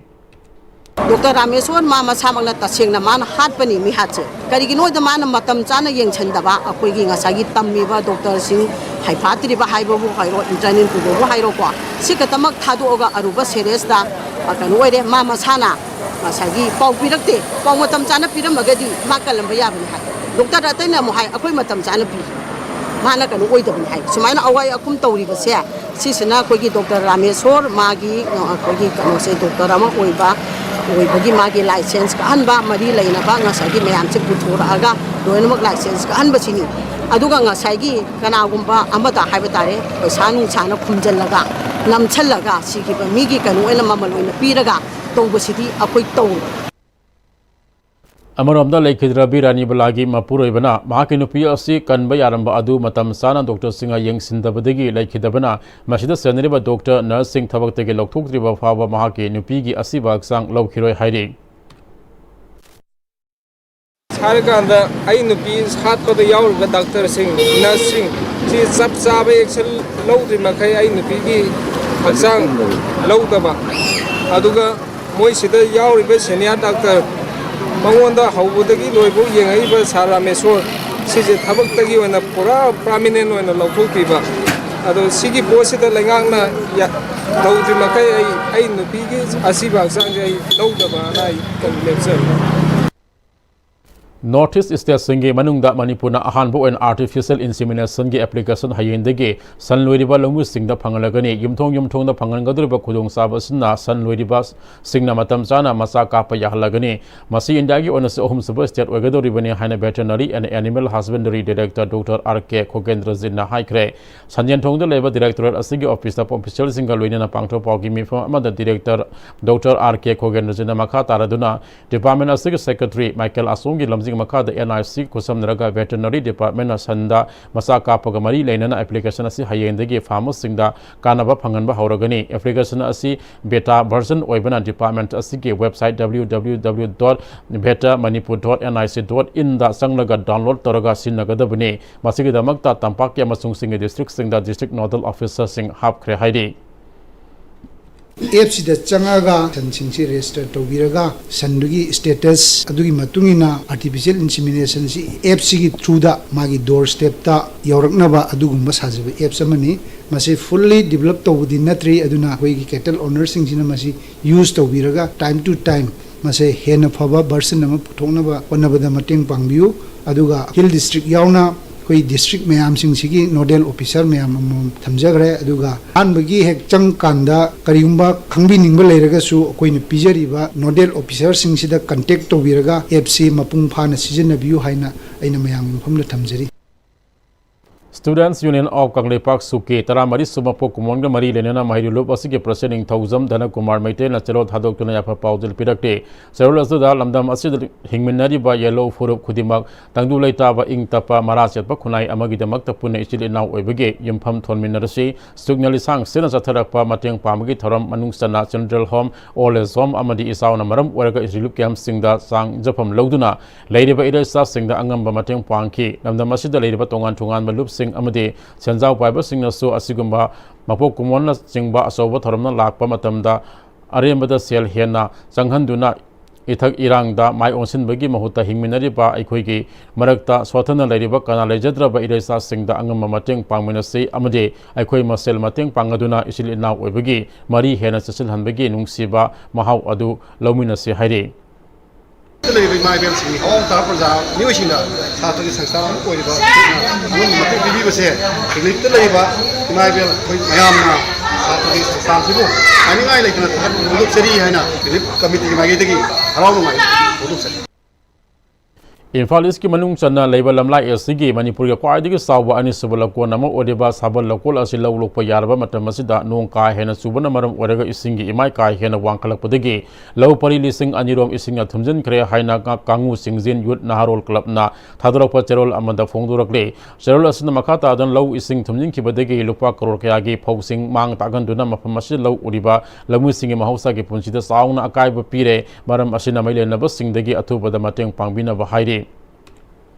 ꯗꯣꯛꯇꯔ ꯔꯥꯃꯦꯁꯣꯔ ꯃꯥ ꯃꯁꯥꯃꯛꯅ ꯇꯁꯦꯡꯅ ꯃꯥꯅ ꯍꯥꯠꯄꯅꯤ ꯃꯤꯍꯥꯠꯁꯦ꯫ ꯀꯔꯤꯒꯤꯅꯣ ꯍꯥꯏꯗ ꯃꯥꯅ ꯃꯇꯝ ꯆꯥꯅ ꯌꯦꯡꯁꯤꯟꯗꯕ ꯑꯩꯈꯣꯏꯒꯤ ꯉꯁꯥꯏꯒꯤ ꯇꯝꯃꯤꯕ ꯗꯣꯛꯇꯔꯁꯤꯡ ꯍꯩꯐꯥꯠꯇ꯭ꯔꯤꯕ ꯍꯥꯏꯕꯕꯨ ꯍꯥꯏꯔꯣ, ꯏꯟꯇꯔꯅꯦꯜ ꯄꯨꯕꯕꯨ ꯍꯥꯏꯔꯣꯀꯣ, ꯁꯤ ꯈꯛꯇꯃꯛ ꯊꯥꯗꯣꯛꯑꯒ ꯑꯔꯨꯕ ꯁꯦꯔꯤꯌꯁꯇ, ꯑ, ꯀꯩꯅꯣ ꯑꯣꯏꯔꯦ꯫ ꯃꯥ ꯃꯁꯥꯅ ꯉꯁꯥꯏꯒꯤ ꯄꯥꯎ ꯄꯤꯔꯛꯇꯦ꯫ ꯄꯥꯎ ꯃꯇꯝ ꯆꯥꯅ ꯄꯤꯔꯝꯃꯒꯗꯤ ꯃꯥ ꯀꯜꯂꯝꯕ ꯌꯥꯕꯅꯤ ꯍꯥꯏ꯫ ꯗꯣꯛꯇꯔ ꯑꯇꯩꯅ ꯑꯃꯨꯛ ꯍꯥꯏ, "ꯑꯩꯈꯣꯏ ꯃꯇꯝ ꯆꯥꯅ ꯄꯤ, ꯃꯥꯅ ꯀꯩꯅꯣ ꯑꯣꯏꯗꯕꯅꯤ" ꯍꯥꯏ꯫ ꯁꯨꯃꯥꯏꯅ ꯑꯋꯥꯏ ꯑꯈꯨꯝ ꯇꯧꯔꯤꯕꯁꯦ, ꯁꯤꯁꯤꯅ ꯑꯩꯈꯣꯏꯒꯤ ꯗꯣꯛꯇꯔ ꯔꯥꯃꯦꯁꯣꯔ ꯃꯥꯒꯤ, ꯑ, ꯑꯩꯈꯣꯏꯒꯤ ꯀꯩꯅꯣꯁꯦ, ꯗꯣꯛꯇꯔ ꯑꯃ ꯑꯣꯏꯕ, ꯑꯣꯏꯕꯒꯤ ꯃꯥꯒꯤ ꯂꯥꯏꯁꯦꯟꯁ ꯀꯛꯍꯟꯕ, ꯃꯔꯤ ꯂꯩꯅꯕ ꯉꯁꯥꯏꯒꯤ ꯃꯌꯥꯝꯁꯦ ꯄꯨꯊꯣꯔꯛꯑꯒ ꯂꯣꯏꯅꯃꯛ ꯂꯥꯏꯁꯦꯟꯁ ꯀꯛꯍꯟꯕꯁꯤꯅꯤ꯫ ꯑꯗꯨꯒ ꯉꯁꯥꯏꯒꯤ ꯀꯅꯥꯒꯨꯝꯕ ꯑꯃꯗ ꯍꯥꯏꯕ ꯇꯥꯔꯦ, ꯄꯩꯁꯥ ꯅꯨꯡꯁꯥꯅ ꯈꯨꯝꯖꯤꯜꯂꯒ, ꯅꯝꯁꯤꯜꯂꯒ ꯁꯤꯈꯤꯕ ꯃꯤꯒꯤ ꯀꯩꯅꯣ ꯑꯣꯏꯅ ꯃꯃꯜ ꯑꯣꯏꯅ ꯄꯤꯔꯒ ꯇꯧꯕꯁꯤꯗꯤ ꯑꯩꯈꯣꯏ ꯇꯧꯔꯣꯏ꯫ ꯑꯃꯔꯣꯝꯗ ꯂꯩꯈꯤꯗ꯭ꯔꯕꯤ ꯔꯥꯅꯤ ꯕꯂꯥꯒꯤ ꯃꯄꯨꯔꯣꯏꯕꯅ ꯃꯍꯥꯛꯀꯤ ꯅꯨꯄꯤ ꯑꯁꯤ ꯀꯟꯕ ꯌꯥꯔꯝꯕ ꯑꯗꯨ ꯃꯇꯝ ꯆꯥꯅ ꯗꯣꯛꯇꯔꯁꯤꯡꯅ ꯌꯦꯡꯁꯤꯟꯗꯕꯗꯒꯤ ꯂꯩꯈꯤꯗꯕꯅ ꯃꯁꯤꯗ ꯆꯦꯟꯅꯔꯤꯕ ꯗꯣꯛꯇꯔ, ꯅꯔꯁꯁꯤꯡ ꯊꯕꯛꯇꯒꯤ ꯂꯧꯊꯣꯛꯇ꯭ꯔꯤꯕ ꯐꯥꯎꯕ ꯃꯍꯥꯛꯀꯤ ꯅꯨꯄꯤꯒꯤ ꯑꯁꯤꯕ ꯍꯛꯆꯥꯡ ꯂꯧꯈꯤꯔꯣꯏ ꯍꯥꯏꯔꯤ꯫ ꯍꯥꯏꯔꯀꯥꯟꯗ ꯑꯩ ꯅꯨꯄꯤ ꯍꯥꯠꯄꯗ ꯌꯥꯎꯔꯤꯕ ꯗꯥꯛꯇꯔꯁꯤꯡ, ꯅꯔꯁꯁꯤꯡ ꯁꯤ ꯆꯞ ꯆꯥꯕ ꯑꯦꯛꯁꯟ ꯂꯧꯗ꯭ꯔꯤ ꯃꯈꯩ ꯑꯩ ꯅꯨꯄꯤꯒꯤ ꯍꯛꯆꯥꯡ ꯂꯧꯗꯕ, ꯑꯗꯨꯒ ꯃꯣꯏꯁꯤꯗ ꯌꯥꯎꯔꯤꯕ ꯁꯦꯅꯤꯌꯔ ꯗꯥꯛꯇꯔ, ꯃꯉꯣꯟꯗ ꯍꯧꯕꯗꯒꯤ ꯂꯣꯏꯕꯧ ꯌꯦꯡꯉꯛꯏꯕ ꯁꯥꯔ ꯔꯥꯃꯦꯁꯣꯔ, ꯁꯤꯁꯦ ꯊꯕꯛꯇꯒꯤ ꯑꯣꯏꯅ ꯄꯨꯔꯥ ꯄꯥꯔꯃꯤꯅꯦꯟ ꯑꯣꯏꯅ ꯂꯧꯊꯣꯛꯄꯤꯕ꯫ ꯑꯗꯣ ꯁꯤꯒꯤ ꯄꯣꯠꯁꯤꯗ ꯂꯩꯉꯥꯛꯅ ꯌꯥ-, ꯇꯧꯗ꯭ꯔꯤ ꯃꯈꯩ ꯑꯩ, ꯑꯩ ꯅꯨꯄꯤꯒꯤ ꯑꯁꯤꯕ ꯍꯛꯆꯥꯡꯁꯦ ꯑꯩ ꯂꯧꯗꯕꯅ ꯑꯩ ꯀꯟ ꯂꯦꯞꯆꯔꯤ꯫ North East ꯁ꯭ꯇꯦꯠꯁꯤꯡꯒꯤ ꯃꯅꯨꯡꯗ ꯃꯅꯤꯄꯨꯔꯅ ꯑꯍꯥꯟꯕ ꯑꯣꯏꯅ ꯑꯥꯔꯇꯤꯐꯤꯁꯤꯌꯦꯜ ꯏꯟꯁꯤꯃꯤꯅꯦꯁꯟꯒꯤ ꯑꯦꯄ꯭ꯂꯤꯀꯦꯁꯟ ꯍꯌꯦꯡꯗꯒꯤ ꯁꯟ ꯂꯣꯏꯔꯤꯕ ꯂꯧꯃꯤꯁꯤꯡꯗ ꯐꯪꯍꯜꯂꯒꯅꯤ꯫ ꯌꯨꯝꯊꯣꯡ ꯌꯨꯝꯊꯣꯡꯗ ꯐꯪꯍꯟꯒꯗꯧꯔꯤꯕ ꯈꯨꯗꯣꯡꯆꯥꯕ ꯑꯁꯤꯅ ꯁꯟ ꯂꯣꯏꯔꯤꯕꯁꯤꯡꯅ ꯃꯇꯝ ꯆꯥꯅ ꯃꯆꯥ ꯀꯥꯞꯄ ꯌꯥꯍꯜꯂꯒꯅꯤ꯫ ꯃꯁꯤ ꯏꯟꯗꯤꯌꯥꯒꯤ ꯑꯣꯏꯅꯁꯨ ꯑꯍꯨꯝꯁꯨꯕ ꯁ꯭ꯇꯦꯠ ꯑꯣꯏꯒꯗꯧꯔꯤꯕꯅꯤ ꯍꯥꯏꯅ Veterinary and Animal Husbandry Director Doctor R K ꯈꯣꯒꯦꯟꯗ꯭ꯔꯖꯤꯠꯅ ꯍꯥꯏꯈ꯭ꯔꯦ꯫ ꯁꯟꯖꯦꯟꯊꯣꯡꯗ ꯂꯩꯕ ꯗꯤꯔꯦꯛꯇꯣꯔꯦꯠ ꯑꯁꯤꯒꯤ ꯑꯣꯐꯤꯁꯇ ꯑꯣꯐꯤꯁꯤꯌꯦꯜꯁꯤꯡꯒ ꯂꯣꯏꯅꯅ ꯄꯥꯡꯊꯣꯛ ꯄꯥꯎꯒꯤ ꯃꯤꯐꯝ ꯑꯃꯗ ꯗꯤꯔꯦꯛꯇꯔ ꯗꯣꯛꯇꯔ ꯑꯥꯔ ꯀꯦ ꯈꯣꯒꯦꯟꯗ꯭ꯔꯖꯤꯠꯅ ꯃꯈꯥ ꯇꯥꯔꯗꯨꯅ ꯗꯤꯄꯥꯔꯠꯃꯦꯟ ꯑꯁꯤꯒꯤ ꯁꯦꯀ꯭ꯔꯦꯇꯔꯤ ꯃꯥꯏꯀꯦꯜ ꯑꯁꯣꯝꯒꯤ ꯂꯝꯖꯤꯡ ꯃꯈꯥꯗ ꯑꯦꯟ ꯑꯥꯏ ꯁꯤ ꯈꯨꯠꯁꯝꯅꯔꯒ ꯚꯦꯇꯔꯅꯔꯤ ꯗꯤꯄꯥꯔꯠꯃꯦꯟꯅ ꯁꯟꯗ ꯃꯆꯥ ꯀꯥꯞꯄꯒ ꯃꯔꯤ ꯂꯩꯅꯅ ꯑꯦꯄ꯭ꯂꯤꯀꯦꯁꯟ ꯑꯁꯤ ꯍꯌꯦꯡꯗꯒꯤ ꯐꯥꯔꯃꯔꯁꯤꯡꯗ ꯀꯥꯟꯅꯕ ꯐꯪꯍꯟꯕ ꯍꯧꯔꯒꯅꯤ꯫ ꯑꯦꯄ꯭ꯂꯤꯀꯦꯁꯟ ꯑꯁꯤ ꯕꯦꯇꯥ ꯚꯔꯖꯟ ꯑꯣꯏꯕꯅ ꯗꯤꯄꯥꯔꯠꯃꯦꯟ ꯑꯁꯤꯒꯤ website W W W dot beta manipur dot N I C dot in ꯗ ꯆꯪꯂꯒ ꯗꯥꯎꯟꯂꯣꯗ ꯇꯧꯔꯒ ꯁꯤꯖꯤꯟꯅꯒꯗꯕꯅꯤ꯫ ꯃꯁꯤꯒꯤꯗꯃꯛꯇ ꯇꯝꯄꯥꯛꯀꯤ ꯑꯃꯁꯨꯡ ꯆꯤꯡꯒꯤ ꯗꯤꯁꯇ꯭ꯔꯤꯛꯁꯤꯡꯗ ꯗꯤꯁꯇ꯭ꯔꯤꯛ ꯅꯣꯗꯜ ꯑꯣꯐꯤꯁꯔꯁꯤꯡ ꯍꯥꯞꯈ꯭ꯔꯦ ꯍꯥꯏꯔꯤ꯫ ꯑꯦꯞꯁꯤꯗ ꯆꯪꯉꯒ ꯁꯟꯁꯤꯡꯁꯤ ꯔꯦꯖꯤꯁꯇꯔ ꯇꯧꯕꯤꯔꯒ ꯁꯟꯗꯨꯒꯤ ꯁ꯭ꯇꯦꯇꯁ ꯑꯗꯨꯒꯤ ꯃꯇꯨꯡ ꯏꯟꯅ ꯑꯥꯔꯇꯤꯐꯤꯁꯤꯌꯦꯜ ꯏꯟꯁꯤꯃꯤꯅꯦꯁꯟꯁꯤ ꯑꯦꯞꯁꯤꯒꯤ ꯊ꯭ꯔꯨꯗ ꯃꯥꯒꯤ ꯗꯣꯔ ꯁ꯭ꯇꯦꯞꯇ ꯌꯧꯔꯛꯅꯕ ꯑꯗꯨꯒꯨꯝꯕ ꯁꯥꯖꯕ ꯑꯦꯞꯁ ꯑꯃꯅꯤ꯫ ꯃꯁꯤ ꯐꯨꯜꯂꯤ ꯗꯤꯕꯂꯞ ꯇꯧꯕꯗꯤ ꯅꯠꯇ꯭ꯔꯤ, ꯑꯗꯨꯅ ꯑꯩꯈꯣꯏꯒꯤ ꯀꯦꯇꯜ ꯑꯣꯅꯔꯁꯤꯡꯁꯤꯅ ꯃꯁꯤ ꯌꯨꯁ ꯇꯧꯕꯤꯔꯒ ꯇꯥꯏꯝ ꯇꯨ ꯇꯥꯏꯝ ꯃꯁꯦ ꯍꯦꯟꯅ ꯐꯕ ꯚꯔꯖꯟ ꯑꯃ ꯄꯨꯊꯣꯛꯅꯕ ꯍꯣꯠꯅꯕꯗ ꯃꯇꯦꯡ ꯄꯥꯡꯕꯤꯌꯨ꯫ ꯑꯗꯨꯒ ꯍꯤꯜ ꯗꯤꯁꯇ꯭ꯔꯤꯛ ꯌꯥꯎꯅ ꯑꯩꯈꯣꯏ ꯗꯤꯁꯇ꯭ꯔꯤꯛ ꯃꯌꯥꯝꯁꯤꯡꯁꯤꯒꯤ ꯅꯣꯗꯦꯜ ꯑꯣꯐꯤꯁꯥꯔ ꯃꯌꯥꯝ ꯑꯃꯃꯝ ꯊꯝꯖꯈ꯭ꯔꯦ꯫ ꯑꯗꯨꯒ ꯑꯍꯥꯟꯕꯒꯤ ꯍꯦꯛ ꯆꯪꯀꯥꯟꯗ ꯀꯔꯤꯒꯨꯝꯕ ꯈꯪꯕꯤꯅꯤꯡꯕ ꯂꯩꯔꯒꯁꯨ ꯑꯩꯈꯣꯏꯅ ꯄꯤꯖꯔꯤꯕ ꯅꯣꯗꯦꯜ ꯑꯣꯐꯤꯁꯥꯔꯁꯤꯡꯁꯤꯗ ꯀꯟꯇꯦꯛ ꯇꯧꯕꯤꯔꯒ ꯑꯦꯞꯁꯤ ꯃꯄꯨꯡ ꯐꯥꯅ ꯁꯤꯖꯤꯟꯅꯕꯤꯌꯨ ꯍꯥꯏꯅ ꯑꯩꯅ ꯃꯌꯥꯝꯒꯤ ꯃꯐꯝꯗ ꯊꯝꯖꯔꯤ꯫ Students Union of ꯀꯪꯂꯩꯄꯥꯛ ꯁꯨꯀꯦ ꯇꯔꯥꯃꯔꯤ ꯁꯨꯕ ꯄꯣꯛ ꯀꯨꯝꯑꯣꯟꯒ ꯃꯔꯤ ꯂꯩꯅꯅ ꯃꯍꯩꯔꯣꯏ ꯂꯨꯞ ꯑꯁꯤꯒꯤ ꯄ꯭ꯔꯁꯤꯗꯦꯟ ꯅꯤꯡꯊꯧꯖꯝ ꯙꯅꯀꯨꯃꯥꯔ ꯃꯩꯇꯩꯅ ꯆꯦꯔꯣꯜ ꯊꯥꯗꯣꯛꯇꯨꯅ ꯌꯥꯏꯐ ꯄꯥꯎꯖꯦꯜ ꯄꯤꯔꯛꯂꯤ꯫ ꯆꯦꯔꯣꯜ ꯑꯁꯤꯗ ꯂꯝꯗꯝ ꯑꯁꯤꯗ ꯍꯤꯡꯃꯤꯟꯅꯔꯤꯕ ꯌꯦꯜꯍꯧ ꯐꯨꯔꯨꯞ ꯈꯨꯗꯤꯡꯃꯛ ꯇꯪꯗꯨ ꯂꯩꯇꯥꯕ, ꯏꯪ ꯇꯞꯄ, ꯃꯔꯥ ꯆꯦꯠꯄ ꯈꯨꯟꯅꯥꯏ ꯑꯃꯒꯤꯗꯃꯛꯇ ꯄꯨꯟꯅ ꯏꯆꯤꯜ ꯏꯅꯥꯎ ꯑꯣꯏꯕꯒꯤ ꯌꯨꯝꯐꯝ ꯊꯣꯟꯃꯤꯟꯅꯔꯁꯤ꯫ ꯁꯨꯛꯅ ꯂꯤꯁꯥꯡ ꯁꯤꯠꯅ ꯆꯠꯊꯔꯛꯄ ꯃꯇꯦꯡ ꯄꯥꯡꯕꯒꯤ ꯊꯧꯔꯝ ꯃꯅꯨꯡ ꯆꯟꯅ children home, old age home ꯑꯃꯗꯤ ꯏꯆꯥꯎꯅ ꯃꯔꯝ ꯑꯣꯏꯔꯒ ꯔꯤꯂꯤꯐ ꯀꯦꯝꯞꯁꯤꯡꯗ ꯆꯥꯡ ꯖꯐꯝ ꯂꯧꯗꯨꯅ ꯂꯩꯔꯤꯕ ꯏꯔꯩꯆꯥꯁꯤꯡꯗ ꯑꯉꯝꯕ ꯃꯇꯦꯡ ꯄꯥꯡꯈꯤ꯫ ꯂꯝꯗꯝ ꯑꯁꯤꯗ ꯂꯩꯔꯤꯕ ꯇꯣꯉꯥꯟ ꯇꯣꯉꯥꯟꯕ ꯂꯨꯞꯁꯤꯡ ꯑꯃꯗꯤ ꯁꯦꯟꯖꯥꯎ ꯄꯥꯏꯕꯁꯤꯡꯅꯁꯨ ꯑꯁꯤꯒꯨꯝꯕ ꯃꯄꯣꯛ ꯀꯨꯝꯑꯣꯟꯅꯆꯤꯡꯕ ꯑꯆꯧꯕ ꯊꯧꯔꯝꯅ ꯂꯥꯛꯄ ꯃꯇꯝꯗ ꯑꯔꯦꯝꯕꯗ ꯁꯦꯜ ꯍꯦꯟꯅ ꯆꯪꯍꯟꯗꯨꯅ ꯏꯊꯛ ꯏꯔꯥꯡꯗ ꯃꯥꯏ ꯑꯣꯟꯁꯤꯟꯕꯒꯤ ꯃꯍꯨꯠꯇ ꯍꯤꯡꯃꯤꯟꯅꯔꯤꯕ ꯑꯩꯈꯣꯏꯒꯤ ꯃꯔꯛꯇ ꯁꯣꯠꯊꯅ ꯂꯩꯔꯤꯕ ꯀꯅꯥ ꯂꯩꯖꯗ꯭ꯔꯕ ꯏꯔꯩꯆꯥꯁꯤꯡꯗ ꯑꯉꯝꯕ ꯃꯇꯦꯡ ꯄꯥꯡꯃꯤꯟꯅꯁꯤ ꯑꯃꯗꯤ ꯑꯩꯈꯣꯏ ꯃꯁꯦꯜ ꯃꯇꯦꯡ ꯄꯥꯡꯅꯗꯨꯅ ꯏꯆꯤꯜ ꯏꯅꯥꯎ ꯑꯣꯏꯕꯒꯤ ꯃꯔꯤ ꯍꯦꯟꯅ ꯆꯦꯠꯁꯤꯜꯍꯟꯕꯒꯤ ꯅꯨꯡꯁꯤꯕ ꯃꯍꯥꯎ ꯑꯗꯨ ꯂꯧꯃꯤꯟꯅꯁꯤ ꯍꯥꯏꯔꯤ꯫ ꯂꯩꯔꯤꯕ ꯏꯃꯥ ꯏꯕꯦꯜꯁꯤꯡꯒꯤ ꯑꯋꯥꯡ ꯇꯥꯕ ꯄ꯭ꯔꯖꯥ ꯃꯤꯑꯣꯏꯁꯤꯡꯅ ꯁꯥꯇ꯭ꯔꯒꯤ ꯁꯪꯁꯊꯥꯟ ꯑꯃ ꯑꯣꯏꯔꯤꯕ ꯑꯩꯈꯣꯏꯅ ꯑꯉꯝꯕ ꯃꯇꯦꯡ ꯄꯤꯕꯤꯕꯁꯦ ꯔꯤꯂꯤꯐꯇ ꯂꯩꯔꯤꯕ ꯏꯃꯥ ꯏꯕꯦꯜ ꯑꯩꯈꯣꯏ ꯃꯌꯥꯝꯅ ꯁꯥꯇ꯭ꯔꯒꯤ ꯁꯪꯁꯊꯥꯟꯁꯤꯕꯨ ꯍꯥꯏꯅꯤꯡꯉꯥꯏ ꯂꯩꯇꯅ ꯊꯥꯒꯠꯄ ꯐꯣꯡꯗꯣꯛꯆꯔꯤ ꯍꯥꯏꯅ ꯔꯤꯂꯤꯐ ꯀꯃꯤꯇꯤꯒꯤ ꯃꯥꯏꯀꯩꯗꯒꯤ ꯍꯔꯥꯎ ꯅꯨꯡꯉꯥꯏ ꯐꯣꯡꯗꯣꯛꯆꯔꯤ꯫ ꯏꯝꯐꯥꯜ ꯏꯁꯀꯤ ꯃꯅꯨꯡ ꯆꯟꯅ ꯂꯩꯕ ꯂꯝꯂꯥꯏ ꯑꯁꯤꯒꯤ ꯃꯅꯤꯄꯨꯔꯒꯤ ꯈ꯭ꯋꯥꯏꯗꯒꯤ ꯆꯥꯎꯕ ꯑꯅꯤꯁꯨꯕ ꯂꯧꯀꯣꯟ ꯑꯃ ꯑꯣꯏꯔꯤꯕ ꯁꯥꯕꯜ ꯂꯧꯀꯣꯜ ꯑꯁꯤ ꯂꯧ ꯂꯣꯛꯄ ꯌꯥꯔꯕ ꯃꯇꯝ ꯑꯁꯤꯗ ꯅꯣꯡ ꯀꯥ ꯍꯦꯟꯅ ꯆꯨꯕꯅ ꯃꯔꯝ ꯑꯣꯏꯔꯒ ꯏꯁꯤꯡꯒꯤ ꯏꯃꯥꯏ ꯀꯥ ꯍꯦꯟꯅ ꯋꯥꯡꯈꯠꯂꯛꯄꯗꯒꯤ ꯂꯧ ꯄꯔꯤ ꯂꯤꯁꯤꯡ ꯑꯅꯤꯔꯣꯝ ꯏꯁꯤꯡꯅ ꯊꯨꯝꯖꯤꯟꯈ꯭ꯔꯦ ꯍꯥꯏꯅ ꯉ-, ꯀꯥꯡꯉꯨ ꯆꯤꯡꯖꯤꯟ ꯌꯨꯠ ꯅꯍꯥꯔꯣꯜ ꯀ꯭ꯂꯕꯅ ꯊꯥꯗꯣꯔꯛꯄ ꯆꯦꯔꯣꯜ ꯑꯃꯗ ꯐꯣꯡꯗꯣꯔꯛꯂꯤ꯫ ꯆꯦꯔꯣꯜ ꯑꯁꯤꯅ ꯃꯈꯥ ꯇꯥꯗꯨꯅ ꯂꯧ ꯏꯁꯤꯡ ꯊꯨꯝꯖꯤꯟꯈꯤꯕꯗꯒꯤ ꯂꯨꯄꯥ ꯀꯔꯣꯔ ꯀꯌꯥꯒꯤ ꯐꯧꯁꯤꯡ ꯃꯥꯡ ꯇꯥꯛꯍꯟꯗꯨꯅ ꯃꯐꯝ ꯑꯁꯤꯗ ꯂꯧ ꯎꯔꯤꯕ ꯂꯧꯃꯤꯁꯤꯡꯒꯤ ꯃꯍꯧꯁꯥꯒꯤ ꯄꯨꯟꯁꯤꯗ ꯆꯥꯎꯅ ꯑꯀꯥꯏꯕ ꯄꯤꯔꯦ꯫ ꯃꯔꯝ ꯑꯁꯤꯅ ꯃꯩ ꯂꯦꯟꯅꯕꯁꯤꯡꯗꯒꯤ ꯑꯊꯨꯕꯗ ꯃꯇꯦꯡ ꯄꯥꯡꯕꯤꯅꯕ ꯍꯥꯏꯔꯤ꯫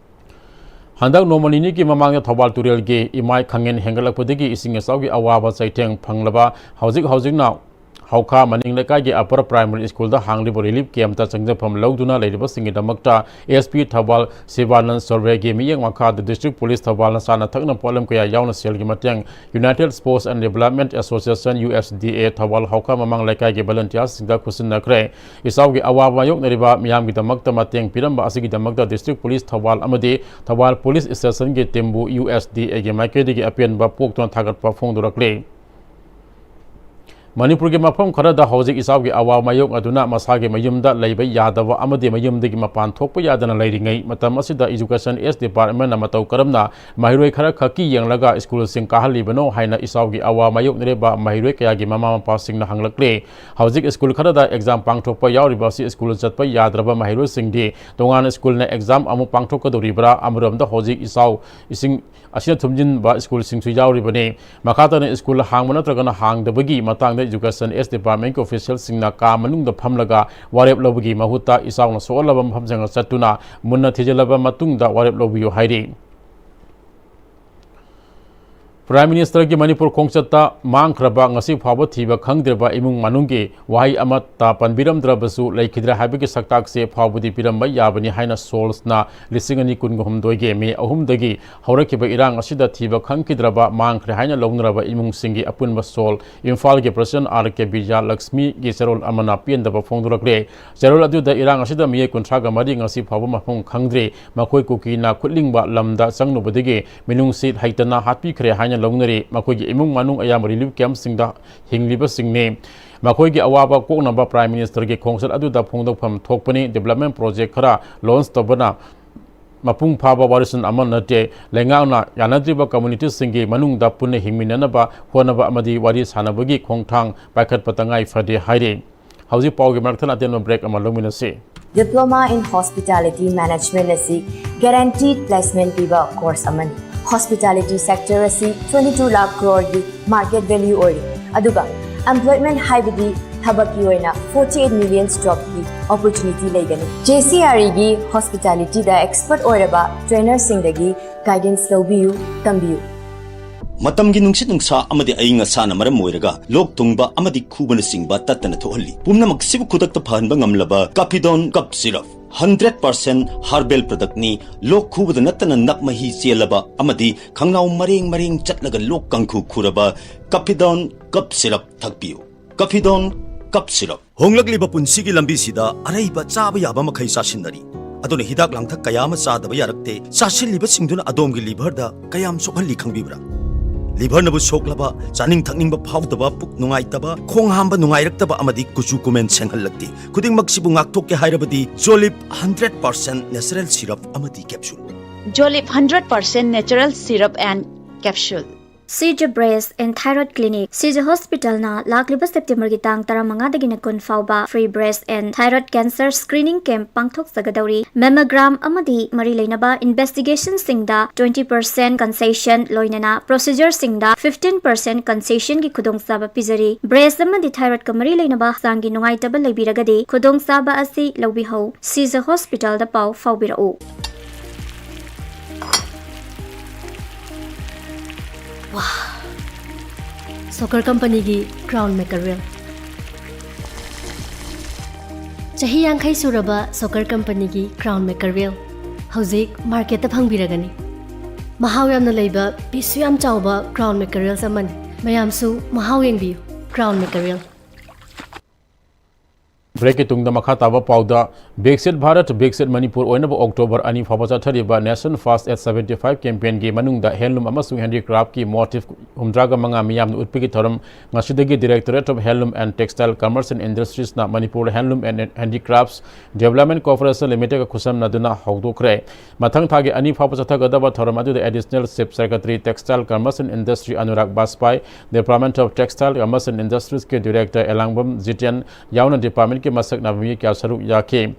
ꯍꯟꯗꯛ ꯅꯣꯡꯃ ꯅꯤꯅꯤꯒꯤ ꯃꯃꯥꯡꯗ ꯊꯧꯕꯥꯜ ꯇꯨꯔꯦꯜꯒꯤ ꯏꯃꯥꯏ ꯈꯪꯍꯦꯟ ꯍꯦꯟꯒꯠꯂꯛꯄꯗꯒꯤ ꯏꯁꯤꯡ ꯏꯆꯥꯎꯒꯤ ꯑꯋꯥꯕ ꯆꯩꯊꯦꯡ ꯐꯪꯂꯕ ꯍꯧꯖꯤꯛ ꯍꯧꯖꯤꯛꯅ ꯍꯧꯈꯥ ꯃꯅꯤꯡ ꯂꯩꯀꯥꯏꯒꯤ ꯑꯄꯔ ꯄ꯭ꯔꯥꯏꯃꯔꯤ ꯁ꯭ꯀꯨꯜꯗ ꯍꯥꯡꯂꯤꯕ ꯔꯤꯂꯤꯐ ꯀꯦꯝꯞꯇ ꯆꯪꯖꯐꯝ ꯂꯧꯗꯨꯅ ꯂꯩꯔꯤꯕꯁꯤꯡꯒꯤꯗꯃꯛꯇ ꯑꯦꯁ ꯄꯤ ꯊꯧꯕꯥꯜ ꯁꯤꯕꯥꯅꯟ ꯁꯣꯔꯚꯦꯒꯤ ꯃꯤꯠꯌꯦꯡ ꯃꯈꯥꯗ ꯗꯤꯁꯇ꯭ꯔꯤꯛ ꯄꯨꯂꯤꯁ ꯊꯧꯕꯥꯜꯅ ꯆꯥꯅ ꯊꯛꯅ ꯄꯣꯠꯂꯝ ꯀꯌꯥ ꯌꯥꯎꯅ ꯁꯦꯜꯒꯤ ꯃꯇꯦꯡ United Sports and Development Association, U S D A, Thoubal ꯍꯧꯈꯥ ꯃꯃꯥꯡ ꯂꯩꯀꯥꯏꯒꯤ ꯚꯣꯂꯨꯟꯇꯤꯌꯥꯔꯁꯤꯡꯗ ꯈꯨꯠꯁꯤꯟꯅꯈ꯭ꯔꯦ꯫ ꯏꯆꯥꯎꯒꯤ ꯑꯋꯥꯕ ꯃꯥꯌꯣꯛꯅꯔꯤꯕ ꯃꯤꯌꯥꯝꯒꯤꯗꯃꯛꯇ ꯃꯇꯦꯡ ꯄꯤꯔꯝꯕ ꯑꯁꯤꯒꯤꯗꯃꯛꯇ ꯗꯤꯁꯇ꯭ꯔꯤꯛ ꯄꯨꯂꯤꯁ ꯊꯧꯕꯥꯜ ꯑꯃꯗꯤ ꯊꯧꯕꯥꯜ ꯄꯨꯂꯤꯁ ꯁ꯭ꯇꯦꯁꯟꯒꯤ ꯇꯤꯝꯕꯨ U S D A ꯒꯤ ꯃꯥꯏꯀꯩꯗꯒꯤ ꯑꯄꯦꯟꯕ ꯄꯣꯛꯇꯨꯅ ꯊꯥꯒꯠꯄ ꯐꯣꯡꯗꯣꯔꯛꯂꯤ꯫ ꯃꯅꯤꯄꯨꯔꯒꯤ ꯃꯐꯝ ꯈꯔꯗ ꯍꯧꯖꯤꯛ ꯏꯆꯥꯎꯒꯤ ꯑꯋꯥꯕ ꯃꯥꯌꯣꯛꯅꯗꯨꯅ ꯃꯁꯥꯒꯤ ꯃꯌꯨꯝꯗ ꯂꯩꯕ ꯌꯥꯗꯕ ꯑꯃꯗꯤ ꯃꯌꯨꯝꯗꯒꯤ ꯃꯄꯥꯟ ꯊꯣꯛꯄ ꯌꯥꯗꯅ ꯂꯩꯔꯤꯉꯩ ꯃꯇꯝ ꯑꯁꯤꯗ Education S Department ꯅ ꯃꯇꯧ ꯀꯔꯝꯅ ꯃꯍꯩꯔꯣꯏ ꯈꯔ ꯈꯛꯀꯤ ꯌꯦꯡꯂꯒ ꯁ꯭ꯀꯨꯜꯁꯤꯡ ꯀꯥꯍꯜꯂꯤꯕꯅꯣ ꯍꯥꯏꯅ ꯏꯆꯥꯎꯒꯤ ꯑꯋꯥ ꯃꯥꯌꯣꯛꯅꯔꯤꯕ ꯃꯍꯩꯔꯣꯏ ꯀꯌꯥꯒꯤ ꯃꯃꯥ ꯃꯄꯥꯁꯤꯡꯅ ꯍꯪꯂꯛꯂꯤ꯫ ꯍꯧꯖꯤꯛ ꯁ꯭ꯀꯨꯜ ꯈꯔꯗ ꯑꯦꯛꯖꯥꯝ ꯄꯥꯡꯊꯣꯛꯄ ꯌꯥꯎꯔꯤꯕ ꯑꯁꯤ ꯁ꯭ꯀꯨꯜ ꯆꯠꯄ ꯌꯥꯗ꯭ꯔꯕ ꯃꯍꯩꯔꯣꯏꯁꯤꯡꯗꯤ ꯇꯣꯉꯥꯟꯅ ꯁ꯭ꯀꯨꯜꯅ ꯑꯦꯛꯖꯥꯝ ꯑꯃꯨꯛ ꯄꯥꯡꯊꯣꯛꯀꯗꯧꯔꯤꯕ꯭ꯔꯥ? ꯑꯃꯔꯣꯝꯗ ꯍꯧꯖꯤꯛ ꯏꯆꯥꯎ ꯏꯁꯤꯡ ꯑꯁꯤꯅ ꯊꯨꯝꯖꯤꯟꯕ ꯁ꯭ꯀꯨꯜꯁꯤꯡꯁꯨ ꯌꯥꯎꯔꯤꯕꯅꯤ꯫ ꯃꯈꯥ ꯇꯥꯅ ꯁ꯭ꯀꯨꯜ ꯍꯥꯡꯕ ꯅꯠꯇ꯭ꯔꯒꯅ ꯍꯥꯡꯗꯕꯒꯤ ꯃꯇꯥꯡꯗ Education S Department ꯀꯤ ꯑꯣꯐꯤꯁꯤꯌꯦꯜꯁꯤꯡꯅ ꯀꯥ ꯃꯅꯨꯡꯗ ꯐꯝꯂꯒ ꯋꯥꯔꯦꯞ ꯂꯧꯕꯒꯤ ꯃꯍꯨꯠꯇ ꯏꯆꯥꯎꯅ ꯁꯣꯛꯍꯜꯂꯕ ꯃꯐꯝꯁꯤꯡꯗ ꯆꯠꯇꯨꯅ ꯃꯨꯟꯅ ꯊꯤꯖꯤꯜꯂꯕ ꯃꯇꯨꯡꯗ ꯋꯥꯔꯦꯞ ꯂꯧꯕꯤꯌꯨ ꯍꯥꯏꯔꯤ꯫ Prime Ministerꯒꯤ ꯃꯅꯤꯄꯨꯔ ꯈꯣꯡꯆꯠꯇ ꯃꯥꯡꯈ꯭ꯔꯕ, ꯉꯁꯤ ꯐꯥꯎꯕ ꯊꯤꯕ ꯈꯪꯗ꯭ꯔꯕ ꯏꯃꯨꯡ ꯃꯅꯨꯡꯒꯤ ꯋꯥꯍꯩ ꯑꯃꯠꯇ ꯄꯟꯕꯤꯔꯝꯗ꯭ꯔꯕꯁꯨ, ꯂꯩꯈꯤꯗ꯭ꯔꯦ ꯍꯥꯏꯕꯒꯤ ꯁꯛꯇꯥꯛꯁꯦ ꯐꯥꯎꯕꯗꯤ ꯄꯤꯔꯝꯕ ꯌꯥꯕꯅꯤ ꯍꯥꯏꯅ ꯁꯣꯜꯁꯅ ꯂꯤꯁꯤꯡ ꯑꯅꯤ ꯀꯨꯟꯍꯨꯝꯗꯣꯏꯒꯤ ꯃꯦ ꯑꯍꯨꯝꯗꯒꯤ ꯍꯧꯔꯛꯈꯤꯕ ꯏꯔꯥꯡ ꯑꯁꯤꯗ ꯊꯤꯕ ꯈꯪꯈꯤꯗ꯭ꯔꯕ, ꯃꯥꯡꯈ꯭ꯔꯦ ꯍꯥꯏꯅ ꯂꯧꯅꯔꯕ ꯏꯃꯨꯡꯁꯤꯡꯒꯤ ꯑꯄꯨꯟꯕ ꯁꯣꯜ ꯏꯝꯐꯥꯜꯒꯤ ꯄ꯭ꯔꯁꯤꯗꯦꯟ ꯑꯥꯔ ꯀꯦ ꯕꯤꯖꯌꯂꯛꯁꯃꯤꯒꯤ ꯆꯦꯔꯣꯜ ꯑꯃꯅ ꯄꯦꯟꯗꯕ ꯐꯣꯡꯗꯣꯔꯛꯂꯦ꯫ ꯆꯦꯔꯣꯜ ꯑꯗꯨꯗ ꯏꯔꯥꯡ ꯑꯁꯤꯗ ꯃꯤꯑꯣꯏ ꯀꯨꯟꯊ꯭ꯔꯥꯒ ꯃꯔꯤ ꯉꯁꯤ ꯐꯥꯎꯕ ꯃꯐꯝ ꯈꯪꯗ꯭ꯔꯤ꯫ ꯃꯈꯣꯏ ꯀꯨꯀꯤꯅ ꯈꯨꯠꯂꯤꯡꯕ ꯂꯝꯗ ꯆꯪꯂꯨꯕꯗꯒꯤ ꯃꯤꯅꯨꯡꯁꯤ ꯍꯩꯇꯅ ꯍꯥꯠꯄꯤꯈ꯭ꯔꯦ ꯍꯥꯏꯅ ꯂꯧꯅꯔꯤ꯫ ꯃꯈꯣꯏꯒꯤ ꯏꯃꯨꯡ ꯃꯅꯨꯡ ꯑꯌꯥꯝꯕ ꯔꯤꯂꯤꯐ ꯀꯦꯝꯞꯁꯤꯡꯗ ꯍꯤꯡꯂꯤꯕꯁꯤꯡꯅꯤ꯫ ꯃꯈꯣꯏꯒꯤ ꯑꯋꯥꯕ ꯀꯣꯛꯅꯕ ꯄ꯭ꯔꯥꯏꯝ ꯃꯤꯅꯤꯁꯇꯔꯒꯤ ꯈꯣꯡꯆꯠ ꯑꯗꯨꯗ ꯐꯣꯡꯗꯣꯛꯐꯝ ꯊꯣꯛꯄꯅꯤ꯫ ꯗꯤꯕꯦꯂꯞꯃꯦꯟ ꯄ꯭ꯔꯣꯖꯦꯛ ꯈꯔ ꯂꯣꯟꯁ ꯇꯧꯕꯅ ꯃꯄꯨꯡ ꯐꯥꯕ ꯋꯥꯔꯤꯁꯤꯟ ꯑꯃ ꯅꯠꯇꯦ꯫ ꯂꯩꯉꯥꯛꯅ ꯌꯥꯅꯗ꯭ꯔꯤꯕ ꯀꯝꯃ꯭ꯌꯨꯅꯤꯇꯤꯁꯤꯡꯒꯤ ꯃꯅꯨꯡꯗ ꯄꯨꯟꯅ ꯍꯤꯡꯃꯤꯟꯅꯅꯕ ꯍꯣꯠꯅꯕ ꯑꯃꯗꯤ ꯋꯥꯔꯤ ꯁꯥꯅꯕꯒꯤ ꯈꯣꯡꯊꯥꯡ ꯄꯥꯏꯈꯠꯄ ꯇꯉꯥꯏ ꯐꯗꯦ ꯍꯥꯏꯔꯤ꯫ ꯍꯧꯖꯤꯛ ꯄꯥꯎꯒꯤ ꯃꯔꯛꯇ ꯑꯇꯦꯟꯕ ꯕ꯭ꯔꯦꯛ ꯑꯃ ꯂꯧꯃꯤꯟꯅꯁꯤ꯫ Diploma in Hospitality Management ꯑꯁꯤ guaranteed placement ꯄꯤꯕ ꯀꯣꯔꯁ ꯑꯃꯅꯤ꯫ Hospitality sector ꯑꯁꯤ twenty two lakh crore ꯒꯤ market value ꯑꯣꯏꯔꯤ, ꯑꯗꯨꯒ employment ꯍꯥꯏꯕꯗꯤ ꯊꯕꯛꯀꯤ ꯑꯣꯏꯅ forty eight million job ꯀꯤ opportunity ꯂꯩꯒꯅꯤ꯫ J C R E ꯒꯤ hospitality ꯗ expert ꯑꯣꯏꯔꯕ trainer ꯁꯤꯡꯗꯒꯤ guidance ꯂꯧꯕꯤꯌꯨ, ꯇꯝꯕꯤꯌꯨ꯫ ꯃꯇꯝꯒꯤ ꯅꯨꯡꯁꯤꯠ ꯅꯨꯡꯁꯥ ꯑꯃꯗꯤ ꯑꯏꯪ ꯑꯁꯥꯅ ꯃꯔꯝ ꯑꯣꯏꯔꯒ ꯂꯣꯛ ꯊꯨꯡꯕ ꯑꯃꯗꯤ ꯈꯨꯕꯅꯆꯤꯡꯕ ꯇꯠꯇꯅ ꯊꯣꯛꯍꯜꯂꯤ꯫ ꯄꯨꯝꯅꯃꯛꯁꯤꯕꯨ ꯈꯨꯗꯛꯇ ꯐꯍꯟꯕ ꯉꯝꯂꯕ ꯀꯥꯐꯤꯗꯣꯟ ꯀꯞ syrup. Hundred percent herbal product ꯅꯤ꯫ ꯂꯣꯛ ꯈꯨꯕꯗ ꯅꯠꯇꯅ ꯅꯞ ꯃꯍꯤ ꯆꯦꯜꯂꯕ ꯑꯃꯗꯤ ꯈꯪꯅꯥꯎ ꯃꯔꯦꯡ ꯃꯔꯦꯡ ꯆꯠꯂꯒ ꯂꯣꯛ ꯀꯥꯡꯈꯨ ꯈꯨꯔꯕ ꯀꯥꯐꯤꯗꯣꯟ ꯀꯞ ꯁꯤꯔꯞ ꯊꯛꯄꯤꯌꯨ꯫ ꯀꯥꯐꯤꯗꯣꯟ ꯀꯞ ꯁꯤꯔꯞ꯫ ꯍꯣꯡꯂꯛꯂꯤꯕ ꯄꯨꯟꯁꯤꯒꯤ ꯂꯝꯕꯤꯁꯤꯗ ꯑꯔꯩꯕ ꯆꯥꯕ ꯌꯥꯕ ꯃꯈꯩ ꯆꯥꯁꯤꯟꯅꯔꯤ꯫ ꯑꯗꯨꯅ ꯍꯤꯗꯥꯛ ꯂꯥꯡꯊꯛ ꯀꯌꯥ ꯑꯃ ꯆꯥꯗꯕ ꯌꯥꯔꯛꯇꯦ꯫ ꯆꯥꯁꯤꯜꯂꯤꯕꯁꯤꯡꯗꯨꯅ ꯑꯗꯣꯝꯒꯤ ꯂꯤꯚꯔꯗ ꯀꯌꯥꯝ ꯁꯣꯛꯍꯜꯂꯤ ꯈꯪꯕꯤꯕ꯭ꯔꯥ? ꯂꯤꯚꯔꯅꯕꯨ ꯁꯣꯛꯂꯕ, ꯆꯥꯅꯤꯡ ꯊꯛꯅꯤꯡꯕ ꯐꯥꯎꯗꯕ, ꯄꯨꯛ ꯅꯨꯡꯉꯥꯏꯇꯕ, ꯈꯣꯡ ꯍꯥꯝꯕ ꯅꯨꯡꯉꯥꯏꯔꯛꯇꯕ ꯑꯃꯗꯤ ꯀꯨꯆꯨ ꯀꯨꯃꯦꯟ ꯁꯦꯡꯍꯜꯂꯛꯇꯦ꯫ ꯈꯨꯗꯤꯡꯃꯛꯁꯤꯕꯨ ꯉꯥꯛꯊꯣꯛꯀꯦ ꯍꯥꯏꯔꯕꯗꯤ Jolip hundred percent natural syrup ꯑꯃꯗꯤ capsule꯫ Jolip hundred percent natural syrup and capsule꯫ Sija Breast and Thyroid Clinic, Sija Hospital ꯅ ꯂꯥꯛꯂꯤꯕ ꯁꯦꯞꯇꯦꯝꯕꯔꯒꯤ ꯇꯥꯡ ꯇꯔꯥꯃꯉꯥꯗꯒꯤꯅ ꯀꯨꯟ ꯐꯥꯎꯕ free breast and thyroid cancer screening camp ꯄꯥꯡꯊꯣꯛꯆꯒꯗꯧꯔꯤ꯫ Mammogram ꯑꯃꯗꯤ ꯃꯔꯤ ꯂꯩꯅꯕ investigation ꯁꯤꯡꯗ twenty percent concession ꯂꯣꯏꯅꯅ procedure ꯁꯤꯡꯗ fifteen percent concession ꯒꯤ ꯈꯨꯗꯣꯡꯆꯥꯕ ꯄꯤꯖꯔꯤ꯫ Breast ꯑꯃꯗꯤ thyroid ꯀ ꯃꯔꯤ ꯂꯩꯅꯕ ꯍꯛꯆꯥꯡꯒꯤ ꯅꯨꯡꯉꯥꯏꯇꯕ ꯂꯩꯕꯤꯔꯒꯗꯤ ꯈꯨꯗꯣꯡꯆꯥꯕ ꯑꯁꯤ ꯂꯧꯕꯤꯍꯧ꯫ Sija Hospital ꯗ ꯄꯥꯎ ꯐꯥꯎꯕꯤꯔꯛꯎ꯫ ꯁꯣꯀꯔ ꯀꯝꯄꯅꯤꯒꯤ ꯀ꯭ꯔꯥꯎꯟ ꯃꯦꯀꯔꯦꯜ꯫ ꯆꯍꯤ ꯌꯥꯡꯈꯩ ꯁꯨꯔꯕ ꯁꯣꯀꯔ ꯀꯝꯄꯅꯤꯒꯤ ꯀ꯭ꯔꯥꯎꯟ ꯃꯦꯀꯔꯦꯜ ꯍꯧꯖꯤꯛ ꯃꯥꯔꯀꯦꯠꯇ ꯐꯪꯕꯤꯔꯒꯅꯤ꯫ ꯃꯍꯥꯎ ꯌꯥꯝꯅ ꯂꯩꯕ, ꯄꯤꯁꯁꯨ ꯌꯥꯝ ꯆꯥꯎꯕ ꯀ꯭ꯔꯥꯎꯟ ꯃꯦꯀꯔꯦꯜꯁ ꯑꯃꯅꯤ꯫ ꯃꯌꯥꯝꯁꯨ ꯃꯍꯥꯎ ꯌꯦꯡꯕꯤꯌꯨ꯫ ꯀ꯭ꯔꯥꯎꯟ ꯃꯦꯀꯔꯦꯜ꯫ ꯕ꯭ꯔꯦꯛꯀꯤ ꯇꯨꯡꯗ ꯃꯈꯥ ꯇꯥꯕ ꯄꯥꯎꯗ, ꯕꯤꯛꯁꯤꯠ ꯚꯥꯔꯠ, ꯕꯤꯛꯁꯤꯠ ꯃꯅꯤꯄꯨꯔ ꯑꯣꯏꯅꯕ ꯑꯣꯛꯇꯣꯕꯔ ꯑꯅꯤ ꯐꯥꯎꯕ ꯆꯠꯊꯔꯤꯕ Nation First at seventy five campaignꯒꯤ ꯃꯅꯨꯡꯗ handloom ꯑꯃꯁꯨꯡ handicraftꯀꯤ motif ꯍꯨꯝꯗ꯭ꯔꯥꯒ ꯃꯉꯥ ꯃꯤꯌꯥꯝꯅ ꯎꯠꯄꯒꯤ ꯊꯧꯔꯝ ꯉꯁꯤꯗꯒꯤ Directorate of Handloom and Textile Commerce and Industriesꯅ Manipur Handloom and Handicrafts Development Corporation Limitedꯒ ꯈꯨꯠꯁꯝꯅꯗꯨꯅ ꯍꯧꯗꯣꯛꯈ꯭ꯔꯦ꯫ ꯃꯊꯪ ꯊꯥꯒꯤ ꯑꯅꯤ ꯐꯥꯎꯕ ꯆꯠꯊꯒꯗꯕ ꯊꯧꯔꯝ ꯑꯗꯨꯗ Additional Chief Secretary Textile Commerce and Industry Anurag ꯕꯥꯖꯄꯥꯏ, Department of Textile Commerce and Industriesꯀꯤ Director ꯑꯦꯂꯥꯡꯕꯝ ꯖꯤꯇꯦꯟ ꯌꯥꯎꯅ departmentꯀꯤ ꯃꯁꯛ ꯅꯥꯏꯕ ꯃꯤꯑꯣꯏ ꯀꯌꯥ ꯁꯔꯨꯛ ꯌꯥꯈꯤ꯫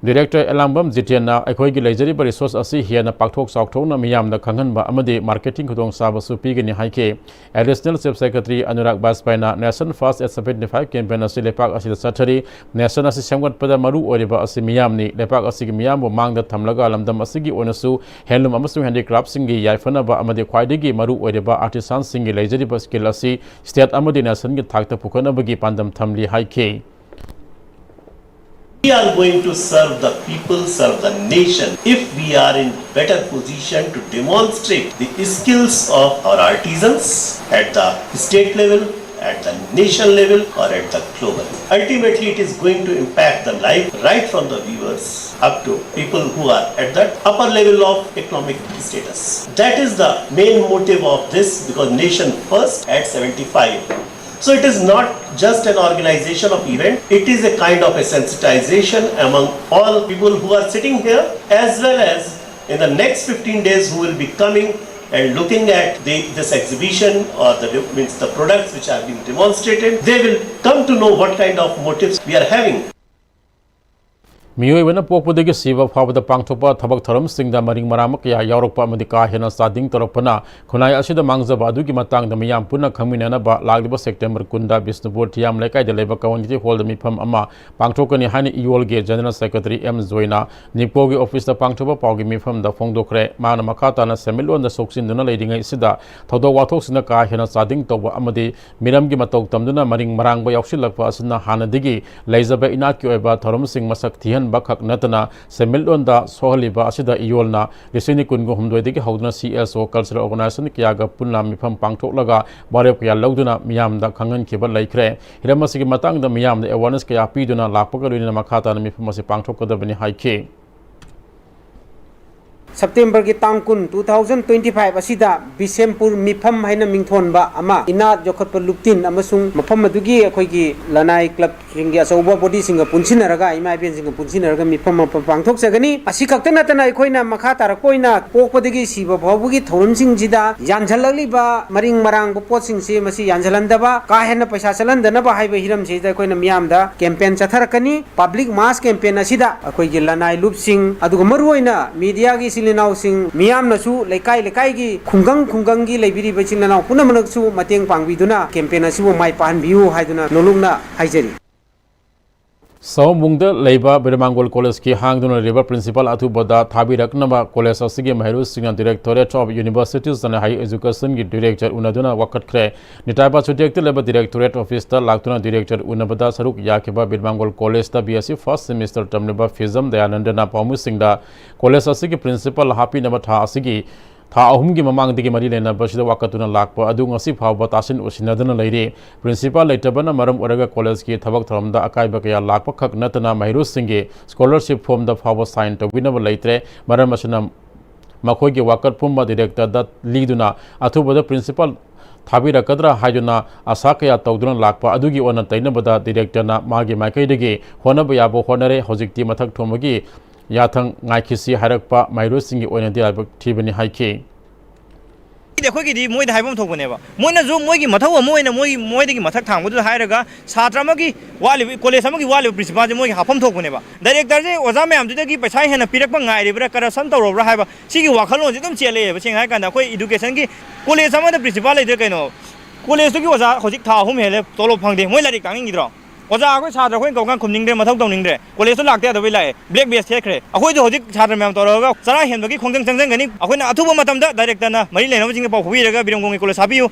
Director ꯑꯦꯂꯥꯡꯕꯝ ꯖꯤꯇꯦꯟꯅ ꯑꯩꯈꯣꯏꯒꯤ ꯂꯩꯖꯔꯤꯕ resource ꯑꯁꯤ ꯍꯦꯟꯅ ꯄꯥꯛꯊꯣꯛ ꯆꯥꯎꯊꯣꯛꯅ ꯃꯤꯌꯥꯝꯗ ꯈꯪꯍꯟꯕ ꯑꯃꯗꯤ marketing ꯈꯨꯗꯣꯡꯆꯥꯕꯁꯨ ꯄꯤꯒꯅꯤ ꯍꯥꯏꯈꯤ꯫ Additional Chief Secretary Anurag ꯕꯥꯖꯄꯥꯏꯅ Nation First at seventy five campaign ꯑꯁꯤ ꯂꯩꯄꯥꯛ ꯑꯁꯤꯗ ꯆꯠꯊꯔꯤ꯫ Nation ꯑꯁꯤ ꯁꯦꯝꯒꯠꯄꯗ ꯃꯔꯨ ꯑꯣꯏꯔꯤꯕ ꯑꯁꯤ ꯃꯤꯌꯥꯝꯅꯤ꯫ ꯂꯩꯄꯥꯛ ꯑꯁꯤꯒꯤ ꯃꯤꯌꯥꯝꯕꯨ ꯃꯥꯡꯗ ꯊꯝꯂꯒ ꯂꯝꯗꯝ ꯑꯁꯤꯒꯤ ꯑꯣꯏꯅꯁꯨ handloom ꯑꯃꯁꯨꯡ handicraftꯁꯤꯡꯒꯤ ꯌꯥꯏꯐꯅꯕ ꯑꯃꯗꯤ ꯈ꯭ꯋꯥꯏꯗꯒꯤ ꯃꯔꯨ ꯑꯣꯏꯔꯤꯕ artisanꯁꯤꯡꯒꯤ ꯂꯩꯖꯔꯤꯕ skill ꯑꯁꯤ state ꯑꯃꯗꯤ nationꯒꯤ ꯊꯥꯛꯇ ꯄꯨꯈꯠꯅꯕꯒꯤ ꯄꯥꯟꯗꯝ ꯊꯝꯂꯤ ꯍꯥꯏꯈꯤ꯫ We are going to serve the people, serve the nation if we are in better position to demonstrate the skills of our artisans at the state level, at the nation level, or at the global. Ultimately, it is going to impact the life right from the weavers up to people who are at that upper level of economic status. That is the main motive of this, because nation first at seventy-five. So it is not just an organization of event, it is a kind of a sensitization among all people who are sitting here, as well as in the next fifteen days who will be coming and looking at the, this exhibition or the, means the products which are being demonstrated, they will come to know what kind of motives we are having. ꯃꯤꯑꯣꯏꯕꯅ ꯄꯣꯛꯄꯗꯒꯤ ꯁꯤꯕ ꯐꯥꯎꯕꯗ ꯄꯥꯡꯊꯣꯛꯄ ꯊꯕꯛ ꯊꯧꯔꯝꯁꯤꯡꯗ ꯃꯔꯤꯡ ꯃꯔꯥꯡꯕ ꯀꯌꯥ ꯌꯥꯎꯔꯛꯄ ꯑꯃꯗꯤ ꯀꯥ ꯍꯦꯟꯅ ꯆꯥꯗꯤꯡ ꯇꯧꯔꯛꯄꯅ ꯈꯨꯟꯅꯥꯏ ꯑꯁꯤꯗ ꯃꯥꯡꯖꯕ ꯑꯗꯨꯒꯤ ꯃꯇꯥꯡꯗ ꯃꯤꯌꯥꯝ ꯄꯨꯟꯅ ꯈꯪꯃꯤꯟꯅꯅꯕ ꯂꯥꯛꯂꯤꯕ ꯁꯦꯞꯇꯦꯝꯕꯔ ꯀꯨꯟꯗ ꯕꯤꯁꯅꯨꯄꯨꯔ ꯊꯤꯌꯥꯝ ꯂꯩꯀꯥꯏꯗ ꯂꯩꯕ ꯀꯝꯃ꯭ꯌꯨꯅꯤꯇꯤ ꯍꯣꯜꯗ ꯃꯤꯐꯝ ꯑꯃ ꯄꯥꯡꯊꯣꯛꯀꯅꯤ ꯍꯥꯏꯅ ꯏꯌꯣꯜꯒꯤ ꯖꯦꯅꯔꯦꯜ ꯁꯦꯀ꯭ꯔꯦꯇꯔꯤ ꯑꯦꯝ ꯖꯣꯏꯅ ꯅꯤꯞꯀꯣꯒꯤ ꯑꯣꯐꯤꯁꯇ ꯄꯥꯡꯊꯣꯛꯄ ꯄꯥꯎꯒꯤ ꯃꯤꯐꯝꯗ ꯐꯣꯡꯗꯣꯛꯈ꯭ꯔꯦ꯫ ꯃꯥꯅ ꯃꯈꯥ ꯇꯥꯅ ꯁꯦꯟꯃꯤꯠꯂꯣꯟꯗ ꯁꯣꯛꯆꯤꯟꯗꯨꯅ ꯂꯩꯔꯤꯉꯩꯁꯤꯗ ꯊꯧꯗꯣꯛ ꯋꯥꯊꯣꯛꯁꯤꯡꯗ ꯀꯥ ꯍꯦꯟꯅ ꯆꯥꯗꯤꯡ ꯇꯧꯕ ꯑꯃꯗꯤ ꯃꯤꯔꯝꯒꯤ ꯃꯇꯧ ꯇꯝꯗꯨꯅ ꯃꯔꯤꯡ ꯃꯔꯥꯡꯕ ꯌꯥꯎꯁꯤꯜꯂꯛꯄ ꯑꯁꯤꯅ ꯍꯥꯟꯅꯗꯒꯤ ꯂꯩꯖꯕ ꯏꯅꯥꯠꯀꯤ ꯑꯣꯏꯕ ꯊꯧꯔꯝꯁꯤꯡ ꯃꯁꯛ ꯊꯤꯍꯟꯕ ꯈꯛ ꯅꯠꯇꯅ ꯁꯦꯟꯃꯤꯠꯂꯣꯟꯗ ꯁꯣꯛꯍꯜꯂꯤꯕ ꯑꯁꯤꯗ ꯏꯌꯣꯜꯅ ꯂꯤꯁꯤꯡ ꯀꯨꯟꯒ ꯍꯨꯝꯗꯣꯏꯗꯒꯤ ꯍꯧꯗꯨꯅ ꯁꯤ ꯑꯦꯁ ꯑꯣ ꯀꯜꯆꯔꯦꯜ ꯑꯣꯔꯒꯅꯥꯏꯖꯦꯁꯟ ꯀꯌꯥꯒ ꯄꯨꯟꯅ ꯃꯤꯐꯝ ꯄꯥꯡꯊꯣꯛꯂꯒ ꯋꯥꯔꯦꯞ ꯀꯌꯥ ꯂꯧꯗꯨꯅ ꯃꯤꯌꯥꯝꯗ ꯈꯪꯍꯟꯈꯤꯕ ꯂꯩꯈ꯭ꯔꯦ꯫ ꯍꯤꯔꯝ ꯑꯁꯤꯒꯤ ꯃꯇꯥꯡꯗ ꯃꯤꯌꯥꯝꯗ ꯑꯦꯋꯥꯔꯅꯦꯁ ꯀꯌꯥ ꯄꯤꯗꯨꯅ ꯂꯥꯛꯄꯒ ꯂꯣꯏꯅꯅ ꯃꯈꯥ ꯇꯥꯅ ꯃꯤꯐꯝ ꯑꯁꯤ ꯄꯥꯡꯊꯣꯛꯀꯗꯕꯅꯤ ꯍꯥꯏꯈꯤ꯫ ꯁꯦꯞꯇꯦꯝꯕꯔꯒꯤ ꯇꯥꯡ ꯀꯨꯟ, two thousand twenty five ꯑꯁꯤꯗ ꯕꯤꯁꯦꯝꯄꯨꯔ ꯃꯤꯐꯝ ꯍꯥꯏꯅ ꯃꯤꯡꯊꯣꯟꯕ ꯑꯃ ꯏꯅꯥꯠ ꯌꯣꯛꯈꯠꯄ ꯂꯨꯞꯇꯤꯟ ꯑꯃꯁꯨꯡ ꯃꯐꯝ ꯑꯗꯨꯒꯤ ꯑꯩꯈꯣꯏꯒꯤ ꯂꯅꯥꯏ ꯀ꯭ꯂꯕꯁꯤꯡꯒꯤ ꯑꯆꯧꯕ ꯕꯣꯗꯤꯁꯤꯡꯒ ꯄꯨꯟꯁꯤꯟꯅꯔꯒ, ꯏꯃꯥ ꯏꯕꯦꯟꯁꯤꯡꯒ ꯄꯨꯟꯁꯤꯟꯅꯔꯒ ꯃꯤꯐꯝ ꯑꯃ ꯄꯥꯡꯊꯣꯛꯆꯒꯅꯤ꯫ ꯑꯁꯤ ꯈꯛꯇ ꯅꯠꯇꯅ ꯑꯩꯈꯣꯏꯅ ꯃꯈꯥ ꯇꯥꯔꯛꯄ ꯑꯣꯏꯅ ꯄꯣꯛꯄꯗꯒꯤ ꯁꯤꯕ ꯐꯥꯎꯕꯒꯤ ꯊꯧꯔꯝꯁꯤꯡꯁꯤꯗ ꯌꯥꯟꯁꯤꯜꯂꯛꯂꯤꯕ ꯃꯔꯤꯡ ꯃꯔꯥꯡꯕ ꯄꯣꯠꯁꯤꯡꯁꯤ ꯃꯁꯤ ꯌꯥꯟꯁꯤꯜꯍꯟꯗꯕ, ꯀꯥ ꯍꯦꯟꯅ ꯄꯩꯁꯥ ꯆꯠꯍꯟꯗꯅꯕ ꯍꯥꯏꯕ ꯍꯤꯔꯝꯁꯤꯗ ꯑꯩꯈꯣꯏꯅ ꯃꯤꯌꯥꯝꯗ ꯀꯦꯝꯄꯦꯟ ꯆꯠꯊꯔꯛꯀꯅꯤ꯫ ꯄꯕ꯭ꯂꯤꯛ ꯃꯥꯁ ꯀꯦꯝꯄꯦꯟ ꯑꯁꯤꯗ ꯑꯩꯈꯣꯏꯒꯤ ꯂꯅꯥꯏ ꯂꯨꯞꯁꯤꯡ, ꯑꯗꯨꯒ ꯃꯔꯨꯑꯣꯏꯅ ꯃꯤꯗꯤꯌꯥꯒꯤ ꯏꯆꯤꯜ ꯏꯅꯥꯎꯁꯤꯡ, ꯃꯤꯌꯥꯝꯅꯁꯨ ꯂꯩꯀꯥꯏ ꯂꯩꯀꯥꯏꯒꯤ, ꯈꯨꯡꯒꯪ ꯈꯨꯡꯒꯪꯒꯤ ꯂꯩꯕꯤꯔꯤꯕ ꯏꯆꯤꯜ ꯏꯅꯥꯎ ꯄꯨꯝꯅꯃꯛꯅꯁꯨ ꯃꯇꯦꯡ ꯄꯥꯡꯕꯤꯗꯨꯅ ꯀꯦꯝꯄꯦꯟ ꯑꯁꯤꯕꯨ ꯃꯥꯏ ꯄꯥꯛꯍꯟꯕꯤꯌꯨ ꯍꯥꯏꯗꯨꯅ ꯅꯣꯂꯨꯛꯅ ꯍꯥꯏꯖꯔꯤ꯫ ꯁꯑꯣꯝꯕꯨꯡꯗ ꯂꯩꯕ ꯕꯤꯔꯃꯥꯡꯒꯣꯜ ꯀꯣꯂꯦꯖꯀꯤ ꯍꯥꯡꯗꯨꯅ ꯂꯩꯔꯤꯕ ꯄ꯭ꯔꯤꯟꯁꯤꯄꯥꯜ ꯑꯊꯨꯕꯗ ꯊꯥꯕꯤꯔꯛꯅꯕ ꯀꯣꯂꯦꯖ ꯑꯁꯤꯒꯤ ꯃꯍꯩꯔꯣꯏꯁꯤꯡꯅ Directorate of Universities and Higher Educationꯒꯤ ꯗꯤꯔꯦꯛꯇꯔ ꯎꯅꯗꯨꯅ ꯋꯥꯀꯠꯈ꯭ꯔꯦ꯫ ꯅꯤꯇꯥꯏꯕ ꯆꯨꯇꯦꯛꯇ ꯂꯩꯕ ꯗꯤꯔꯦꯛꯇꯣꯔꯦꯠ ꯑꯣꯐꯤꯁꯇ ꯂꯥꯛꯇꯨꯅ ꯗꯤꯔꯦꯛꯇꯔ ꯎꯅꯕꯗ ꯁꯔꯨꯛ ꯌꯥꯈꯤꯕ ꯕꯤꯔꯃꯥꯡꯒꯣꯜ ꯀꯣꯂꯦꯖꯇ B S C first semester ꯇꯝꯂꯤꯕ ꯐꯤꯖꯝ ꯗꯌꯥꯅꯟꯗꯅ ꯄꯥꯎꯃꯤꯁꯤꯡꯗ ꯀꯣꯂꯦꯖ ꯑꯁꯤꯒꯤ ꯄ꯭ꯔꯤꯟꯁꯤꯄꯥꯜ ꯍꯥꯞꯄꯤꯅꯕ ꯊꯥ ꯑꯁꯤꯒꯤ ꯊꯥ ꯑꯍꯨꯝꯒꯤ ꯃꯃꯥꯡꯗꯒꯤ ꯃꯔꯤ ꯂꯩꯅꯕꯁꯤꯗ ꯋꯥꯀꯠꯇꯨꯅ ꯂꯥꯛꯄ ꯑꯗꯨ ꯉꯁꯤ ꯐꯥꯎꯕ ꯇꯥꯁꯤꯟ ꯎꯁꯤꯟꯅꯗꯅ ꯂꯩꯔꯤ꯫ ꯄ꯭ꯔꯤꯟꯁꯤꯄꯥꯜ ꯂꯩꯇꯕꯅ ꯃꯔꯝ ꯑꯣꯏꯔꯒ ꯀꯣꯂꯦꯖꯀꯤ ꯊꯕꯛ ꯊꯧꯔꯝꯗ ꯑꯀꯥꯏꯕ ꯀꯌꯥ ꯂꯥꯛꯄ ꯈꯛ ꯅꯠꯇꯅ ꯃꯍꯩꯔꯣꯏꯁꯤꯡꯒꯤ ꯁ꯭ꯀꯣꯂꯔꯁꯤꯞ ꯐꯣꯔꯝꯗ ꯐꯥꯎꯕ ꯁꯥꯏꯟ ꯇꯧꯕꯤꯅꯕ ꯂꯩꯇ꯭ꯔꯦ꯫ ꯃꯔꯝ ꯑꯁꯤꯅ ꯃꯈꯣꯏꯒꯤ ꯋꯥꯀꯠ ꯄꯨꯝꯕ ꯗꯤꯔꯦꯛꯇꯔꯗ ꯂꯤꯗꯨꯅ ꯑꯊꯨꯕꯗ ꯄ꯭ꯔꯤꯟꯁꯤꯄꯥꯜ ꯊꯥꯕꯤꯔꯛꯀꯗ꯭ꯔꯥ ꯍꯥꯏꯗꯨꯅ ꯑꯁꯥ ꯀꯌꯥ ꯇꯧꯗꯨꯅ ꯂꯥꯛꯄ ꯑꯗꯨꯒꯤ ꯑꯣꯟꯅ ꯇꯩꯅꯕꯗ ꯗꯤꯔꯦꯛꯇꯔꯅ ꯃꯥꯒꯤ ꯃꯥꯏꯀꯩꯗꯒꯤ ꯍꯣꯠꯅꯕ ꯌꯥꯕ ꯍꯣꯠꯅꯔꯦ, ꯍꯧꯖꯤꯛꯇꯤ ꯃꯊꯛ ꯊꯣꯡꯕꯒꯤ ꯌꯥꯊꯪ ꯉꯥꯏꯈꯤꯁꯤ ꯍꯥꯏꯔꯛꯄ ꯃꯍꯩꯔꯣꯏꯁꯤꯡꯒꯤ ꯑꯣꯏꯅꯗꯤ ꯂꯥꯏꯕꯛ ꯊꯤꯕꯅꯤ ꯍꯥꯏꯈꯤ꯫ ꯑꯩꯈꯣꯏꯒꯤꯗꯤ ꯃꯣꯏꯗ ꯍꯥꯏꯐꯝ ꯊꯣꯛꯄꯅꯦꯕ꯫ ꯃꯣꯏꯅꯁꯨ ꯃꯣꯏꯒꯤ ꯃꯊꯧ ꯑꯃ ꯑꯣꯏꯅ ꯃꯣꯏꯒꯤ, ꯃꯣꯏꯗꯒꯤ ꯃꯊꯛ ꯊꯥꯡꯕꯗꯨꯗ ꯍꯥꯏꯔꯒ ꯁꯥꯇ꯭ꯔ ꯑꯃꯒꯤ ꯋꯥꯠꯂꯤꯕ, ꯀꯣꯂꯦꯖ ꯑꯃꯒꯤ ꯋꯥꯠꯂꯤꯕ ꯄ꯭ꯔꯤꯟꯁꯤꯄꯥꯜꯁꯦ ꯃꯣꯏꯒꯤ ꯍꯥꯞꯐꯝ ꯊꯣꯛꯄꯅꯦꯕ꯫ ꯗꯥꯏꯔꯦꯛꯇꯔꯁꯦ ꯑꯣꯖꯥ ꯃꯌꯥꯝꯗꯨꯗꯒꯤ ꯄꯩꯁꯥ ꯍꯦꯟꯅ ꯄꯤꯔꯛꯄ ꯉꯥꯏꯔꯤꯕ꯭ꯔꯥ, ꯀꯔꯞꯁꯟ ꯇꯧꯔꯕ꯭ꯔꯥ ꯍꯥꯏꯕ ꯁꯤꯒꯤ ꯋꯥꯈꯜꯂꯣꯟꯁꯦ ꯑꯗꯨꯝ ꯆꯦꯜꯂꯛꯑꯦꯕ꯫ ꯁꯦꯡꯅ ꯍꯥꯏ ꯀꯥꯟꯗ ꯑꯩꯈꯣꯏ ꯏꯗꯨꯀꯦꯁꯟꯒꯤ ꯀꯣꯂꯦꯖ ꯑꯃꯗ ꯄ꯭ꯔꯤꯟꯁꯤꯄꯥꯜ ꯂꯩꯇ꯭ꯔꯦ ꯀꯩꯅꯣ꯫ ꯀꯣꯂꯦꯖꯇꯨꯒꯤ ꯑꯣꯖꯥ ꯍꯧꯖꯤꯛ ꯊꯥ ꯑꯍꯨꯝ ꯍꯦꯜꯂꯦ ꯇꯣꯂꯣꯞ ꯐꯪꯗꯦ, ꯃꯣꯏ ꯂꯥꯏꯔꯤꯛ ꯇꯥꯛꯅꯤꯡꯈꯤꯗ꯭ꯔꯣ? ꯑꯣꯖꯥ ꯑꯩꯈꯣꯏ ꯁꯥꯇ꯭ꯔ ꯑꯩꯈꯣꯏꯅ ꯀꯧꯀꯥꯟ ꯈꯨꯝꯅꯤꯡꯗ꯭ꯔꯦ, ꯃꯊꯧ ꯇꯧꯅꯤꯡꯗ꯭ꯔꯦ, ꯀꯣꯂꯦꯖꯇꯨ ꯂꯥꯛꯇ ꯌꯥꯗꯕꯩ ꯂꯥꯛꯑꯦ, ꯕ꯭ꯂꯦꯛ ꯕꯦꯖ ꯊꯦꯠꯈ꯭ꯔꯦ꯫ ꯑꯩꯈꯣꯏꯁꯨ ꯍꯧꯖꯤꯛ ꯁꯥꯇ꯭ꯔ ꯃꯌꯥꯝ ꯇꯧꯔꯒ ꯆꯔꯥ ꯍꯦꯟꯕꯒꯤ ꯈꯣꯡꯖꯪ ꯆꯪꯖꯟꯒꯅꯤ꯫ ꯑꯩꯈꯣꯏꯅ ꯑꯊꯨꯕ ꯃꯇꯝꯗ ꯗꯥꯏꯔꯦꯛꯇꯔꯅ ꯃꯔꯤ ꯂꯩꯅꯕꯁꯤꯡꯒ ꯄꯥꯎ ꯐꯥꯎꯕꯤꯔꯒ ꯕꯤꯔꯝꯒꯣꯡꯒꯤ ꯀꯣꯂꯦꯖ ꯍꯥꯞꯄꯤꯌꯨ꯫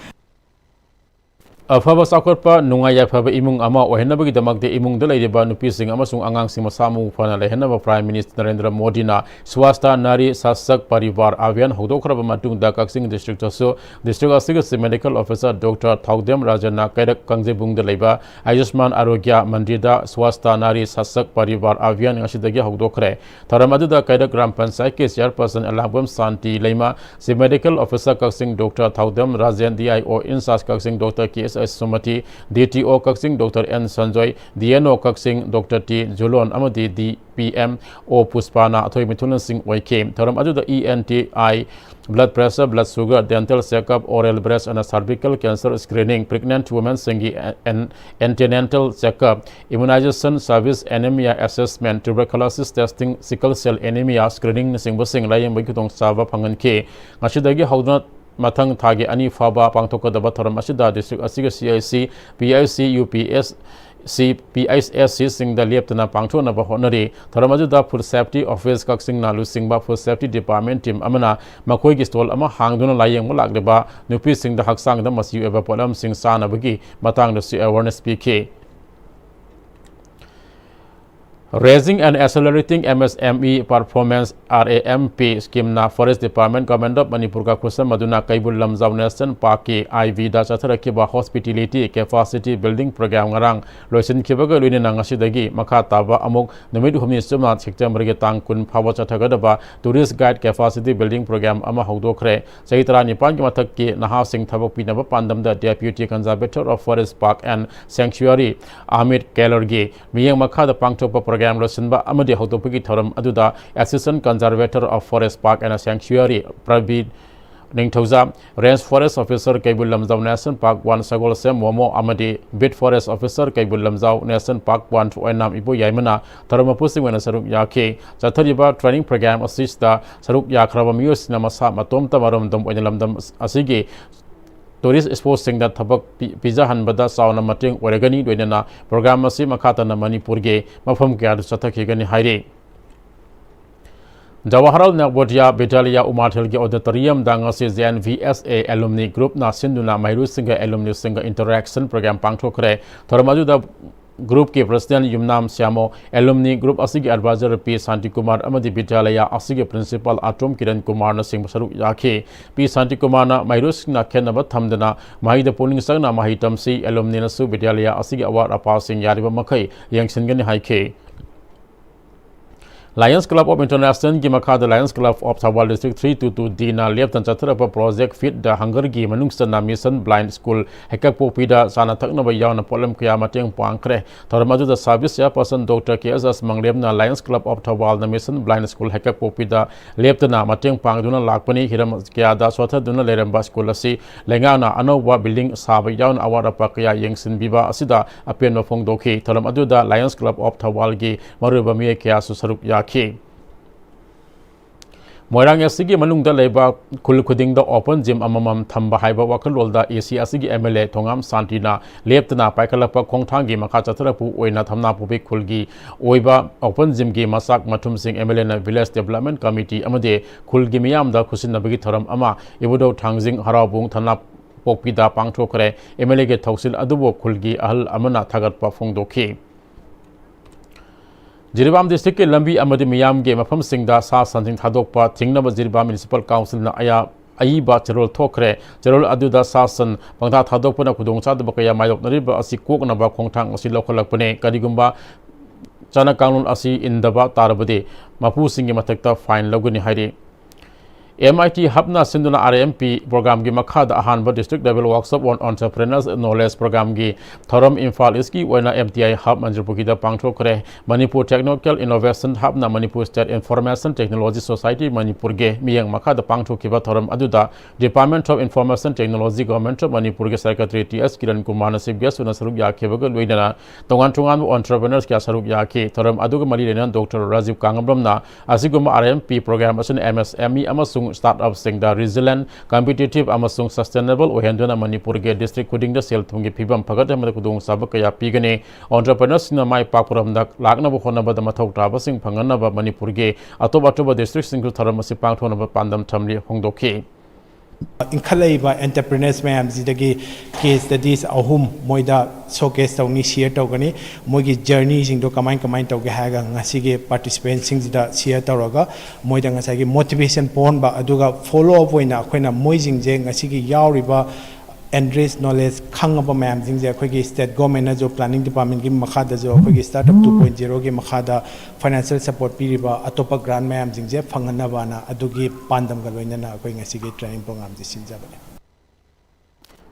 ꯑꯐꯕ ꯆꯥꯎꯈꯠꯄ, ꯅꯨꯡꯉꯥꯏ ꯌꯥꯏꯐꯕ ꯏꯃꯨꯡ ꯑꯃ ꯑꯣꯏꯍꯟꯅꯕꯒꯤꯗꯃꯛꯇꯤ ꯏꯃꯨꯡꯗ ꯂꯩꯔꯤꯕ ꯅꯨꯄꯤꯁꯤꯡ ꯑꯃꯁꯨꯡ ꯑꯉꯥꯡꯁꯤꯡ ꯃꯁꯥ ꯃꯎ ꯐꯅ ꯂꯩꯍꯟꯅꯕ Prime Minister ꯅꯔꯦꯟꯗ꯭ꯔ ꯃꯣꯗꯤꯅ Swasthya Nari Sashakt Parivar Abhiyan ꯍꯧꯗꯣꯛꯈ꯭ꯔꯕ ꯃꯇꯨꯡꯗ ꯀꯛꯆꯤꯡ district ꯇꯁꯨ district ꯑꯁꯤꯒꯤ Chief Medical Officer Doctor ꯊꯧꯗꯦꯝ ꯔꯥꯖꯟꯅ ꯀꯩꯔꯛ ꯀꯥꯡꯖꯩꯕꯨꯡꯗ ꯂꯩꯕ Ayushman Arogya Mandirꯗ Swasthya Nari Sashakt Parivar Abhiyan ꯉꯁꯤꯗꯒꯤ ꯍꯧꯗꯣꯛꯈ꯭ꯔꯦ꯫ ꯊꯧꯔꯝ ꯑꯗꯨꯗ ꯀꯩꯔꯛ ꯒ꯭ꯔꯥꯝ ꯄꯟꯆꯥꯌꯠꯀꯤ chairperson Elangbam Shanti Leima, Chief Medical Officer Kakching Doctor ꯊꯧꯗꯦꯝ Rajen, D I O in charge Kakching Doctor K S S ꯁꯨꯃꯇꯤ, D T O Kakching Doctor N Sanjoy, D N O Kakching Doctor T ꯖꯨꯂꯣꯟ ꯑꯃꯗꯤ D P M O ꯄꯨꯁꯄꯥꯅ ꯑꯊꯣꯏ ꯃꯤꯊꯨꯡꯂꯦꯟꯁꯤꯡ ꯑꯣꯏꯈꯤ꯫ ꯊꯧꯔꯝ ꯑꯗꯨꯗ E N T, eye, blood pressure, blood sugar, dental checkup, oral brush ꯑꯃꯗꯤ cervical cancer screening, pregnant womenꯁꯤꯡꯒꯤ an-, antenatal checkup, immunization service, anemia assessment, tuberculosis testing, sickle cell anemia screeningꯅꯆꯤꯡꯕꯁꯤꯡ ꯂꯥꯌꯦꯡꯕꯒꯤ ꯈꯨꯗꯣꯡꯆꯥꯕ ꯐꯪꯍꯟꯈꯤ꯫ ꯉꯁꯤꯗꯒꯤ ꯍꯧꯗꯨꯅ ꯃꯊꯪ ꯊꯥꯒꯤ ꯑꯅꯤ ꯐꯥꯎꯕ ꯄꯥꯡꯊꯣꯛꯀꯗꯕ ꯊꯧꯔꯝ ꯑꯁꯤꯗ district ꯑꯁꯤꯒꯤ C I C, P I C, U P S, ꯁꯤ ꯄꯤ ꯑꯩꯆ ꯑꯦꯁ ꯁꯤꯁꯤꯡꯗ ꯂꯦꯞꯇꯅ ꯄꯥꯡꯊꯣꯛꯅꯕ ꯍꯣꯠꯅꯔꯤ꯫ ꯊꯧꯔꯝ ꯑꯗꯨꯗ Food Safety Office ꯀꯛꯆꯤꯡꯅ ꯂꯨꯆꯤꯡꯕ Food Safety Department team ꯑꯃꯅ ꯃꯈꯣꯏꯒꯤ stall ꯑꯃ ꯍꯥꯡꯗꯨꯅ ꯂꯥꯌꯦꯡꯕ ꯂꯥꯛꯂꯤꯕ ꯅꯨꯄꯤꯁꯤꯡꯗ ꯍꯛꯆꯥꯡꯗ ꯃꯆꯤ ꯑꯣꯏꯕ ꯄꯣꯠꯂꯝꯁꯤꯡ ꯆꯥꯅꯕꯒꯤ ꯃꯇꯥꯡꯗꯁꯨ awareness ꯄꯤꯈꯤ꯫ Raising and Accelerating M S M E Performance, R A M P schemeꯅ Forest Department, Government of ꯃꯅꯤꯄꯨꯔꯒ ꯈꯨꯠꯁꯝꯅꯗꯨꯅ Keibul Lamjao National Parkꯀꯤ I Vꯗ ꯆꯠꯊꯔꯛꯈꯤꯕ Hospitality Capacity Building Program ꯉꯔꯥꯡ ꯂꯣꯏꯁꯤꯟꯈꯤꯕꯒ ꯂꯣꯏꯅꯅ ꯉꯁꯤꯗꯒꯤ ꯃꯈꯥ ꯇꯥꯕ ꯑꯃꯨꯛ ꯅꯨꯃꯤꯠ ꯍꯨꯝꯅꯤ ꯆꯨꯞꯅ Septemberꯒꯤ ꯇꯥꯡ ꯀꯨꯟ ꯐꯥꯎꯕ ꯆꯠꯊꯒꯗꯕ Tourist Guide Capacity Building Program ꯑꯃ ꯍꯧꯗꯣꯛꯈ꯭ꯔꯦ꯫ ꯆꯍꯤ ꯇꯔꯥꯅꯤꯄꯥꯟꯒꯤ ꯃꯊꯛꯀꯤ ꯅꯍꯥꯁꯤꯡ ꯊꯕꯛ ꯄꯤꯅꯕ ꯄꯥꯟꯗꯝꯗ Deputy Conservator of Forest Park and Sanctuary Amit ꯀꯦꯂꯔꯒꯤ ꯃꯤꯠꯌꯦꯡ ꯃꯈꯥꯗ ꯄꯥꯡꯊꯣꯛꯄ program ꯂꯣꯏꯁꯤꯟꯕ ꯑꯃꯗꯤ ꯍꯧꯗꯣꯛꯄꯒꯤ ꯊꯧꯔꯝ ꯑꯗꯨꯗ Assistant Conservator of Forest Park and Sanctuary ꯄ꯭ꯔꯕꯤꯠ ꯅꯤꯡꯊꯧꯖꯥ, Range Forest Officer Keibul Lamjao National Park one ꯁꯒꯣꯜꯁꯦꯝ ꯃꯣꯃꯣ ꯑꯃꯗꯤ Beat Forest Officer Keibul Lamjao National Park one ꯑꯣꯏꯅꯥꯝ ꯏꯕꯣ ꯌꯥꯏꯃꯅ ꯊꯧꯔꯝ ꯃꯄꯨꯁꯤꯡ ꯑꯣꯏꯅ ꯁꯔꯨꯛ ꯌꯥꯈꯤ꯫ ꯆꯠꯊꯔꯤꯕ training program ꯑꯁꯤꯗ ꯁꯔꯨꯛ ꯌꯥꯈ꯭ꯔꯕ ꯃꯤꯑꯣꯏꯁꯤꯡꯅ ꯃꯁꯥ ꯃꯇꯣꯝꯇ ꯃꯔꯣꯝꯗꯣꯝ ꯑꯣꯏꯅ ꯂꯝꯗꯝ ꯑꯁꯤꯒꯤ tourist spotꯁꯤꯡꯗ ꯊꯕꯛ ꯄꯤ-, ꯄꯤꯖꯍꯟꯕꯗ ꯆꯥꯎꯅ ꯃꯇꯦꯡ ꯑꯣꯏꯔꯒꯅꯤ꯫ ꯂꯣꯏꯅꯅ program ꯑꯁꯤ ꯃꯈꯥ ꯇꯥꯅ ꯃꯅꯤꯄꯨꯔꯒꯤ ꯃꯐꯝ ꯀꯌꯥꯗ ꯆꯠꯊꯈꯤꯒꯅꯤ ꯍꯥꯏꯔꯤ꯫ ꯖꯋꯥꯍꯔꯂꯥꯜ ꯅꯕꯣꯗꯤꯌꯥ ꯕꯤꯗ꯭ꯌꯥꯂꯌꯥ ꯎꯃꯥꯊꯦꯜꯒꯤ auditoriumꯗ ꯉꯁꯤ J N V S A alumni groupꯅ ꯁꯤꯟꯗꯨꯅ ꯃꯍꯩꯔꯣꯏꯁꯤꯡꯒ alumniꯁꯤꯡꯒ interaction program ꯄꯥꯡꯊꯣꯛꯈ꯭ꯔꯦ꯫ ꯊꯧꯔꯝ ꯑꯗꯨꯗ groupꯀꯤ president ꯌꯨꯝꯅꯥꯝ ꯁ꯭ꯌꯥꯃꯣ, alumni group ꯑꯁꯤꯒꯤ advisor ꯄꯤ ꯁꯥꯟꯇꯤꯀꯨꯃꯥꯔ ꯑꯃꯗꯤ ꯕꯤꯗ꯭ꯌꯥꯂꯌꯥ ꯑꯁꯤꯒꯤ principal ꯑꯇꯣꯝ ꯀꯤꯔꯟ ꯀꯨꯃꯥꯔꯅꯆꯤꯡꯕ ꯁꯔꯨꯛ ꯌꯥꯈꯤ꯫ ꯄꯤ ꯁꯥꯟꯇꯤꯀꯨꯃꯥꯔꯅ ꯃꯍꯩꯔꯣꯏꯁꯤꯡꯅ ꯈꯦꯠꯅꯕ ꯊꯝꯗꯅ ꯃꯍꯩꯗ ꯄꯨꯛꯅꯤꯡ ꯆꯪꯅ ꯃꯍꯩ ꯇꯝꯁꯤ, alumniꯅꯁꯨ ꯕꯤꯗ꯭ꯌꯥꯂꯌꯥ ꯑꯁꯤꯒꯤ ꯑꯋꯥꯠ ꯑꯄꯥꯁꯤꯡ ꯌꯥꯔꯤꯕ ꯃꯈꯩ ꯌꯦꯡꯁꯤꯟꯒꯅꯤ ꯍꯥꯏꯈꯤ꯫ Lions Club of Internationalꯒꯤ ꯃꯈꯥꯗ Lions Club of Thoubal District three two two Dꯅ ꯂꯦꯞꯇꯅ ꯆꯠꯊꯔꯛꯄ Project Feed the Hungerꯒꯤ ꯃꯅꯨꯡ ꯆꯟꯅ Mission Blind School ꯍꯩꯀꯛꯄꯣꯛꯄꯤꯗ ꯆꯥꯅ ꯊꯛꯅꯕ ꯌꯥꯎꯅ ꯄꯣꯠꯂꯝ ꯀꯌꯥ ꯃꯇꯦꯡ ꯄꯥꯡꯈ꯭ꯔꯦ꯫ ꯊꯧꯔꯝ ꯑꯗꯨꯗ service chairperson Doctor K S S ꯃꯪꯂꯦꯝꯅ Lions Club of Thoubalꯅ Mission Blind School ꯍꯩꯀꯛꯄꯣꯛꯄꯤꯗ ꯂꯦꯞꯇꯅ ꯃꯇꯦꯡ ꯄꯥꯡꯗꯨꯅ ꯂꯥꯛꯄꯅꯤ꯫ ꯍꯤꯔꯝ ꯀꯌꯥꯗ ꯁꯣꯠꯊꯗꯨꯅ ꯂꯩꯔꯝꯕ school ꯑꯁꯤ ꯂꯩꯉꯥꯛꯅ ꯑꯅꯧꯕ building ꯁꯥꯕ ꯌꯥꯎꯅ ꯑꯋꯥꯠ ꯑꯄꯥ ꯀꯌꯥ ꯌꯦꯡꯁꯤꯟꯕꯤꯕ ꯑꯁꯤꯗ ꯑꯄꯦꯟꯕ ꯐꯣꯡꯗꯣꯛꯈꯤ꯫ ꯊꯧꯔꯝ ꯑꯗꯨꯗ Lions Club of Thoubalꯒꯤ ꯃꯔꯨꯑꯣꯏꯕ ꯃꯤꯑꯣꯏ ꯀꯌꯥꯁꯨ ꯁꯔꯨꯛ ꯌꯥꯈꯤ꯫ ꯃꯣꯏꯔꯥꯡ ꯑꯦꯁ ꯁꯤꯒꯤ ꯃꯅꯨꯡꯗ ꯂꯩꯕ ꯈꯨꯜ ꯈꯨꯗꯤꯡꯗ open gym ꯑꯃꯃꯝ ꯊꯝꯕ ꯍꯥꯏꯕ ꯋꯥꯈꯜꯂꯣꯟꯗ ꯑꯦ ꯁꯤ ꯑꯁꯤꯒꯤ M L A ꯊꯣꯉꯥꯝ ꯁꯥꯟꯇꯤꯅ ꯂꯦꯞꯇꯅ ꯄꯥꯏꯈꯠꯂꯛꯄ ꯈꯣꯡꯊꯥꯡꯒꯤ ꯃꯈꯥ ꯆꯠꯊꯔꯛꯄ ꯑꯣꯏꯅ ꯊꯝꯅꯥꯄꯣꯛꯄꯤ ꯈꯨꯜꯒꯤ ꯑꯣꯏꯕ open gymꯒꯤ ꯃꯆꯥꯛ ꯃꯊꯨꯝꯁꯤꯡ M L Aꯅ Village Development Committee ꯑꯃꯗꯤ ꯈꯨꯜꯒꯤ ꯃꯤꯌꯥꯝꯗ ꯈꯨꯠꯁꯤꯟꯅꯕꯒꯤ ꯊꯧꯔꯝ ꯑꯃ ꯏꯕꯨꯙꯧ ꯊꯥꯡꯖꯤꯡ ꯍꯔꯥꯎꯕꯨꯡ ꯊꯝꯅꯥꯄꯣꯛꯄꯤꯗ ꯄꯥꯡꯊꯣꯛꯈ꯭ꯔꯦ꯫ M L Aꯒꯤ ꯊꯧꯁꯤꯜ ꯑꯗꯨꯕꯨ ꯈꯨꯜꯒꯤ ꯑꯍꯜ ꯑꯃꯅ ꯊꯥꯒꯠꯄ ꯐꯣꯡꯗꯣꯛꯈꯤ꯫ ꯖꯤꯔꯤꯕꯥꯝ districtꯀꯤ ꯂꯝꯕꯤ ꯑꯃꯗꯤ ꯃꯤꯌꯥꯝꯒꯤ ꯃꯐꯝꯁꯤꯡꯗ ꯁꯥ ꯁꯟꯁꯤꯡ ꯊꯥꯗꯣꯛꯄ ꯊꯤꯡꯅꯕ ꯖꯤꯔꯤꯕꯥꯝ Municipal Councilꯅ ꯑꯌꯥ-, ꯑꯏꯕ ꯆꯦꯔꯣꯜ ꯊꯣꯛꯈ꯭ꯔꯦ꯫ ꯆꯦꯔꯣꯜ ꯑꯗꯨꯗ ꯁꯥ ꯁꯟ ꯄꯪꯊꯥ ꯊꯥꯗꯣꯛꯄꯅ ꯈꯨꯗꯣꯡꯆꯥꯗꯕ ꯀꯌꯥ ꯃꯥꯌꯣꯛꯅꯔꯤꯕ ꯑꯁꯤ ꯀꯣꯛꯅꯕ ꯈꯣꯡꯊꯥꯡ ꯑꯁꯤ ꯂꯧꯈꯠꯂꯛꯄꯅꯤ꯫ ꯀꯔꯤꯒꯨꯝꯕ ꯆꯠꯅ ꯀꯥꯡꯂꯣꯟ ꯑꯁꯤ ꯏꯟꯗꯕ ꯇꯥꯔꯕꯗꯤ ꯃꯄꯨꯁꯤꯡꯒꯤ ꯃꯊꯛꯇ fine ꯂꯧꯒꯅꯤ ꯍꯥꯏꯔꯤ꯫ M I T Hubꯅ ꯁꯤꯟꯗꯨꯅ R M P programꯒꯤ ꯃꯈꯥꯗ ꯑꯍꯥꯟꯕ District Level Workshop on Entrepreneurs Knowledge Programꯒꯤ ꯊꯧꯔꯝ ꯏꯝꯐꯥꯜ Eastꯀꯤ ꯑꯣꯏꯅ M T I Hub ꯃꯟꯇ꯭ꯔꯤꯄꯨꯈ꯭ꯔꯤꯗ ꯄꯥꯡꯊꯣꯛꯈ꯭ꯔꯦ꯫ Manipur Technical Innovation Hubꯅ Manipur State Information Technology Society ꯃꯅꯤꯄꯨꯔꯒꯤ ꯃꯤꯠꯌꯦꯡ ꯃꯈꯥꯗ ꯄꯥꯡꯊꯣꯛꯈꯤꯕ ꯊꯧꯔꯝ ꯑꯗꯨꯗ Department of Information Technology, Government of ꯃꯅꯤꯄꯨꯔꯒꯤ Secretary T S ꯀꯤꯔꯟ ꯀꯨꯃꯥꯔꯅ Chief Guest ꯑꯣꯏꯅ ꯁꯔꯨꯛ ꯌꯥꯈꯤꯕꯒ ꯂꯣꯏꯅꯅ ꯇꯣꯉꯥꯟ ꯇꯣꯉꯥꯟꯕ entrepreneurs ꯀꯌꯥ ꯁꯔꯨꯛ ꯌꯥꯈꯤ꯫ ꯊꯧꯔꯝ ꯑꯗꯨꯒ ꯃꯔꯤ ꯂꯩꯅꯅ Doctor ꯔꯥꯖꯤꯕ ꯀꯥꯡꯉꯝꯕꯝꯅ ꯑꯁꯤꯒꯨꯝꯕ R M P program ꯑꯁꯤꯅ M S M E ꯑꯃꯁꯨꯡ startup ꯁꯤꯡꯗ resilient, competitive ꯑꯃꯁꯨꯡ sustainable ꯑꯣꯏꯍꯟꯗꯨꯅ ꯃꯅꯤꯄꯨꯔꯒꯤ district ꯈꯨꯗꯤꯡꯗ ꯁꯦꯜ ꯊꯨꯝꯒꯤ ꯐꯤꯕꯝ ꯐꯒꯠꯍꯟꯕꯗ ꯈꯨꯗꯣꯡꯆꯥꯕ ꯀꯌꯥ ꯄꯤꯒꯅꯤ꯫ Entrepreneurs ꯁꯤꯡꯅ ꯃꯥꯏ ꯄꯥꯛꯄꯔꯣꯝꯗ ꯂꯥꯛꯅꯕ ꯍꯣꯠꯅꯕꯗ ꯃꯊꯧ ꯇꯥꯕꯁꯤꯡ ꯐꯪꯍꯟꯅꯕ ꯃꯅꯤꯄꯨꯔꯒꯤ ꯑꯇꯣꯞ ꯑꯇꯣꯞꯄ district ꯁꯤꯡꯁꯨ ꯊꯧꯔꯝ ꯑꯁꯤ ꯄꯥꯡꯊꯣꯛꯅꯕ ꯄꯥꯟꯗꯝ ꯊꯝꯂꯤ ꯐꯣꯡꯗꯣꯛꯈꯤ꯫ ꯏꯟꯈꯠꯂꯛꯏꯕ entrepreneurs ꯃꯌꯥꯝꯁꯤꯗꯒꯤ case studies ꯑꯍꯨꯝ ꯃꯣꯏꯗ showcase ꯇꯧꯅꯤ, share ꯇꯧꯒꯅꯤ꯫ ꯃꯣꯏꯒꯤ journey ꯁꯤꯡꯗꯣ ꯀꯃꯥꯏ ꯀꯃꯥꯏꯅ ꯇꯧꯒꯦ ꯍꯥꯏꯔꯒ ꯉꯁꯤꯒꯤ participant ꯁꯤꯡꯁꯤꯗ share ꯇꯧꯔꯒ ꯃꯣꯏꯗ ꯉꯁꯥꯏꯒꯤ motivation ꯄꯣꯛꯍꯟꯕ, ꯑꯗꯨꯒ follow up ꯑꯣꯏꯅ ꯑꯩꯈꯣꯏꯅ ꯃꯣꯏꯁꯤꯡꯁꯦ ꯉꯁꯤꯒꯤ ꯌꯥꯎꯔꯤꯕ enrich knowledge ꯈꯪꯉꯕ ꯃꯌꯥꯝꯁꯤꯡꯁꯦ ꯑꯩꯈꯣꯏꯒꯤ state government ꯅꯁꯨ planning department ꯀꯤ ꯃꯈꯥꯗꯁꯨ ꯑꯩꯈꯣꯏꯒꯤ startup two point zero ꯒꯤ ꯃꯈꯥꯗ financial support ꯄꯤꯔꯤꯕ ꯑꯇꯣꯞꯄ grant ꯃꯌꯥꯝꯁꯤꯡꯁꯦ ꯐꯪꯍꯟꯅꯕꯅ ꯑꯗꯨꯒꯤ ꯄꯥꯟꯗꯝꯒ ꯂꯣꯏꯅꯅ ꯑꯩꯈꯣꯏ ꯉꯁꯤꯒꯤ training program ꯁꯦ ꯁꯤꯟꯖꯕꯅꯤ꯫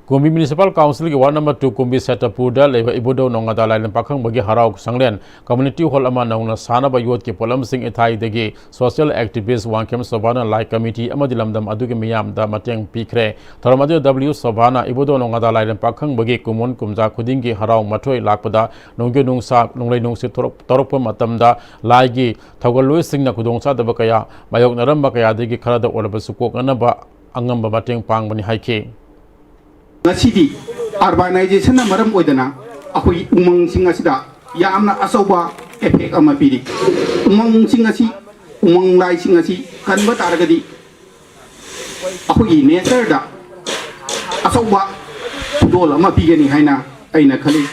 ꯀꯨꯝꯕꯤ Municipal Council ꯒꯤ ward number two ꯀꯨꯝꯕꯤ ꯁꯦꯇꯄꯨꯔꯗ ꯂꯩꯕ ꯏꯕꯨꯙꯧ ꯅꯣꯡꯉꯥꯗꯥ ꯂꯥꯏꯔꯦꯝ ꯄꯥꯈꯪꯕꯒꯤ ꯍꯔꯥꯎ ꯁꯪꯂꯦꯟ community hall ꯑꯃ ꯅꯧꯅ ꯁꯥꯅꯕ ꯌꯣꯠꯀꯤ ꯄꯣꯠꯂꯝꯁꯤꯡ ꯏꯊꯥꯏꯗꯒꯤ social activist ꯋꯥꯡꯈꯦꯝ ꯁꯣꯚꯥꯅ ꯂꯥꯏ committee ꯑꯃꯗꯤ ꯂꯝꯗꯝ ꯑꯗꯨꯒꯤ ꯃꯤꯌꯥꯝꯗ ꯃꯇꯦꯡ ꯄꯤꯈ꯭ꯔꯦ꯫ ꯊꯧꯔꯝ ꯑꯗꯨꯗ W ꯁꯣꯚꯥꯅ ꯏꯕꯨꯙꯧ ꯅꯣꯡꯉꯥꯗꯥ ꯂꯥꯏꯔꯦꯝ ꯄꯥꯈꯪꯕꯒꯤ ꯀꯨꯝꯑꯣꯟ ꯀꯨꯝꯖꯥ ꯈꯨꯗꯤꯡꯒꯤ ꯍꯔꯥꯎ ꯃꯊꯣꯏ ꯂꯥꯛꯄꯗ ꯅꯣꯡꯖꯨ ꯅꯨꯡꯁꯥ, ꯅꯣꯡꯂꯩ ꯅꯨꯡꯁꯤꯠ ꯊꯣꯔꯛ-, ꯇꯧꯔꯛꯄ ꯃꯇꯝꯗ ꯂꯥꯏꯒꯤ ꯊꯧꯒꯜꯂꯣꯏꯁꯤꯡꯅ ꯈꯨꯗꯣꯡꯆꯥꯗꯕ ꯀꯌꯥ ꯃꯥꯌꯣꯛꯅꯔꯝꯕ ꯀꯌꯥꯗꯒꯤ ꯈꯔꯗ ꯑꯣꯏꯔꯕꯁꯨ ꯀꯣꯛꯅꯅꯕ ꯑꯉꯝꯕ ꯃꯇꯦꯡ ꯄꯥꯡꯕꯅꯤ ꯍꯥꯏꯈꯤ꯫ ꯉꯁꯤꯗꯤ urbanization ꯅ ꯃꯔꯝ ꯑꯣꯏꯗꯅ ꯑꯩꯈꯣꯏꯒꯤ ꯎꯃꯪꯁꯤꯡ ꯑꯁꯤꯗ ꯌꯥꯝꯅ ꯑꯆꯧꯕ effect ꯑꯃ ꯄꯤꯔꯤ꯫ ꯎꯃꯪꯁꯤꯡ ꯑꯁꯤ, ꯎꯃꯪ ꯂꯥꯏꯁꯤꯡ ꯑꯁꯤ ꯀꯟꯕ ꯇꯥꯔꯒꯗꯤ ꯑꯩꯈꯣꯏꯒꯤ nature ꯗ ꯑꯆꯧꯕ ꯈꯨꯗꯣꯜ ꯑꯃ ꯄꯤꯒꯅꯤ ꯍꯥꯏꯅ ꯑꯩꯅ ꯈꯜꯂꯤ꯫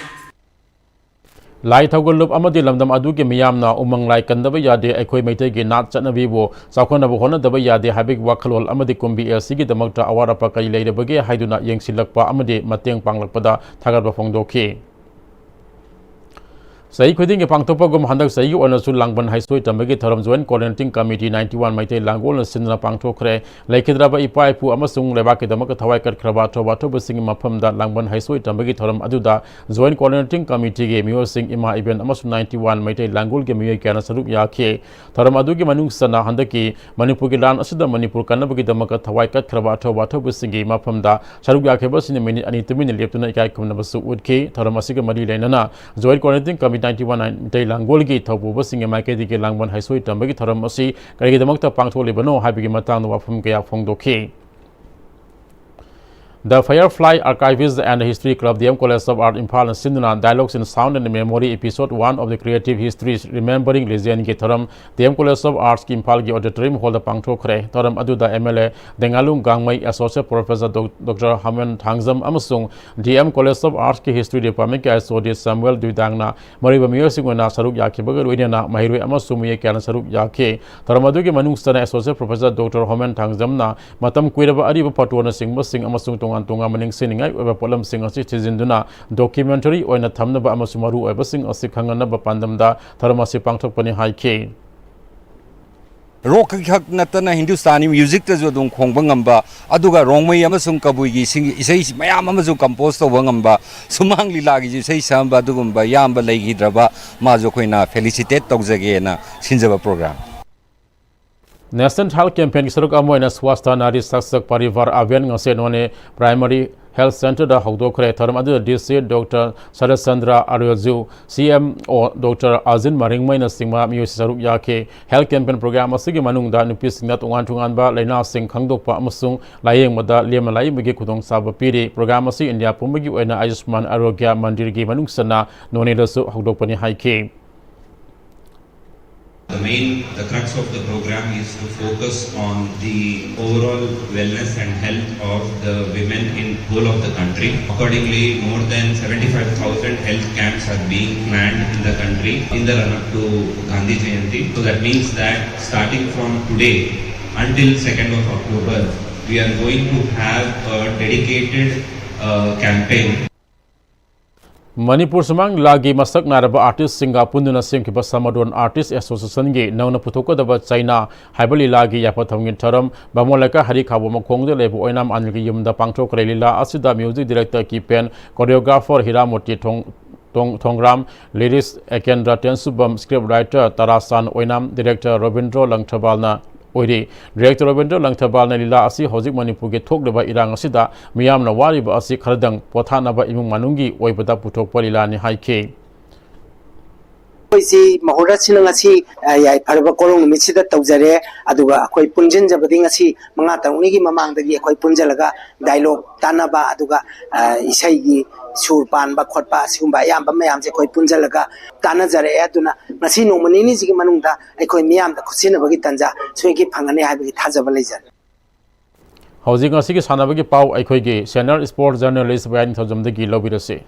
ꯂꯥꯏ ꯊꯧꯒꯜꯂꯨꯞ ꯑꯃꯗꯤ ꯂꯝꯗꯝ ꯑꯗꯨꯒꯤ ꯃꯤꯌꯥꯝꯅ ꯎꯃꯪ ꯂꯥꯏ ꯀꯟꯗꯕ ꯌꯥꯗꯦ, ꯑꯩꯈꯣꯏ ꯃꯩꯇꯩꯒꯤ ꯅꯥꯠ ꯆꯠꯅꯕꯤꯕꯨ ꯆꯥꯎꯈꯠꯅꯕ ꯍꯣꯠꯅꯗꯕ ꯌꯥꯗꯦ ꯍꯥꯏꯕꯒꯤ ꯋꯥꯈꯜꯂꯣꯟ ꯑꯃꯗꯤ ꯀꯨꯝꯕꯤ ꯑꯦꯜ ꯁꯤꯒꯤꯗꯃꯛꯇ ꯑꯋꯥꯠ ꯑꯄꯥ ꯀꯔꯤ ꯂꯩꯔꯕꯒꯦ ꯍꯥꯏꯗꯨꯅ ꯌꯦꯡꯁꯤꯜꯂꯛꯄ ꯑꯃꯗꯤ ꯃꯇꯦꯡ ꯄꯥꯡꯂꯛꯄꯗ ꯊꯥꯒꯠꯄ ꯐꯣꯡꯗꯣꯛꯈꯤ꯫ ꯆꯍꯤ ꯈꯨꯗꯤꯡꯒꯤ ꯄꯥꯡꯊꯣꯛꯄꯒꯨꯝ ꯍꯟꯗꯛ ꯆꯍꯤꯒꯤ ꯑꯣꯏꯅꯁꯨ ꯂꯥꯡꯕꯟ ꯍꯩꯁꯣꯏ ꯇꯝꯕꯒꯤ ꯊꯧꯔꯝ Joint Coordinating Committee ninety one Meitei ꯂꯥꯡꯒꯣꯜꯅ ꯁꯤꯟꯗꯨꯅ ꯄꯥꯡꯊꯣꯛꯈ꯭ꯔꯦ꯫ ꯂꯩꯈꯤꯗ꯭ꯔꯕ ꯏꯄꯥ ꯏꯄꯨ ꯑꯃꯁꯨꯡ ꯂꯩꯕꯥꯛꯀꯤꯗꯃꯛꯇ ꯊꯋꯥꯏ ꯀꯠꯈ꯭ꯔꯕ ꯑꯊꯧꯕ ꯑꯊꯧꯕꯁꯤꯡꯒꯤ ꯃꯐꯝꯗ ꯂꯥꯡꯕꯟ ꯍꯩꯁꯣꯏ ꯇꯝꯕꯒꯤ ꯊꯧꯔꯝ ꯑꯗꯨꯗ Joint Coordinating Committeeꯒꯤ ꯃꯤꯑꯣꯏꯁꯤꯡ, ꯏꯃꯥ ꯏꯕꯦꯟ ꯑꯃꯁꯨꯡ ninety one ꯃꯩꯇꯩ ꯂꯥꯡꯒꯣꯜꯒꯤ ꯃꯤꯑꯣꯏ ꯀꯌꯥꯅ ꯁꯔꯨꯛ ꯌꯥꯈꯤ꯫ ꯊꯧꯔꯝ ꯑꯗꯨꯒꯤ ꯃꯅꯨꯡ ꯆꯟꯅ ꯍꯟꯗꯛꯀꯤ ꯃꯅꯤꯄꯨꯔꯒꯤ ꯂꯥꯟ ꯑꯁꯤꯗ ꯃꯅꯤꯄꯨꯔ ꯀꯟꯅꯕꯒꯤꯗꯃꯛꯇ ꯊꯋꯥꯏ ꯀꯠꯈ꯭ꯔꯕ ꯑꯊꯧꯕ ꯑꯊꯧꯕꯁꯤꯡꯒꯤ ꯃꯐꯝꯗ ꯁꯔꯨꯛ ꯌꯥꯈꯤꯕꯁꯤꯡꯅ ꯃꯤꯅꯤꯠ ꯑꯅꯤ ꯇꯨꯃꯤꯟꯅ ꯂꯦꯞꯇꯨꯅ ꯏꯀꯥꯏ ꯈꯨꯝꯅꯕꯁꯨ ꯎꯠꯈꯤ꯫ ꯊꯧꯔꯝ ꯑꯁꯤꯒ ꯃꯔꯤ ꯂꯩꯅꯅ Joint Coordinating Committee ninety one Meitei ꯂꯥꯡꯒꯣꯜꯒꯤ ꯊꯧꯄꯨꯕꯁꯤꯡꯒꯤ ꯃꯥꯏꯀꯩꯗꯒꯤ ꯂꯥꯡꯕꯟ ꯍꯩꯁꯣꯏ ꯇꯝꯕꯒꯤ ꯊꯧꯔꯝ ꯑꯁꯤ ꯀꯔꯤꯒꯤꯗꯃꯛꯇ ꯄꯥꯡꯊꯣꯛꯂꯤꯕꯅꯣ ꯍꯥꯏꯕꯒꯤ ꯃꯇꯥꯡꯗ ꯋꯥꯐꯝ ꯀꯌꯥ ꯐꯣꯡꯗꯣꯛꯈꯤ꯫ The Firefly Archivist and History Club, D M College of Art, Imphal ꯅ ꯁꯤꯟꯗꯨꯅ Dialogues in Sound and Memory Episode one of the Creative Histories Remembering Legendꯒꯤ ꯊꯧꯔꯝ D M College of Artsꯀꯤ ꯏꯝꯐꯥꯜꯒꯤ auditorium hallꯗ ꯄꯥꯡꯊꯣꯛꯈ꯭ꯔꯦ꯫ ꯊꯧꯔꯝ ꯑꯗꯨꯗ M L A ꯗꯦꯡꯉꯥꯂꯨꯡ ꯒꯥꯡꯃꯩ, Associate Professor Doc-, Doctor ꯍꯥꯃꯦꯟ Thangjam ꯑꯃꯁꯨꯡ D M College of Artsꯀꯤ History Departmentꯀꯤ H O D Samuel ꯗꯨꯏꯗꯥꯡꯅ ꯃꯔꯨꯑꯣꯏꯕ ꯃꯤꯑꯣꯏꯁꯤꯡ ꯑꯣꯏꯅ ꯁꯔꯨꯛ ꯌꯥꯈꯤꯕꯒ ꯂꯣꯏꯅꯅ ꯃꯍꯩꯔꯣꯏ ꯑꯃꯁꯨꯡ ꯃꯤꯑꯣꯏ ꯀꯌꯥꯅ ꯁꯔꯨꯛ ꯌꯥꯈꯤ꯫ ꯊꯧꯔꯝ ꯑꯗꯨꯒꯤ ꯃꯅꯨꯡ ꯆꯟꯅ Associate Professor Doctor ꯍꯣꯃꯦꯟ ꯊꯥꯡꯖꯝꯅ ꯃꯇꯝ ꯀꯨꯏꯔꯕ ꯑꯔꯤꯕ ꯐꯣꯇꯣꯅꯆꯤꯡꯕꯁꯤꯡ ꯑꯃꯁꯨꯡ ꯇꯣꯉꯥꯟ ꯇꯣꯉꯥꯟꯕ ꯅꯤꯡꯁꯤꯡꯅꯤꯡꯉꯥꯏ ꯑꯣꯏꯕ ꯄꯣꯠꯂꯝꯁꯤꯡ ꯑꯁꯤ ꯊꯤꯖꯤꯟꯗꯨꯅ documentary ꯑꯣꯏꯅ ꯊꯝꯅꯕ ꯑꯃꯁꯨꯡ ꯃꯔꯨꯑꯣꯏꯕꯁꯤꯡ ꯑꯁꯤ ꯈꯪꯍꯟꯅꯕ ꯄꯥꯟꯗꯝꯗ ꯊꯧꯔꯝ ꯑꯁꯤ ꯄꯥꯡꯊꯣꯛꯄꯅꯤ ꯍꯥꯏꯈꯤ꯫ ꯔꯣꯛ ꯈꯛ ꯅꯠꯇꯅ ꯍꯤꯟꯗꯨꯁꯇꯥꯅꯤ ꯃ꯭ꯌꯨꯖꯤꯛꯇꯁꯨ ꯑꯗꯨꯝ ꯈꯣꯡꯕ ꯉꯝꯕ, ꯑꯗꯨꯒ ꯔꯣꯡꯃꯩ ꯑꯃꯁꯨꯡ ꯀꯕꯨꯏꯒꯤ ꯏꯁꯩ, ꯏꯁꯩ ꯃꯌꯥꯝ ꯑꯃꯁꯨ compose ꯇꯧꯕ ꯉꯝꯕ, ꯁꯨꯃꯥꯡ ꯂꯤꯂꯥꯒꯤꯁꯨ ꯏꯁꯩ ꯁꯛꯂꯝꯕ ꯑꯗꯨꯒꯨꯝꯕ ꯏꯌꯥꯝꯕ ꯂꯩꯈꯤꯗ꯭ꯔꯕ, ꯃꯥꯁꯨ ꯑꯩꯈꯣꯏꯅ felicitate ꯇꯧꯖꯒꯦꯅ ꯁꯤꯟꯖꯕ program꯫ National Health Campaignꯒꯤ ꯁꯔꯨꯛ ꯑꯃ ꯑꯣꯏꯅ Swasthya Nari Sakshak Parivar Abhiyan ꯉꯁꯤ ꯅꯣꯅꯦ Primary Health Centreꯗ ꯍꯧꯗꯣꯛꯈ꯭ꯔꯦ꯫ ꯊꯧꯔꯝ ꯑꯗꯨꯗ D C Doctor Saratchandra ꯑꯔꯣꯖꯨ, C M O Doctor ꯑꯖꯤꯟ ꯃꯔꯤꯡꯃꯩꯅꯆꯤꯡꯕ ꯃꯤꯑꯣꯏꯁꯤꯡ ꯁꯔꯨꯛ ꯌꯥꯈꯤ꯫ Health campaign program ꯑꯁꯤꯒꯤ ꯃꯅꯨꯡꯗ ꯅꯨꯄꯤꯁꯤꯡꯗ ꯇꯣꯉꯥꯟ ꯇꯣꯉꯥꯟꯕ ꯂꯥꯏꯅꯥꯁꯤꯡ ꯈꯪꯗꯣꯛꯄ ꯑꯃꯁꯨꯡ ꯂꯥꯌꯦꯡꯕꯗ ꯂꯦꯝꯅ ꯂꯥꯌꯦꯡꯕꯒꯤ ꯈꯨꯗꯣꯡꯆꯥꯕ ꯄꯤꯔꯤ꯫ Program ꯑꯁꯤ ꯏꯟꯗꯤꯌꯥ ꯄꯨꯝꯕꯒꯤ ꯑꯣꯏꯅ ꯑꯌꯨꯁꯃꯥꯟ ꯑꯔꯣꯒ꯭ꯌ ꯃꯟꯗꯤꯔꯒꯤ ꯃꯅꯨꯡ ꯆꯟꯅ ꯅꯣꯅꯦꯗꯁꯨ ꯍꯧꯗꯣꯛꯄꯅꯤ ꯍꯥꯏꯈꯤ꯫ The main, the crux of the program is to focus on the overall wellness and health of the women in whole of the country. Accordingly, more than seventy-five thousand health camps are being planned in the country in the run-up to Gandhi Jayanti. So that means that starting from today until second of October, we are going to have a dedicated, uh, campaign. Manipur ꯁꯨꯃꯥꯡ ꯂꯤꯂꯥꯒꯤ ꯃꯁꯛ ꯅꯥꯏꯔꯕ ꯑꯥꯔꯇꯤꯁꯁꯤꯡꯒ ꯄꯨꯟꯗꯨꯅ ꯁꯦꯝꯈꯤꯕ ꯁꯃꯥꯗꯣꯟ artist ꯑꯦꯁꯣꯁꯤꯌꯦꯁꯟꯒꯤ ꯅꯧꯅ ꯄꯨꯊꯣꯛꯀꯗꯕ ꯆꯩꯅꯥ ꯍꯥꯏꯕ ꯂꯤꯂꯥꯒꯤ ꯌꯥꯏꯐ ꯊꯧꯔꯝꯒꯤ ꯊꯧꯔꯝ ꯕꯥꯃꯣꯟ ꯂꯩꯀꯥꯏ ꯍꯔꯤꯈꯥꯕꯣ ꯃꯈꯣꯡꯗ ꯂꯩꯕ ꯑꯣꯏꯅꯥꯝ ꯑꯅꯤꯜꯒꯤ ꯌꯨꯝꯗ ꯄꯥꯡꯊꯣꯛꯈ꯭ꯔꯦ꯫ ꯂꯤꯂꯥ ꯑꯁꯤꯗ ꯃ꯭ꯌꯨꯖꯤꯛ ꯗꯤꯔꯦꯛꯇꯔ ꯀꯤꯄꯦꯟ, ꯀꯣꯔꯤꯌꯣꯒ꯭ꯔꯥꯐꯔ ꯍꯤꯔꯥꯃꯣꯇꯤ ꯊꯣꯡ-, ꯊꯣꯡ-, ꯊꯣꯡꯒ꯭ꯔꯥꯝ, ꯂꯤꯔꯤꯛꯁ ꯑꯦꯀꯦꯟꯗ꯭ꯔ ꯇꯦꯟꯁꯨꯕꯝ, ꯁ꯭ꯀ꯭ꯔꯤꯞ ꯔꯥꯏꯇꯔ ꯇꯔꯥꯆꯥꯟ ꯑꯣꯏꯅꯥꯝ, ꯗꯤꯔꯦꯛꯇꯔ ꯔꯣꯕꯤꯟꯗ꯭ꯔꯣ ꯂꯪꯊꯕꯥꯜꯅ ꯑꯣꯏꯔꯤ꯫ ꯗꯤꯔꯦꯛꯇꯔ ꯔꯣꯕꯤꯟꯗ꯭ꯔꯣ ꯂꯪꯊꯕꯥꯜꯅ ꯂꯤꯂꯥ ꯑꯁꯤ ꯍꯧꯖꯤꯛ ꯃꯅꯤꯄꯨꯔꯒꯤ ꯊꯣꯛꯂꯤꯕ ꯏꯔꯥꯡ ꯑꯁꯤꯗ ꯃꯤꯌꯥꯝꯅ ꯋꯥꯔꯤꯕ ꯑꯁꯤ ꯈꯔꯗꯪ ꯄꯣꯊꯥꯅꯕ ꯏꯃꯨꯡ ꯃꯅꯨꯡꯒꯤ ꯑꯣꯏꯕꯗ ꯄꯨꯊꯣꯛꯄ ꯂꯤꯂꯥꯅꯤ ꯍꯥꯏꯈꯤ꯫ ꯑꯩꯈꯣꯏꯁꯤ ꯃꯍꯨꯔꯠꯁꯤꯅ ꯉꯁꯤ, ꯑ, ꯌꯥꯏꯐꯔꯕ ꯀꯣꯔꯧ ꯅꯨꯃꯤꯠꯁꯤꯗ ꯇꯧꯖꯔꯦ꯫ ꯑꯗꯨꯒ ꯑꯩꯈꯣꯏ ꯄꯨꯟꯁꯤꯟꯖꯕꯗꯤ ꯉꯁꯤ ꯃꯉꯥ ꯇꯔꯨꯛꯅꯤꯒꯤ ꯃꯃꯥꯡꯗꯒꯤ ꯑꯩꯈꯣꯏ ꯄꯨꯟꯁꯤꯜꯂꯒ ꯗꯥꯏꯂꯣꯛ ꯇꯥꯟꯅꯕ, ꯑꯗꯨꯒ, ꯑ, ꯏꯁꯩꯒꯤ ꯁꯨꯔ ꯄꯥꯟꯕ ꯈꯣꯠꯄ, ꯑꯁꯤꯒꯨꯝꯕ ꯑꯌꯥꯝꯕ ꯃꯌꯥꯝꯁꯦ ꯑꯩꯈꯣꯏ ꯄꯨꯟꯁꯤꯜꯂꯒ ꯇꯥꯟꯅꯖꯔꯛꯑꯦ꯫ ꯑꯗꯨꯅ ꯉꯁꯤ ꯅꯣꯡꯃ ꯅꯤꯅꯤꯁꯤꯒꯤ ꯃꯅꯨꯡꯗ ꯑꯩꯈꯣꯏ ꯃꯤꯌꯥꯝꯗ ꯈꯨꯠꯁꯤꯟꯅꯕꯒꯤ ꯇꯥꯟꯖꯥ ꯁꯣꯏꯈꯤ ꯐꯪꯒꯅꯤ ꯍꯥꯏꯕꯒꯤ ꯊꯥꯖꯕ ꯂꯩꯖꯔꯦ꯫ ꯍꯧꯖꯤꯛ ꯉꯁꯤꯒꯤ ꯁꯥꯟꯅꯕꯒꯤ ꯄꯥꯎ ꯑꯩꯈꯣꯏꯒꯤ ꯁꯦꯅꯤꯌꯔ ꯁ꯭ꯄꯣꯔꯠꯁ ꯖꯔꯅꯦꯂꯤꯁ ꯕꯌꯥꯅꯤ ꯊꯧꯖꯝꯗꯒꯤ ꯂꯧꯕꯤꯔꯁꯤ꯫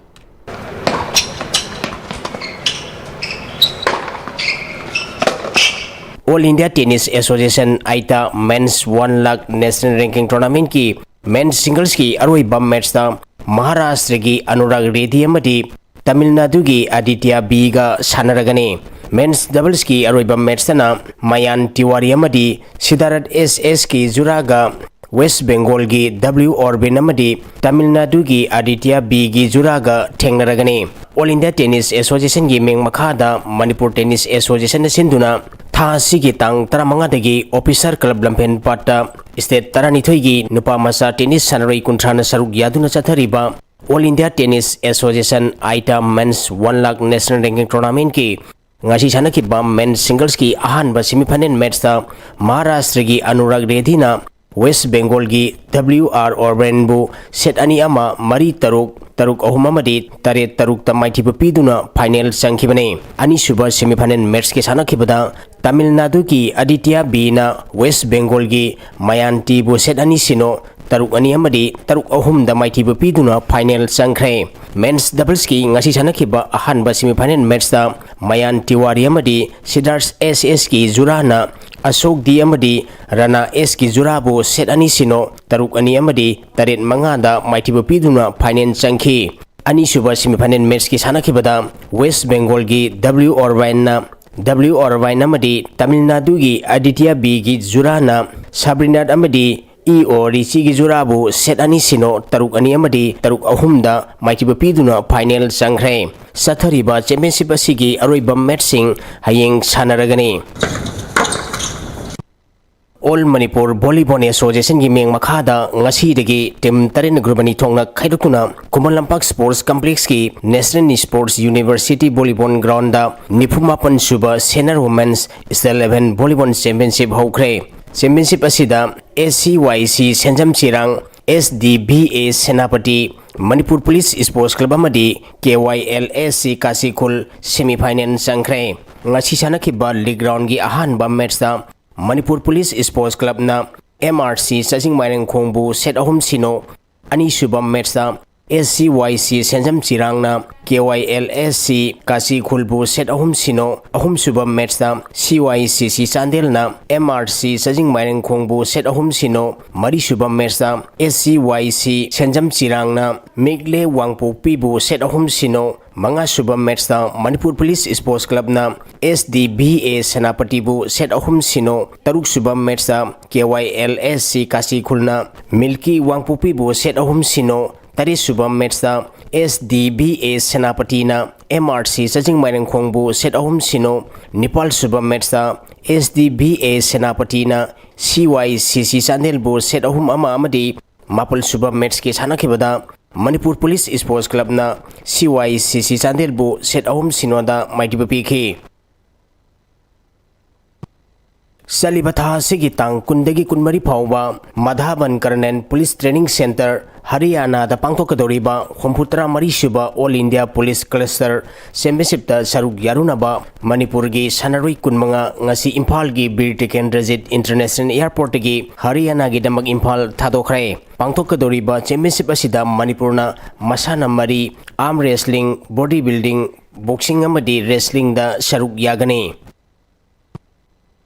All India Tennis Association, AITA Men's One Lakh National Ranking Tournamentꯀꯤ men's singlesꯀꯤ ꯑꯔꯣꯏꯕ matchꯇ ꯃꯍꯥꯔꯥꯁꯇ꯭ꯔꯒꯤ ꯑꯅꯨꯔꯥꯒ ꯔꯦꯗꯤ ꯑꯃꯗꯤ ꯇꯥꯃꯤꯜ ꯅꯥꯗꯨꯒꯤ ꯑꯥꯗꯤꯇ꯭ꯌ ꯕꯤꯒ ꯁꯥꯟꯅꯔꯒꯅꯤ꯫ Men's doublesꯀꯤ ꯑꯔꯣꯏꯕ matchꯇꯅ ꯃꯌꯥꯟ ꯇꯤꯋꯥꯔꯤ ꯑꯃꯗꯤ ꯁꯤꯗꯥꯔꯠ ꯑꯦꯁ ꯑꯦꯁꯀꯤ ꯖꯨꯔꯥꯒ ꯋꯦꯁ ꯕꯦꯡꯒꯣꯜꯒꯤ ꯗꯕ꯭ꯂꯤꯎ ꯑꯣꯔꯕꯤꯟ ꯑꯃꯗꯤ ꯇꯥꯃꯤꯜ ꯅꯥꯗꯨꯒꯤ ꯑꯥꯗꯤꯇ꯭ꯌ ꯕꯤꯒꯤ ꯖꯨꯔꯥꯒ ꯊꯦꯡꯅꯔꯒꯅꯤ꯫ All India Tennis Associationꯒꯤ ꯃꯤꯡ ꯃꯈꯥꯗ ꯃꯅꯤꯄꯨꯔ Tennis Associationꯅ ꯁꯤꯟꯗꯨꯅ ꯊꯥ ꯑꯁꯤꯒꯤ ꯇꯥꯡ ꯇꯔꯥꯃꯉꯥꯗꯒꯤ Officer Club ꯂꯝꯐꯦꯟ ꯄꯥꯠꯇ state ꯇꯔꯥꯅꯤꯊꯣꯏꯒꯤ ꯅꯨꯄꯥ ꯃꯆꯥ tennis ꯁꯥꯟꯅꯔꯣꯏ ꯀꯨꯟꯊ꯭ꯔꯥꯅ ꯁꯔꯨꯛ ꯌꯥꯗꯨꯅ ꯆꯠꯊꯔꯤꯕ All India Tennis Association, AITA Men's One Lakh National Ranking Tournamentꯀꯤ ꯉꯁꯤ ꯁꯥꯟꯅꯈꯤꯕ men's singlesꯀꯤ ꯑꯍꯥꯟꯕ semifinal matchꯇ ꯃꯍꯥꯔꯥꯁꯇ꯭ꯔꯒꯤ ꯑꯅꯨꯔꯥꯒ ꯔꯦꯗꯤꯅ ꯋꯦꯁ ꯕꯦꯡꯒꯣꯜꯒꯤ ꯗꯕ꯭ꯂꯤꯎ ꯑꯥꯔ ꯑꯣꯔꯕꯦꯟꯕꯨ set ꯑꯅꯤ ꯑꯃ, ꯃꯔꯤ ꯇꯔꯨꯛ, ꯇꯔꯨꯛ ꯑꯍꯨꯝ ꯑꯃꯗꯤ ꯇꯔꯦꯠ ꯇꯔꯨꯛꯇ ꯃꯥꯏꯊꯤꯕ ꯄꯤꯗꯨꯅ final ꯆꯪꯈꯤꯕꯅꯤ꯫ ꯑꯅꯤꯁꯨꯕ semifinal matchꯀꯤ ꯁꯥꯟꯅꯈꯤꯕꯗ ꯇꯥꯃꯤꯜ ꯅꯥꯗꯨꯒꯤ ꯑꯥꯗꯤꯇ꯭ꯌ ꯕꯤꯅ ꯋꯦꯁ ꯕꯦꯡꯒꯣꯜꯒꯤ ꯃꯌꯥꯟꯇꯤꯕꯨ set ꯑꯅꯤ ꯁꯤꯅꯣ, ꯇꯔꯨꯛ ꯑꯅꯤ ꯑꯃꯗꯤ ꯇꯔꯨꯛ ꯑꯍꯨꯝꯗ ꯃꯥꯏꯊꯤꯕ ꯄꯤꯗꯨꯅ final ꯆꯪꯈ꯭ꯔꯦ꯫ Men's doublesꯀꯤ ꯉꯁꯤ ꯁꯥꯟꯅꯈꯤꯕ ꯑꯍꯥꯟꯕ semifinal matchꯇ ꯃꯌꯥꯟ ꯇꯤꯋꯥꯔꯤ ꯑꯃꯗꯤ ꯁꯤꯗꯥꯔꯠ ꯑꯦꯁ ꯑꯦꯁꯀꯤ ꯖꯨꯔꯥꯅ ꯑꯁꯣꯛ ꯗꯤ ꯑꯃꯗꯤ ꯔꯥꯅꯥ ꯑꯦꯁꯀꯤ ꯖꯨꯔꯥꯕꯨ set ꯑꯅꯤ ꯁꯤꯅꯣ, ꯇꯔꯨꯛ ꯑꯅꯤ ꯑꯃꯗꯤ ꯇꯔꯦꯠ ꯃꯉꯥꯗ ꯃꯥꯏꯊꯤꯕ ꯄꯤꯗꯨꯅ final ꯆꯪꯈꯤ꯫ ꯑꯅꯤꯁꯨꯕ semifinal matchꯀꯤ ꯁꯥꯟꯅꯈꯤꯕꯗ West Bengalꯒꯤ W R Wine ꯅ W R Wine ꯑꯃꯗꯤ Tamil Naduꯒꯤ Aditya B ꯒꯤ ꯖꯨꯔꯥꯅ ꯁꯕ꯭ꯔꯤꯅꯥꯠ ꯑꯃꯗꯤ ꯏ ꯑꯣ ꯔꯤꯆꯤꯒꯤ ꯖꯨꯔꯥꯕꯨ set ꯑꯅꯤ ꯁꯤꯅꯣ, ꯇꯔꯨꯛ ꯑꯅꯤ ꯑꯃꯗꯤ ꯇꯔꯨꯛ ꯑꯍꯨꯝꯗ ꯃꯥꯏꯊꯤꯕ ꯄꯤꯗꯨꯅ final ꯆꯪꯈ꯭ꯔꯦ꯫ ꯆꯠꯊꯔꯤꯕ championship ꯑꯁꯤꯒꯤ ꯑꯔꯣꯏꯕ matchꯁꯤꯡ ꯍꯌꯦꯡ ꯁꯥꯟꯅꯔꯒꯅꯤ꯫ All Manipur Volleyball Associationꯒꯤ ꯃꯤꯡ ꯃꯈꯥꯗ ꯉꯁꯤꯗꯒꯤ team ꯇꯔꯦꯠꯅ group ꯑꯅꯤ ꯊꯣꯛꯅ ꯈꯥꯏꯗꯣꯛꯇꯨꯅ Khuman Lampak Sports Complexꯀꯤ National Sports University Volleyball Groundꯗ ꯅꯤꯐꯨ ꯃꯥꯄꯟ ꯁꯨꯕ Senior Women's State Level Volleyball Championship ꯍꯧꯈ꯭ꯔꯦ꯫ Championship ꯑꯁꯤꯗ S C Y C Senjam Chirang, S D V A Senapati, Manipur police Sports Club ꯑꯃꯗꯤ K Y L S C Kasikhul semifinal ꯆꯪꯈ꯭ꯔꯦ꯫ ꯉꯁꯤ ꯁꯥꯟꯅꯈꯤꯕ league roundꯒꯤ ꯑꯍꯥꯟꯕ matchꯇ ꯃꯅꯤꯄꯨꯔ ꯄꯨꯂꯤꯁ Sports Clubꯅ M R C ꯆꯥꯖꯤꯡ ꯃꯥꯏꯔꯦꯡꯈꯣꯡꯕꯨ set ꯑꯍꯨꯝ ꯁꯤꯅꯣ, ꯑꯅꯤꯁꯨꯕ matchꯇ S C Y C ꯁꯦꯟꯖꯝ ꯆꯤꯔꯥꯡꯅ K Y L S C ꯀꯥꯁꯤꯈꯨꯜꯕꯨ set ꯑꯍꯨꯝ ꯁꯤꯅꯣ, ꯑꯍꯨꯝꯁꯨꯕ matchꯇ C Y C C ꯆꯥꯟꯗꯦꯜꯅ M R C Chajing ꯃꯥꯏꯔꯦꯡꯈꯣꯡꯕꯨ set ꯑꯍꯨꯝ ꯁꯤꯅꯣ, ꯃꯔꯤꯁꯨꯕ matchꯇ S C Y C ꯁꯦꯟꯖꯝ ꯆꯤꯔꯥꯡꯅ ꯃꯤꯛꯂꯦ ꯋꯥꯡꯄꯣꯛꯄꯤꯕꯨ set ꯑꯍꯨꯝ ꯁꯤꯅꯣ, ꯃꯉꯥꯁꯨꯕ matchꯇ ꯃꯅꯤꯄꯨꯔ ꯄꯨꯂꯤꯁ Sports Clubꯅ S D V A ꯁꯦꯅꯥꯄꯇꯤꯕꯨ set ꯑꯍꯨꯝ ꯁꯤꯅꯣ, ꯇꯔꯨꯛꯁꯨꯕ matchꯇ K Y L S C ꯀꯥꯁꯤꯈꯨꯜꯅ ꯃꯤꯜꯀꯤ ꯋꯥꯡꯄꯣꯛꯄꯤꯕꯨ set ꯑꯍꯨꯝ ꯁꯤꯅꯣ, ꯇꯔꯦꯠꯁꯨꯕ matchꯇ S D V A ꯁꯦꯅꯥꯄꯇꯤꯅ M R C Chajing ꯃꯥꯏꯔꯦꯡꯈꯣꯡꯕꯨ set ꯑꯍꯨꯝ ꯁꯤꯅꯣ, ꯅꯤꯄꯥꯜꯁꯨꯕ matchꯇ S D V A ꯁꯦꯅꯥꯄꯇꯤꯅ C Y C C ꯆꯥꯟꯗꯦꯜꯕꯨ set ꯑꯍꯨꯝ ꯑꯃ ꯑꯃꯗꯤ ꯃꯥꯄꯜꯁꯨꯕ matchꯀꯤ ꯁꯥꯟꯅꯈꯤꯕꯗ ꯃꯅꯤꯄꯨꯔ ꯄꯨꯂꯤꯁ Sports Clubꯅ C Y C C ꯆꯥꯟꯗꯦꯜꯕꯨ set ꯑꯍꯨꯝ ꯁꯤꯅꯣꯗ ꯃꯥꯏꯊꯤꯕ ꯄꯤꯈꯤ꯫ ꯆꯠꯂꯤꯕ ꯊꯥ ꯑꯁꯤꯒꯤ ꯇꯥꯡ ꯀꯨꯟꯗꯒꯤ ꯀꯨꯟꯃꯔꯤ ꯐꯥꯎꯕ ꯃꯙꯥꯕꯟ ꯀꯔꯅꯦꯟ ꯄꯨꯂꯤꯁ training centre ꯍꯔꯤꯌꯥꯅꯥꯗ ꯄꯥꯡꯊꯣꯛꯀꯗꯧꯔꯤꯕ ꯍꯨꯝꯐꯨ ꯇꯔꯥ ꯃꯔꯤ ꯁꯨꯕ All India Police Cluster Championshipꯇ ꯁꯔꯨꯛ ꯌꯥꯔꯨꯅꯕ ꯃꯅꯤꯄꯨꯔꯒꯤ ꯁꯥꯟꯅꯔꯣꯏ ꯀꯨꯟꯃꯉꯥ ꯉꯁꯤ ꯏꯝꯐꯥꯜꯒꯤ ꯕꯤꯔ ꯇꯤꯀꯦꯟꯗ꯭ꯔꯖꯤꯠ International Airportꯀꯤ ꯍꯔꯤꯌꯥꯅꯥꯒꯤꯗꯃꯛ ꯏꯝꯐꯥꯜ ꯊꯥꯗꯣꯛꯈ꯭ꯔꯦ꯫ ꯄꯥꯡꯊꯣꯛꯀꯗꯧꯔꯤꯕ championship ꯑꯁꯤꯗ ꯃꯅꯤꯄꯨꯔꯅ ꯃꯁꯥꯟꯅ ꯃꯔꯤ, arm wrestling, body building, boxing ꯑꯃꯗꯤ wrestlingꯗ ꯁꯔꯨꯛ ꯌꯥꯒꯅꯤ꯫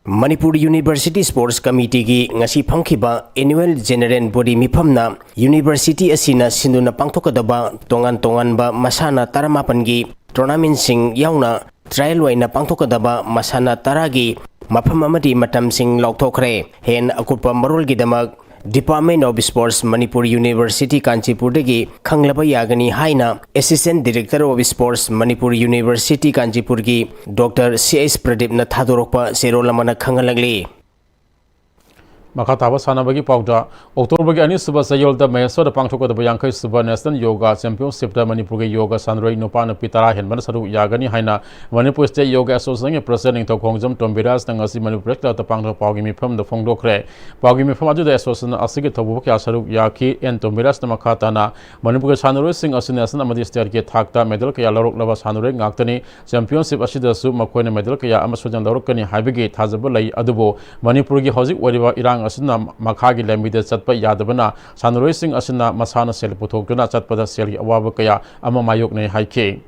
ꯃꯅꯤꯄꯨꯔ ꯌꯨꯅꯤꯚꯔꯁꯤꯇꯤ ꯁ꯭ꯄꯣꯔꯠꯁ ꯀꯃꯤꯇꯤꯒꯤ ꯉꯁꯤ ꯐꯝꯈꯤꯕ ꯑꯦꯅꯨꯋꯦꯜ ꯖꯦꯅꯔꯦꯜ ꯕꯣꯗꯤ ꯃꯤꯐꯝꯅ ꯌꯨꯅꯤꯚꯔꯁꯤꯇꯤ ꯑꯁꯤꯅ ꯁꯤꯟꯗꯨꯅ ꯄꯥꯡꯊꯣꯛꯀꯗꯕ ꯇꯣꯉꯥꯟ ꯇꯣꯉꯥꯟꯕ ꯃꯁꯥꯟꯅ ꯇꯔꯥꯃꯥꯄꯟꯒꯤ ꯇꯣꯔꯅꯥꯃꯦꯟꯁꯤꯡ ꯌꯥꯎꯅ ꯇ꯭ꯔꯥꯌꯦꯜ ꯑꯣꯏꯅ ꯄꯥꯡꯊꯣꯛꯀꯗꯕ ꯃꯁꯥꯟꯅ ꯇꯔꯥꯒꯤ ꯃꯐꯝ ꯑꯃꯗꯤ ꯃꯇꯝꯁꯤꯡ ꯂꯥꯎꯊꯣꯛꯈ꯭ꯔꯦ꯫ ꯍꯦꯟꯅ ꯑꯀꯨꯞꯄ ꯃꯔꯣꯜꯒꯤꯗꯃꯛ Department of Sports, Manipur University, ꯀꯥꯟꯆꯤꯄꯨꯔꯗꯒꯤ ꯈꯪꯂꯕ ꯌꯥꯒꯅꯤ ꯍꯥꯏꯅ Assistant Director of Sports, Manipur University, ꯀꯥꯟꯆꯤꯄꯨꯔꯒꯤ ꯗꯣꯛꯇꯔ ꯁꯤ ꯑꯩꯆ ꯄ꯭ꯔꯗꯤꯞꯅ ꯊꯥꯗꯣꯔꯛꯄ ꯆꯦꯔꯣꯜ ꯑꯃꯅ ꯈꯪꯍꯜꯂꯛꯂꯤ꯫ ꯃꯈꯥ ꯇꯥꯕ ꯁꯥꯟꯅꯕꯒꯤ ꯄꯥꯎꯗ, ꯑꯣꯛꯇꯣꯕꯔꯒꯤ ꯑꯅꯤꯁꯨꯕ ꯆꯌꯣꯜꯗ ꯃꯍꯦꯁꯣꯔꯗ ꯄꯥꯡꯊꯣꯛꯀꯗꯕ ꯌꯥꯡꯈꯩ ꯁꯨꯕ ꯅꯦꯁꯅꯦꯜ ꯌꯣꯒꯥ ꯆꯦꯝꯄꯤꯌꯟꯁꯤꯞꯇ ꯃꯅꯤꯄꯨꯔꯒꯤ ꯌꯣꯒꯥ ꯁꯥꯟꯅꯔꯣꯏ ꯅꯨꯄꯥ ꯅꯨꯄꯤ ꯇꯔꯥ ꯍꯦꯟꯕꯅ ꯁꯔꯨꯛ ꯌꯥꯒꯅꯤ ꯍꯥꯏꯅ ꯃꯅꯤꯄꯨꯔ ꯁ꯭ꯇꯦꯠ ꯌꯣꯒꯥ ꯑꯦꯁꯣꯁꯤꯌꯦꯁꯟꯒꯤ ꯄ꯭ꯔꯁꯤꯗꯦꯟ ꯅꯤꯡꯊꯧꯈꯣꯡꯖꯝ ꯇꯣꯝꯕꯤꯔꯥꯖꯅ ꯉꯁꯤ ꯃꯅꯤꯄꯨꯔ ꯄ꯭ꯔꯦꯁ ꯀ꯭ꯂꯕꯇ ꯄꯥꯡꯊꯣꯛꯄ ꯄꯥꯎꯒꯤ ꯃꯤꯐꯝꯗ ꯐꯣꯡꯗꯣꯛꯈ꯭ꯔꯦ꯫ ꯄꯥꯎꯒꯤ ꯃꯤꯐꯝ ꯑꯗꯨꯗ ꯑꯦꯁꯣꯁꯤꯌꯦꯁꯟ ꯑꯁꯤꯒꯤ ꯊꯧꯕꯨ ꯀꯌꯥ ꯁꯔꯨꯛ ꯌꯥꯈꯤ꯫ ꯑꯦꯟ ꯇꯣꯝꯕꯤꯔꯥꯖꯅ ꯃꯈꯥ ꯇꯥꯅ, ꯃꯅꯤꯄꯨꯔꯒꯤ ꯁꯥꯟꯅꯔꯣꯏꯁꯤꯡ ꯑꯁꯤ ꯅꯦꯁꯅꯦꯜ ꯑꯃꯗꯤ ꯁ꯭ꯇꯦꯠꯀꯤ ꯊꯥꯛꯇ ꯃꯦꯗꯜ ꯀꯌꯥ ꯂꯧꯔꯛꯂꯕ ꯁꯥꯟꯅꯔꯣꯏ ꯉꯥꯛꯇꯅꯤ꯫ ꯆꯦꯝꯄꯤꯌꯟꯁꯤꯞ ꯑꯁꯤꯗꯁꯨ ꯃꯈꯣꯏꯅ ꯃꯦꯗꯜ ꯀꯌꯥ ꯑꯃ ꯁꯣꯏꯗꯅ ꯂꯧꯔꯛꯀꯅꯤ ꯍꯥꯏꯕꯒꯤ ꯊꯥꯖꯕ ꯂꯩ꯫ ꯑꯗꯨꯕꯨ ꯃꯅꯤꯄꯨꯔꯒꯤ ꯍꯧꯖꯤꯛ ꯑꯣꯏꯔꯤꯕ ꯏꯔꯥꯡ ꯑꯁꯤꯅ ꯃꯈꯥꯒꯤ ꯂꯝꯕꯤꯗ ꯆꯠꯄ ꯌꯥꯗꯕꯅ ꯁꯥꯟꯅꯔꯣꯏꯁꯤꯡ ꯑꯁꯤꯅ ꯃꯁꯥꯅ ꯁꯦꯜ ꯄꯨꯊꯣꯛꯇꯨꯅ ꯆꯠꯄꯗ ꯁꯦꯜꯒꯤ ꯑꯋꯥꯕ ꯀꯌꯥ ꯑꯃ ꯃꯥꯌꯣꯛꯅꯩ ꯍꯥꯏꯈꯤ꯫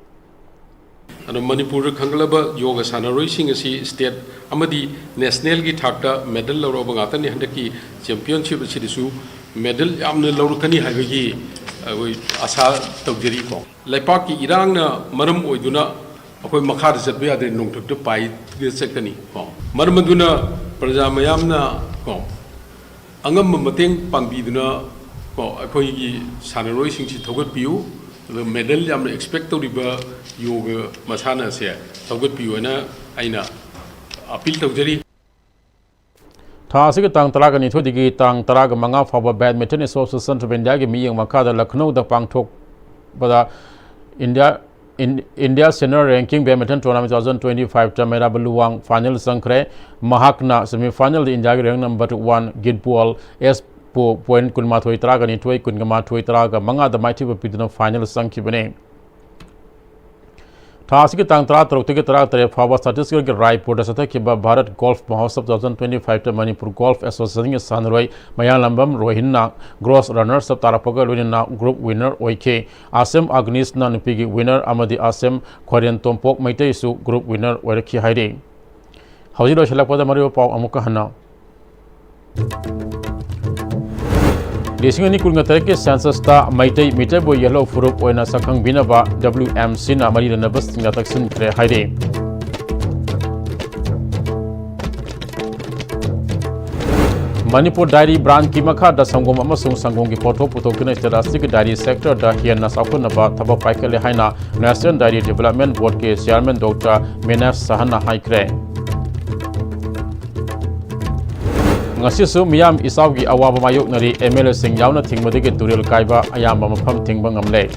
ꯑꯗꯣ ꯃꯅꯤꯄꯨꯔꯗ ꯈꯪꯒꯠꯂꯕ ꯌꯣꯒ ꯁꯥꯟꯅꯔꯣꯏꯁꯤꯡ ꯑꯁꯤ ꯁ꯭ꯇꯦꯠ ꯑꯃꯗꯤ ꯅꯦꯁꯅꯦꯜꯒꯤ ꯊꯥꯛꯇ ꯃꯦꯗꯜ ꯂꯧꯔꯛꯑꯕ ꯉꯥꯛꯇꯅꯤ꯫ ꯍꯟꯗꯛꯀꯤ ꯆꯦꯝꯄꯤꯌꯟꯁꯤꯞ ꯑꯁꯤꯗꯁꯨ ꯃꯦꯗꯜ ꯌꯥꯝꯅ ꯂꯧꯔꯛꯀꯅꯤ ꯍꯥꯏꯕꯒꯤ ꯑꯩꯈꯣꯏ ꯑꯥꯁꯥ ꯇꯧꯖꯔꯤꯀꯣ꯫ ꯂꯩꯄꯥꯛꯀꯤ ꯏꯔꯥꯡꯅ ꯃꯔꯝ ꯑꯣꯏꯗꯨꯅ ꯑꯩꯈꯣꯏ ꯃꯈꯥꯗ ꯆꯠꯄ ꯌꯥꯗ꯭ꯔꯦ, ꯅꯣꯡꯊꯛꯇ ꯄꯥꯏꯔꯒ ꯆꯠꯀꯅꯤ ꯀꯣ꯫ ꯃꯔꯝ ꯑꯗꯨꯅ ꯄ꯭ꯔꯖꯥ ꯃꯌꯥꯝꯅ ꯀꯣ, ꯑꯉꯝꯕ ꯃꯇꯦꯡ ꯄꯥꯡꯕꯤꯗꯨꯅ ꯀꯣ, ꯑꯩꯈꯣꯏꯒꯤ ꯁꯥꯟꯅꯔꯣꯏꯁꯤꯡꯁꯤ ꯊꯧꯒꯠꯄꯤꯌꯨ꯫ ꯑꯗꯣ ꯃꯦꯗꯜ ꯌꯥꯝꯅ ꯑꯦꯛꯁꯄꯦꯛ ꯇꯧꯔꯤꯕ ꯌꯣꯒ ꯃꯁꯥꯟꯅ ꯑꯁꯦ ꯊꯧꯒꯠꯄꯤꯌꯨ ꯍꯥꯏꯅ ꯑꯩꯅ ꯑꯄꯤꯜ ꯇꯧꯖꯔꯤ꯫ ꯊꯥ ꯑꯁꯤꯒꯤ ꯇꯥꯡ ꯇꯔꯥꯒ ꯅꯤꯊꯣꯏꯗꯒꯤ ꯇꯥꯡ ꯇꯔꯥꯒ ꯃꯉꯥ ꯐꯥꯎꯕ Badminton Association of India ꯒꯤ ꯃꯤꯠꯌꯦꯡ ꯃꯈꯥꯗ ꯂꯈꯅꯧꯗ ꯄꯥꯡꯊꯣꯛꯄꯗ ꯏꯟꯗꯤꯌꯥ, ꯏꯟ-, India Senior Ranking Badminton Tournament two thousand twenty-five ꯇ ꯃꯩꯔꯥꯕ ꯂꯨꯋꯥꯡ ꯐꯥꯏꯅꯦꯜ ꯆꯪꯈ꯭ꯔꯦ꯫ ꯃꯍꯥꯛꯅ ꯁꯦꯃꯤ ꯐꯥꯏꯅꯦꯜꯗ ꯏꯟꯗꯤꯌꯥꯒꯤ ꯔꯦꯡꯛ ꯅꯝꯕꯔ ꯋꯥꯟ ꯒꯤꯟꯄꯨꯑꯜ ꯑꯦꯁꯄꯨ ꯄꯣꯏꯟꯠ ꯀꯨꯟꯃꯥꯊꯣꯏ ꯇꯔꯥꯒ ꯅꯤꯊꯣꯏ, ꯀꯨꯟꯒ ꯃꯥꯊꯣꯏ ꯇꯔꯥꯒ ꯃꯉꯥꯗ ꯃꯥꯏꯊꯤꯕ ꯄꯤꯗꯨꯅ ꯐꯥꯏꯅꯦꯜ ꯆꯪꯈꯤꯕꯅꯤ꯫ ꯊꯥ ꯑꯁꯤꯒꯤ ꯇꯥꯡ ꯇꯔꯥꯇꯔꯨꯛꯇꯒꯤ ꯇꯔꯥꯇꯔꯦꯠ ꯐꯥꯎꯕ ꯆꯇꯤꯁꯒꯔꯒꯤ ꯔꯥꯏꯄꯨꯔꯗ ꯆꯠꯊꯈꯤꯕ ꯚꯥꯔꯠ ꯒꯣꯜꯐ ꯃꯍꯣꯠꯁꯕ two thousand twenty-five ꯇ ꯃꯅꯤꯄꯨꯔ ꯒꯣꯜꯐ ꯑꯦꯁꯣꯁꯤꯌꯦꯁꯟꯒꯤ ꯁꯥꯟꯅꯔꯣꯏ ꯃꯌꯥꯂꯝꯕꯝ ꯔꯣꯍꯤꯟꯅ ꯒ꯭ꯔꯣꯁ ꯔꯟꯅꯔꯁ ꯑꯞ ꯇꯥꯔꯛꯄꯒ ꯂꯣꯏꯅꯅ ꯒ꯭ꯔꯨꯞ ꯋꯤꯟꯅꯔ ꯑꯣꯏꯈꯤ꯫ ꯑꯥꯁꯦꯝ ꯑꯒꯅꯤꯁꯅ ꯅꯨꯄꯤꯒꯤ ꯋꯤꯟꯅꯔ ꯑꯃꯗꯤ ꯑꯥꯁꯦꯝ ꯈ꯭ꯋꯥꯏꯔꯦꯟ ꯇꯣꯝꯄꯣꯛ ꯃꯩꯇꯩꯁꯨ ꯒ꯭ꯔꯨꯞ ꯋꯤꯟꯅꯔ ꯑꯣꯏꯔꯛꯈꯤ ꯍꯥꯏꯔꯤ꯫ ꯍꯧꯖꯤꯛ ꯂꯣꯏꯁꯤꯜꯂꯛꯄꯗ ꯃꯔꯨꯑꯣꯏꯕ ꯄꯥꯎ ꯑꯃꯨꯛꯀ ꯍꯟꯅ꯫ ꯂꯤꯁꯤꯡ ꯑꯅꯤ ꯀꯨꯟꯒ ꯇꯔꯦꯠꯀꯤ census ꯇ ꯃꯩꯇꯩ ꯃꯤꯇꯩꯕꯨ ꯌꯦꯜꯍꯧ ꯐꯨꯔꯨꯞ ꯑꯣꯏꯅ ꯁꯛꯈꯪꯕꯤꯅꯕ W M C ꯅ ꯃꯔꯤ ꯂꯩꯅꯕꯁꯤꯡꯗ ꯇꯛꯁꯤꯟꯈ꯭ꯔꯦ ꯍꯥꯏꯔꯤ꯫ ꯃꯅꯤꯄꯨꯔ ꯗꯥꯏꯔꯤ brand ꯀꯤ ꯃꯈꯥꯗ ꯁꯪꯒꯣꯝ ꯑꯃꯁꯨꯡ ꯁꯪꯒꯣꯝꯒꯤ ꯄꯣꯠꯊꯣꯛ ꯄꯨꯊꯣꯛꯇꯨꯅ ꯁ꯭ꯇꯦꯠ ꯑꯁꯤꯒꯤ ꯗꯥꯏꯔꯤ sector ꯗ ꯍꯦꯟꯅ ꯆꯥꯎꯈꯠꯅꯕ ꯊꯕꯛ ꯄꯥꯏꯈꯠꯂꯦ ꯍꯥꯏꯅ National Dairy Development Board ꯀꯤ chairman Doctor ꯃꯤꯅꯦꯁ ꯁꯍꯥꯅ ꯍꯥꯏꯈ꯭ꯔꯦ꯫ ꯉꯁꯤꯁꯨ ꯃꯤꯌꯥꯝ ꯏꯆꯥꯎꯒꯤ ꯑꯋꯥꯕ ꯃꯥꯌꯣꯛꯅꯔꯤ꯫ M L A ꯁꯤꯡ ꯌꯥꯎꯅ ꯊꯤꯡꯕꯗꯒꯤ ꯇꯨꯔꯦꯜ ꯀꯥꯏꯕ ꯑꯌꯥꯝꯕ ꯃꯐꯝ ꯊꯤꯡꯕ ꯉꯝꯂꯦ꯫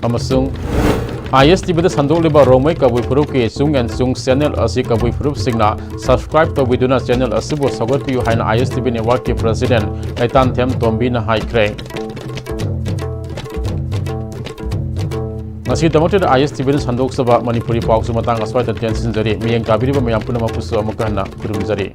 ꯑꯃꯁꯨꯡ I S T V ꯗ ꯁꯟꯗꯣꯛꯂꯤꯕ ꯔꯣꯡꯃꯩ ꯀꯕꯨꯏ ꯐꯨꯔꯨꯞꯀꯤ ꯆꯨꯡ ꯑꯦꯟ ꯆꯨꯡ channel ꯑꯁꯤ ꯀꯕꯨꯏ ꯐꯨꯔꯨꯞꯁꯤꯡꯅ subscribe ꯇꯧꯕꯤꯗꯨꯅ channel ꯑꯁꯤꯕꯨ ꯁꯧꯒꯠꯄꯤꯌꯨ ꯍꯥꯏꯅ I S T V network ꯀꯤ president ꯂꯩꯇꯥꯟꯊꯦꯝ ꯇꯣꯝꯕꯤꯅ ꯍꯥꯏꯈ꯭ꯔꯦ꯫ ꯉꯁꯤꯗꯃꯛꯇ I S T V ꯅ ꯁꯟꯗꯣꯛꯆꯕ ꯃꯅꯤꯄꯨꯔꯤ ꯄꯥꯎꯁꯨ ꯃꯇꯥꯡ ꯑꯁ꯭ꯋꯥꯏꯗ ꯇꯦꯟꯁꯤꯟꯖꯔꯤ꯫ ꯃꯤꯠꯌꯦꯡ ꯇꯥꯕꯤꯔꯤꯕ ꯃꯌꯥꯝ ꯄꯨꯝꯅꯃꯛꯄꯨꯁꯨ ꯑꯃꯨꯛꯀ ꯍꯟꯅ ꯈꯨꯔꯨꯝꯖꯔꯤ꯫